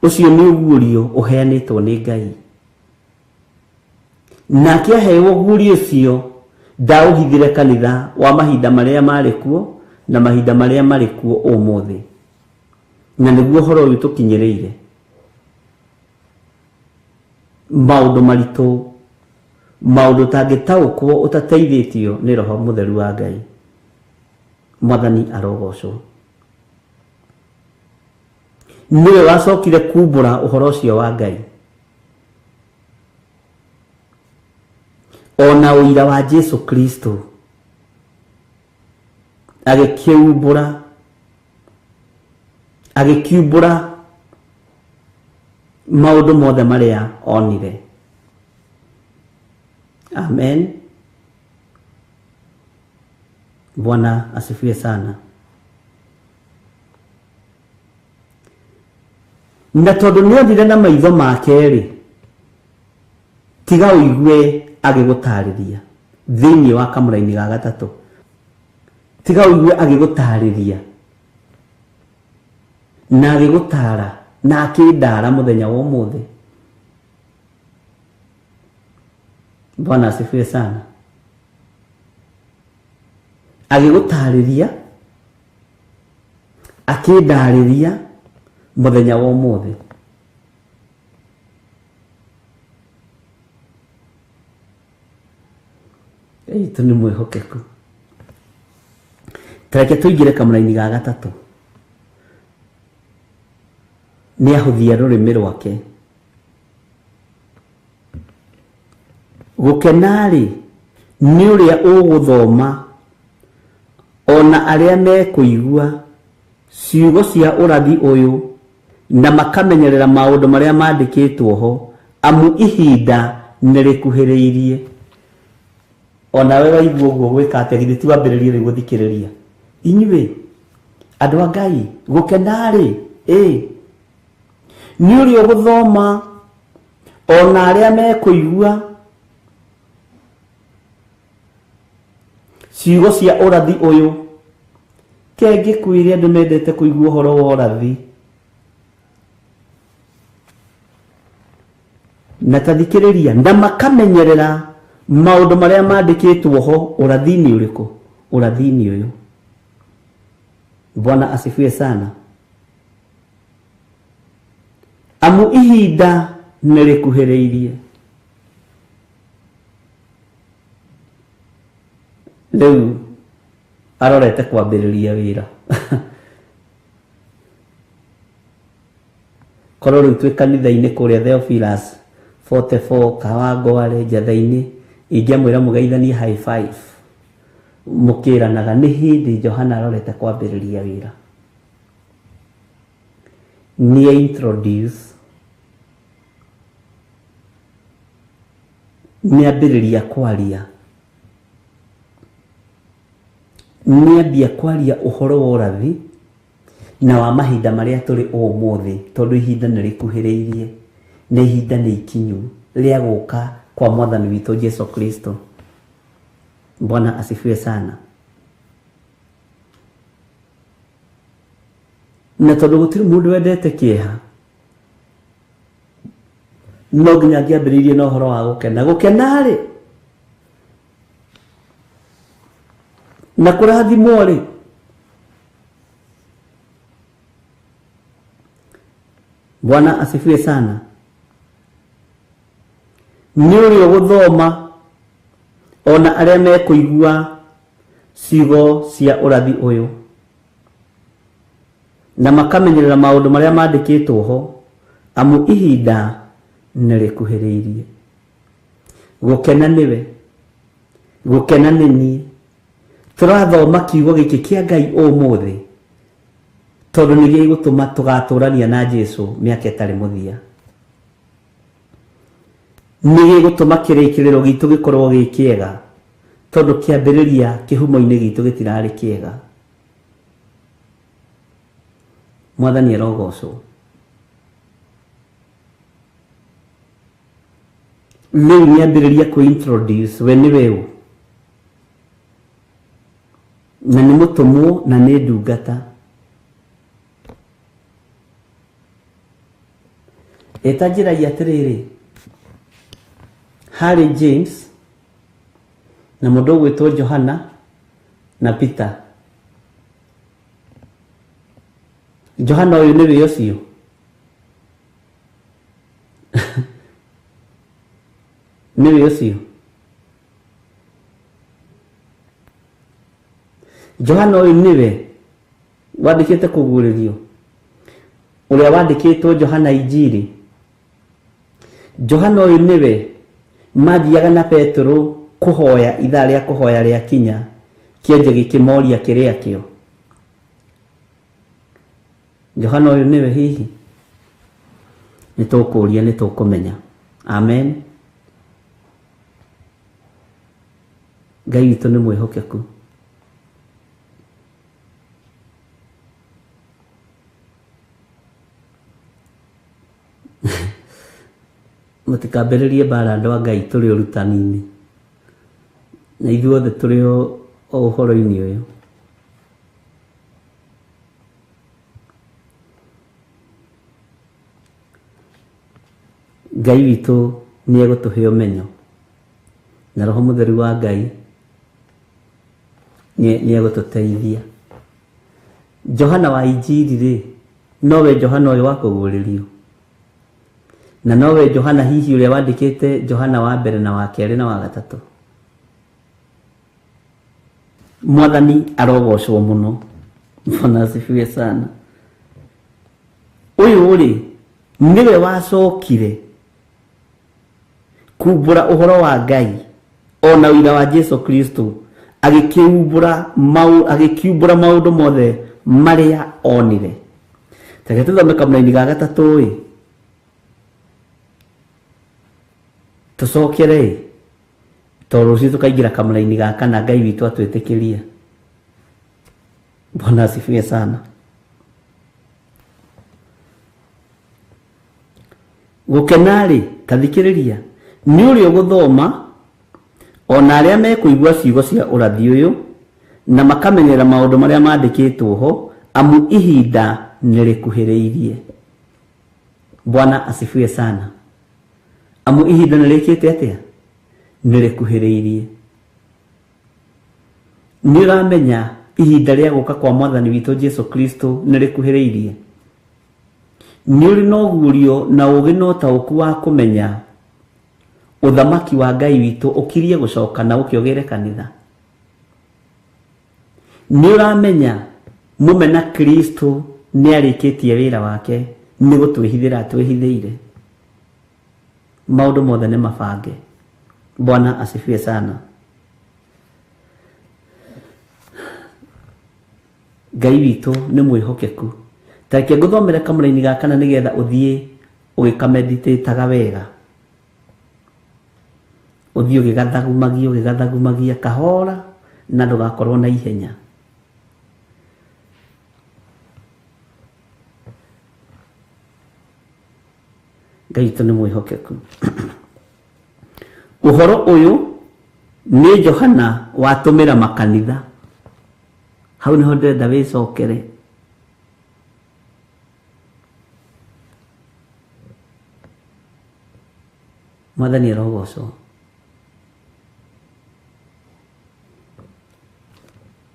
Ũcio nĩ ũguũrio ũheanĩtwo nĩ Ngai. Nake aheo ũguũrio ũcio ndaũhithire kanitha wa mahinda marĩa marĩ kuo na mahinda marĩa marĩ kuo ũmũthĩ, na nĩguo ũhoro ũyũ tũkinyĩrĩire. Maũndũ maritũ, maũndũ ũtangĩtaũkwo ũtateithĩtio nĩ Roho Mũtheru wa Ngai. Mwathani arogocwo. Nĩwe wacokire kumbũra ũhoro ũcio wa Ngai, ona ũira wa Jesu Kristo agĩkĩumbũra, agĩkiumbũra maũndũ mothe marĩa onire. Amen. Bwana asifiwe sana. Na tondũ nĩonire na maitho make rĩ, tiga ũigue agĩgũtarĩria thĩinĩ wa kamũraini ga gatatũ, tiga ũigue agĩgũtarĩria na agĩgũtara na akĩndara mũthenya wa ũmũthĩ. Bwana asifiwe sana. Agĩgũtarĩria, akĩndarĩria mũthenya wa ũmũthĩ. Witũ nĩ mwĩhokeku. Tareke tũingĩre kamũraini ga gatatũ. Nĩ ahũthia rũrĩmĩ rwake. Gũkena-rĩ, nĩ ũrĩa ũgũthoma ona arĩa mekũigua ciugo cia ũrathi ũyũ na makamenyerera maũndũ marĩa mandĩkĩtwo ho, amu ihinda nĩ rĩkuhĩrĩirie. Onawe waigua ũguo gwĩka atĩa? Githĩ ti wambĩrĩrie rĩu gũthikĩrĩria? Inyuĩ andũ a Ngai, gũkena-rĩ, nĩ ũrĩa ũgũthoma ona arĩa mekũigua ciugo cia ũrathi ũyũ. Kengĩkwĩre andũ mendete kũigua ũhoro wa ũrathi, na tathikĩrĩria, na makamenyerera maũndũ marĩa mandĩkĩtwo ho. Ũrathi-inĩ ũrĩkũ? Ũrathi-inĩ ũyũ. Bwana asifiwe sana. Amu ihinda nĩ rĩkuhĩrĩirie. Rĩu arorete kwambĩrĩria wĩra. Korwo rĩu twĩ kanitha-inĩ kũrĩa Theophilus 44 Kawangware Njatha-inĩ, ingĩamwĩra mũgeithanie high five, mũkĩranaga nĩ hĩndĩ Johana arorete kwambĩrĩria wĩra. Nĩ introduce, nĩ ambĩrĩria kwaria, nĩ ambia kwaria ũhoro wa ũrathi na wa mahinda marĩa tũrĩ ũmũthĩ, tondũ ihinda nĩ rĩkuhĩrĩirie na ihinda nĩ ikinyu rĩa gũka kwa Mwathani witũ Jesu Kristo. Bwana asifiwe sana. Na tondũ gũtirĩ mũndũ wendete kĩeha, No nginya ngĩambĩrĩirie na ũhoro wa gũkena. Gũkena-rĩ na kũrathimwo-rĩ, Bwana asifiwe sana. Nĩ ũrĩa ũgũthoma ona arĩa mekũigua ciugo cia ũrathi ũyũ na makamenyerera maũndũ marĩa mandĩkĩtwo ho, amu ihinda nĩ rĩkuhĩrĩirie. Gũkena nĩwe, gũkena nĩ niĩ. Tũrathoma kiugo gĩkĩ kĩa Ngai ũmũthĩ tondũ nĩ gĩgũtũma tũgatũrania na Jesu mĩaka ĩtarĩ mũthia. Nĩ gĩgũtũma kĩrĩkĩrĩro gitũ gĩkorwo gĩ kĩega tondũ kĩambĩrĩria kĩhumo-inĩ gitũ gĩtirarĩ kĩega. Mwathani arogocwo. Rĩu nĩambĩrĩria kwĩ introduce we nĩwe ũ, na nĩ mũtũmwo na nĩ ndungata. Eta njĩragia atĩrĩrĩ, harĩ James na mũndũ ũgwĩtwo Johana na Peter. Johana ũyũ nĩwe ũcio? Nĩwe ũcio? Johana ũyũ nĩwe wandĩkĩte kũguũrĩrio, ũrĩa wandĩkĩtwo Johana Injiri. Johana ũyũ nĩwe mathiaga na Petero kũhoya ithaa rĩa kũhoya rĩa kinya, kĩonje gĩkĩmoria kĩrĩa kĩo. Johana ũyũ nĩwe hihi? Nĩ tũkũria, nĩ tũkũmenya. Amen. Ngai witũ nĩ mwĩhokeku. Mũtikambĩrĩrie mbara andũ a Ngai, tũrĩ ũrutani-inĩ na ithuothe tũrĩ o ũhoro-inĩ ũyũ. Ngai witũ nĩ egũtũhe ũmenyo na Roho Mũtheru wa Ngai nĩ egũtũteithia. Johana wa Injiri rĩ, nowe Johana ũyũ wa kũguũrĩrio, na nowe Johana hihi ũrĩa wandĩkĩte Johana wa mbere na wa kerĩ na wa gatatũ. Mwathani arogocwo mũno. Bwana asifiwe sana. Ũyũ rĩ nĩwe wacokire kumbũra ũhoro wa Ngai ona ũira wa Jesu Kristo, agĩkiumbũra maũndũ mothe marĩa onire. Reke tũthome kamũraini ga gatatũ ĩ, tũcokere ĩ, tondũ rũciũ tũkaingĩra kamũraini ga kana, Ngai witũ atwĩtĩkĩria. Bwana asifiwe sana. Gũkena-rĩ, ta thikĩrĩria, nĩ ũrĩa ũgũthoma ona arĩa mekũigua ciugo cia ũrathi ũyũ na makamenyerera maũndũ marĩa mandĩkĩtwo ho, amu ihinda nĩ rĩkuhĩrĩirie. Bwana asifiwe sana. Amu ihinda nĩ rĩkĩte atĩa? Nĩ rĩkuhĩrĩirie. Nĩ ũramenya ihinda rĩa gũka kwa Mwathani witũ Jesu Kristo nĩ rĩkuhĩrĩirie. Nĩ ũrĩ na ũguũrio na ũũgĩ na ũtaũku wa kũmenya ũthamaki wa Ngai witũ ũkirie gũcoka na ũke ũgĩre kanitha. Nĩ ũramenya mũmena Kristo nĩ arĩkĩtie wĩra wake, nĩ gũtwĩhithĩra atwĩhithĩire. Maũndũ mothe nĩ mabange. Bwana asifiwe sana. Ngai witũ nĩ mwĩhokeku. Ta reke ngũthomere kamũraini ga kana nĩgetha ũthiĩ ũgĩkameditĩtaga wega. Ũthiĩ ũgĩgathagumagia, ũgĩgathagumagia kahora na ndũgakorwo na ihenya. Ngai witũ nĩ mwĩhokeku. Ũhoro ũyũ nĩ Johana watũmĩra makanitha. Hau nĩho ndĩrenda wĩcokere. Mwathani arogocwo.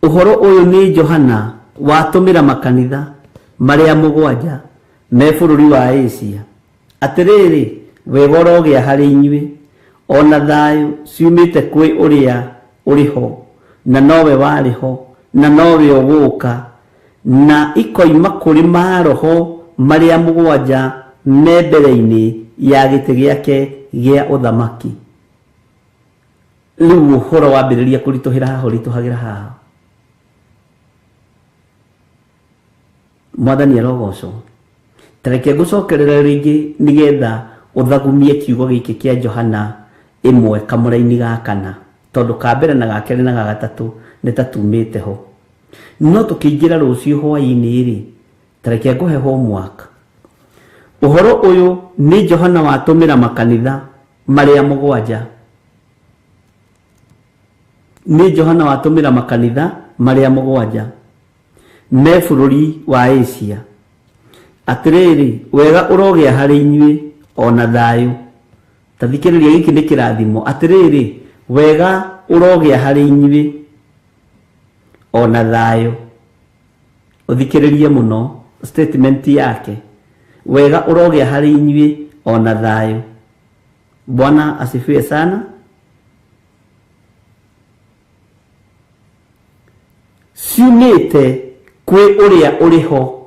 Ũhoro ũyũ nĩ Johana watũmĩra makanitha marĩa mũgwanja me bũrũri wa Asia. Atĩrĩrĩ, wega ũrogĩa harĩ inyuĩ, o na thayũ ciumĩte kwĩ ũrĩa ũrĩ ho, na nowe warĩ ho, na nowe ũgũũka, na ikoima kũrĩ maroho marĩa mũgwanja me mbere-inĩ ya gĩtĩ gĩake gĩa ũthamaki. Rĩu ũhoro wambĩrĩria kũritũhĩra haha ũritũhagĩra haha. Mwathani arogocwo. Ta reke ngũcokerere rĩngĩ nĩgetha ũthagumie kiugo gĩkĩ kĩa Johana ĩmwe kamũraini ga kana, tondũ ka mbere na ga kerĩ na ga gatatũ nĩ ta tumĩte ho. No tũkĩingĩra rũciũ hwaĩ-inĩ rĩ, ta reke ngũhe homework. Ũhoro ũyũ nĩ Johana watũmĩra makanitha marĩa mũgwanja. Nĩ Johana watũmĩra makanitha marĩa mũgwanja me bũrũri wa Asia. Atĩrĩrĩ, wega ũrogĩa harĩ inyuĩ o na thayũ. Ta thikĩrĩria, gĩkĩ nĩ kĩrathimo. Atĩrĩrĩ, wega ũrogĩa harĩ inyuĩ o na thayũ. Ũthikĩrĩrie mũno statement yake. Wega ũrogĩa harĩ inyuĩ o na thayũ. Bwana asifiwe sana. Ciumĩte kwĩ ũrĩa ũrĩ ho.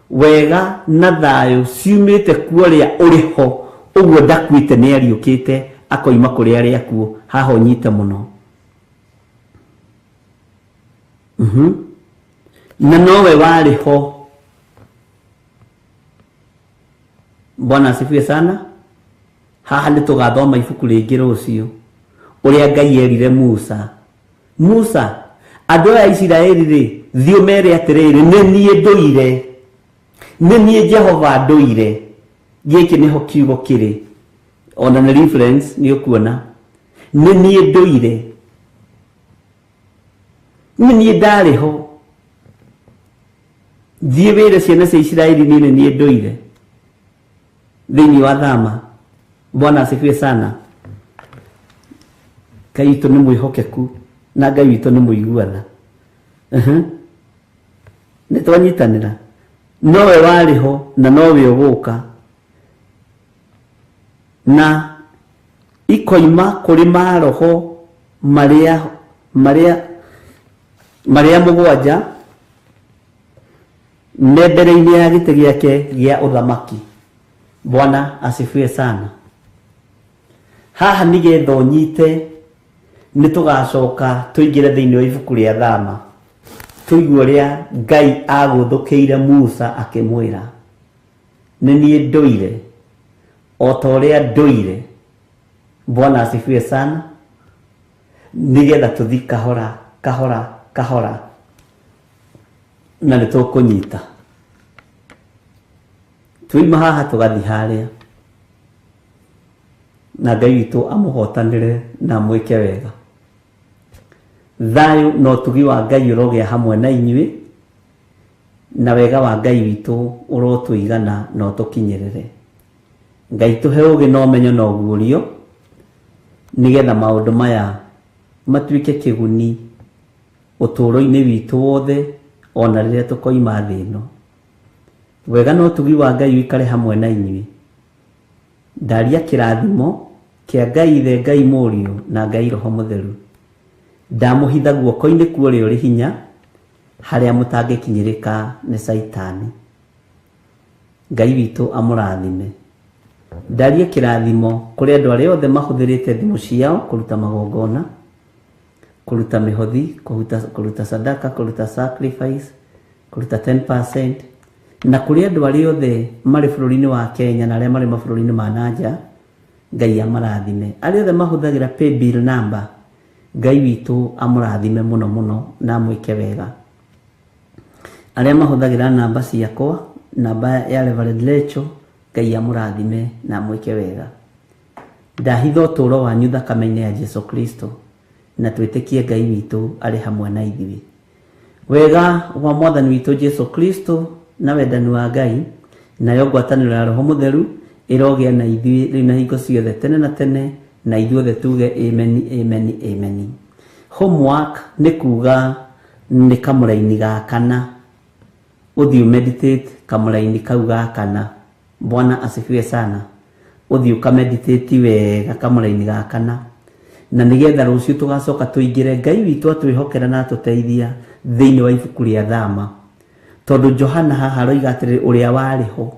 Wega na thayũ ciumĩte ku ũrĩa ũrĩ ho. Ũguo ndakuĩte nĩ ariũkĩte akoima kũrĩ arĩa akuũ. Haha ũnyite mũno. Na nowe warĩ ho. Bwana asifiwe sana. Haha nĩ tũgathoma ibuku rĩngĩ rũciũ ũrĩa Ngai erire Musa. Musa, andũ aya a Isiraeli rĩ, thiĩ ũmere atĩrĩrĩ, nĩ niĩ ndũire, nĩ niĩ Jehova ndũire. Gĩkĩ nĩho kiugo kĩrĩ, ona nĩ reference nĩ ũkuona. Nĩ niĩ ndũire, nĩ niĩ ndarĩ ho. Thiĩ wĩre ciana cia Isiraeli niĩ nĩ niĩ ndũire thĩinĩ wa Thama. Bwana asifiwe sana. Ngai witũ nĩ mwĩhokeku na Ngai witũ nĩ mũiguana. Nĩ twanyitanĩra. Nowe warĩ ho na nowe ũgũka, na ikoima kũrĩ maroho marĩa marĩa marĩa mũgwanja me mbere-inĩ ya gĩtĩ gĩake gĩa ũthamaki. Bwana asifiwe sana. Haha nĩgetha ũnyite, nĩ tũgacoka tũingĩre thĩinĩ wa ibuku rĩa Thama, tũigue ũrĩa Ngai agũthũkĩire Musa akĩmwĩra, nĩ niĩ ndũire o ta ũrĩa ndũire. Bwana asifiwe sana. Nĩgetha tũthi kahora kahora kahora na nĩ tũkũnyita. Tũima haha tũgathi harĩa, na Ngai witũ amũhotanĩre na amwĩke wega. Thayũ na ũtugi wa Ngai ũrogĩa hamwe na inyuĩ, na wega wa Ngai witũ ũrotũigana na ũtũkinyĩrĩre. Ngai tũhe ũũgĩ na ũmenyo na ũguũrio, nĩgetha maũndũ maya matuĩke kĩguni ũtũũro-inĩ witũ wothe ona rĩrĩa tũkoima thĩ ĩno. Wega na ũtugi wa Ngai ũikare hamwe na inyuĩ. Ndaria kĩrathimo kĩa Ngai Ithe, Ngai Mũriũ na Ngai Roho Mũtheru. Ndamũhitha guoko-inĩ kwa ũrĩa ũrĩ hinya, harĩa mũtangĩkinyĩrĩka nĩ Caitani. Ngai witũ amũrathime. Ndaria kĩrathimo kũrĩ andũ arĩa othe mahũthĩrĩte thimũ ciao kũruta magongona, kũruta mĩhothi, kũruta sadaka, kũruta sacrifice, kũruta 10%, na kũrĩ andũ arĩa othe marĩ bũrũri-inĩ wa Kenya na arĩa marĩ mabũrũri-inĩ ma na nja, Ngai amarathime. Arĩa othe mahũthagĩra paybill number, Ngai witũ amũrathime mũno mũno na amwĩke wega. Arĩa mahũthagĩra namba ciakwa, namba ya Reverend Lecho, Ngai amũrathime na amwĩke wega. Ndahitha ũtũũro wanyu thakame-inĩ ya Jesu Kristo, na twĩtĩkie Ngai witũ arĩ hamwe na ithuĩ. Wega wa Mwathani witũ Jesu Kristo na wendani wa Ngai nayo ngwatanĩro ya Roho Mũtheru Ĩrogĩa na ithuĩ rĩu na hingo ciothe tene na tene, na ithuothe tuge amen, amen, amen. Homework nĩ kuga nĩ kamũraini ga kana, ũthiĩ meditate kamũraini kau ga kana. Bwana asifiwe sana. Ũthiĩ ũkameditate wega kamũraini ga kana, na nĩgetha rũciũ tũgacoka tũingĩre Ngai witũ atwĩhokera na atũteithia thĩinĩ wa ibuku rĩa Thama, tondũ Johana haha aroiga atĩrĩrĩ, ũrĩa warĩ ho,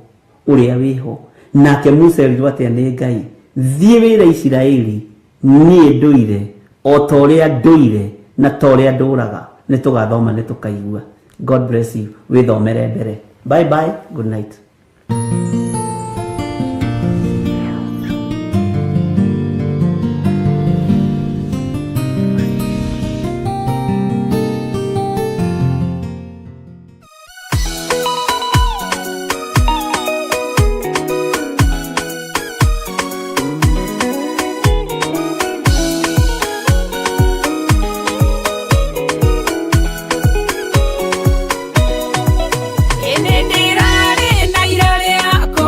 ũrĩa wĩho. Nake Musa erirwo atĩa nĩ Ngai? Thiĩ wĩre Isiraeli niĩ ndũire o ta ũrĩa ndũire na ta ũrĩa ndũraga. Nĩ tũgathoma, nĩ tũkaigua. God bless you. Wĩthomere mbere. Bye bye, good night. Ĩnĩ ndĩrarĩ na ira rĩakwa.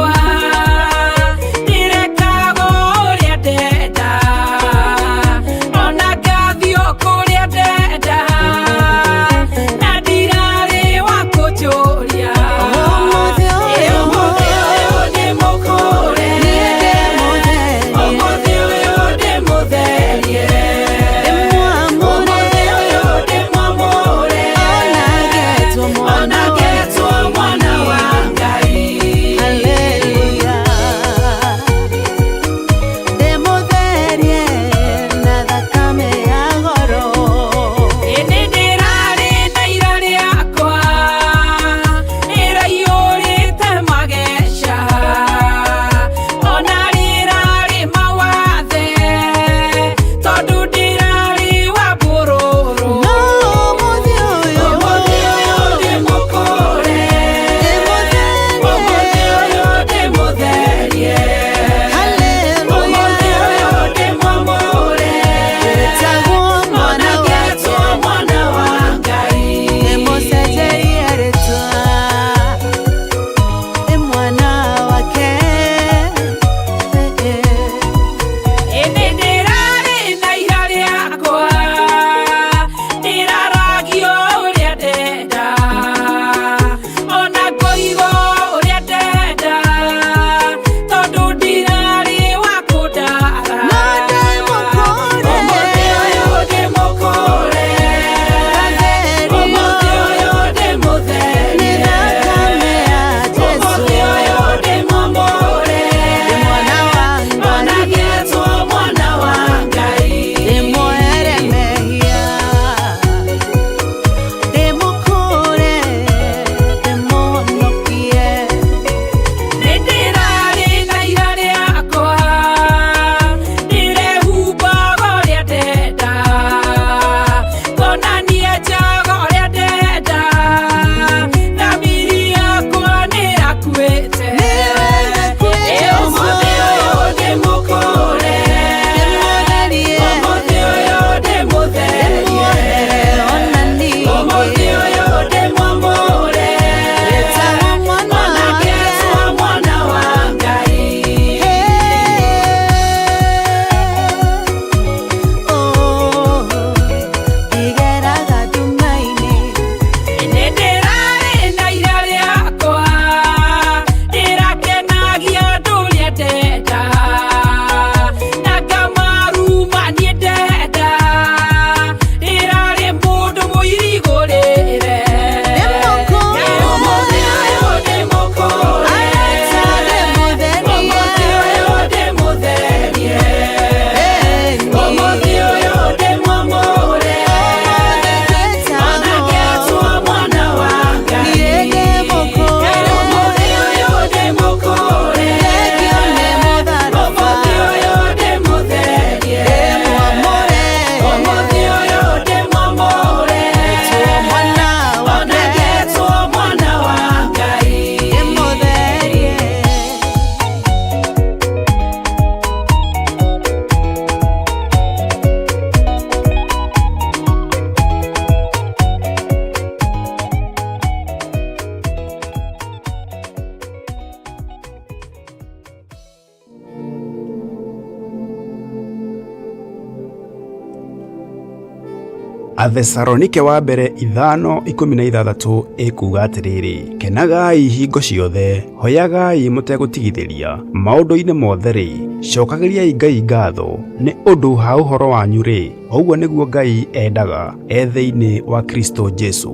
Athesalonike wa mbere 5:16 ĩkuuga atĩrĩrĩ, kenagai hingo ciothe, hoyagai mũtegũtigithĩria, maũndũ-inĩ mothe-rĩ, cokagĩriai Ngai ngatho, nĩ ũndũ ha ũhoro wanyu-rĩ, ũguo nĩguo Ngai endaga e thĩinĩ wa Kristo Jesu.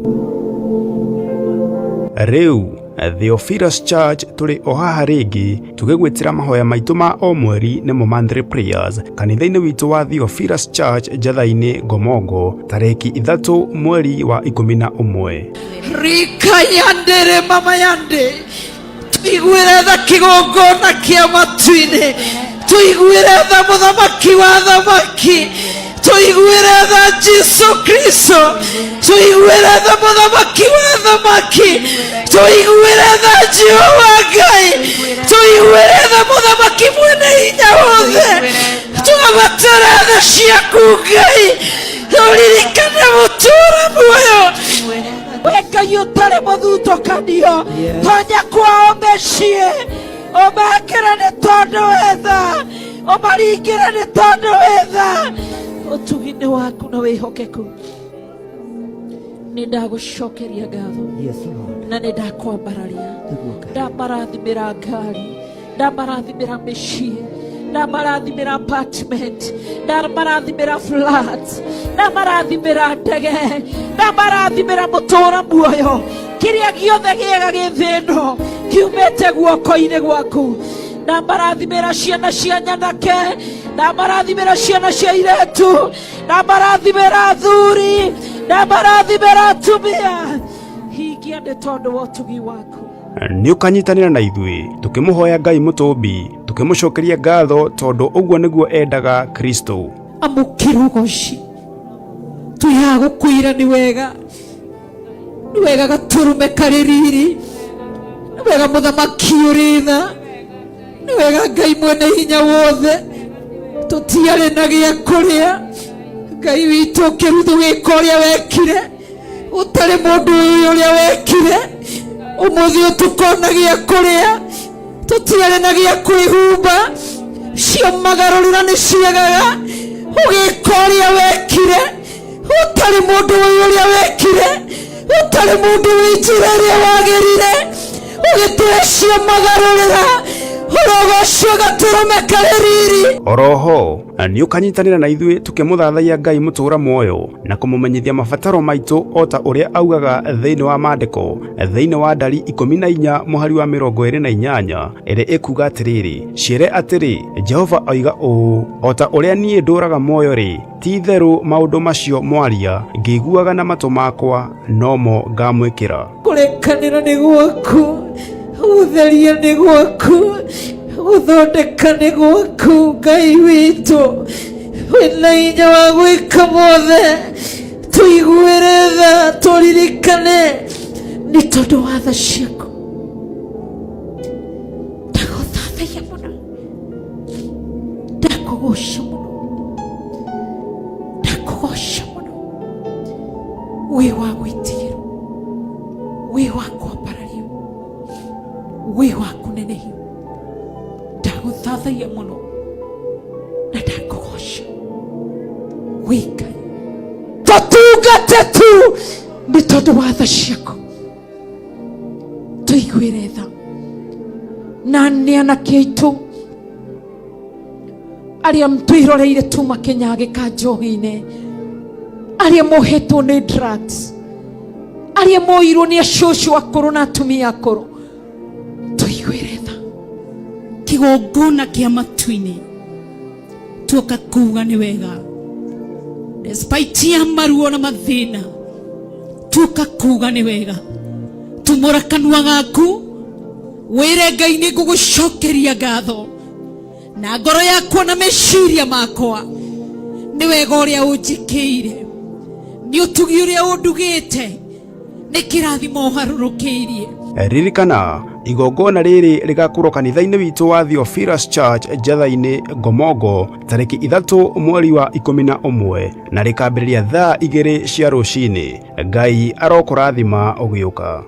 Rĩu Theophilus Church tũrĩ o haha rĩngĩ tũgĩgwĩtĩra mahoya maitũ ma o mweri nĩmo monthly prayers kanitha-inĩ witũ wa Theophilus Church Njatha-inĩ Ngomongo tarĩki 3 mweri wa 11. Rika yandere mama yande tuiguĩre tha kĩgongona kĩa matu-inĩ, tuiguĩre tha mũthamaki wa thamaki, tuiguĩre tha Jesu Kristo, tuiguĩre tha mũthamaki wa thamaki, tuiguĩre tha Jehova Ngai, tuiguĩre tha mũthamaki mwene hinya wothe, twabatara tha ciaku Ngai, tũririkane mũtũũra muoyo. We Ngai ũtarĩ mũthutũkanio, tonya kwao mĩciĩ, ũmekĩre nĩ tondũ wĩ tha, ũmaringĩre nĩ tondũ wĩ tha. Ũtugi nĩ waku na wĩhokeku. Nĩ ndagũcokeria ngatho na nĩ ndakwambararia, ndamarathimĩra ngari, ndamarathimĩra mĩciĩ, ndamarathimĩra apartment, ndamarathimĩra flat, ndamarathimĩra ndege, ndamarathimĩra mũtũũra muoyo. Kĩrĩa gĩothe gĩega gĩ thĩ ĩno kiumĩte guoko-inĩ gwaku. Ndamarathimĩra ciana cia nyanake, ndamarathimĩra ciana cia iretu, ndamarathimĩra athuri, ndamarathimĩra atumia. Hingia nĩ tondũ wa ũtugi waku. Nĩ ũkanyitanĩra na ithuĩ tũkĩmũhoya Ngai mũtũmbi, tũkĩmũcokeria ngatho tondũ ũguo nĩguo endaga Kristo. Amũkĩra ũgoci, twĩ haha gũkwĩra nĩ wega, nĩ wega gatũrũme karĩ riri, nĩ wega mũthamaki ũrĩ tha, nĩ wega Ngai mwene hinya wothe. Tũtiarĩ na gĩa kũrĩa, Ngai witũ ũkĩruthu wĩka ũrĩa wekire, ũtarĩ mũndũ ũyũ ũrĩa wekire. Ũmũthĩ ũtukũ na gĩa kũrĩa, tũtiarĩ na gĩa kwĩhumba, cio magarũrĩra nĩ ciagaga. Ũgĩka ũrĩa wekire, ũtarĩ mũndũ ũyũ ũrĩa wekire, ũtarĩ mũndũ wĩ njĩra ĩrĩa wagĩrire, ũgĩtũhe cio magarũrĩra. Ũrogocwo gatũrũme karĩ riri. Oroho nĩ ũkanyitanĩra na ithuĩ tũkĩmũthathaiya Ngai mũtũũra muoyo na kũmũmenyithia mabataro maitũ o ta ũrĩa augaga thĩinĩ wa maandĩko thĩinĩ wa ndari 14 mũhari wa 28 ĩrĩa ĩkuuga atĩrĩrĩ, ciĩre atĩrĩ, Jehova oiga ũũ, o ta ũrĩa niĩ ndũũraga muoyo-rĩ, ti-itherũ maũndũ macio mwaria ngĩiguaga na matũ makwa nomo ngamwĩkĩra. Kũrekanĩra nĩ gwaku, gũtheria nĩ gwaku, gũthondeka nĩ gwaku, Ngai witũ wĩna hinya wa gwĩka mothe. Tũiguĩre tha, tũririkane nĩ tondũ wa tha ciaku. Ndagũthathaiya mũno, ndakũgoca mũno, ndakũgoca mũno. Wĩ wa gwĩtigĩrwo, wĩ wa kwambarario, wĩ wa kũnenehio. Ndagũthathaiya mũno na ndakũgoca, wĩ Ngai. Tũtungate tu nĩ tondũ wa tha ciaku. Tũiguĩre tha na nĩ anake aitũ arĩa twĩroreire tuma kĩnyagĩka njohi-inĩ, arĩa mohetwo nĩ drugs, arĩa moirwo nĩ acũcũ akũrũ na atumia akũrũ, tũiguĩre tha. Kĩgongona kĩa matu-inĩ tuoka kuuga nĩ wega, despite ya maruo na mathĩna, tuoka kuuga nĩ wega. Tumũra kanua gaku wĩre Ngai nĩ ngũgũcokeria ngatho na ngoro yakwa na meciria makwa, nĩ wega ũrĩa ũnjĩkĩire, nĩ ũtugi ũrĩa ũndugĩte, nĩ kĩrathimo ũharũrũkĩirie. Ririkana, igongona rĩrĩ rĩgakorwo kanitha-inĩ witũ wa Theophilus Church Njatha-inĩ Ngomongo tarĩki 3 mweri wa 11 na rĩkambĩrĩria thaa 2 cia rũcinĩ. Ngai arokũrathima ũgĩũka.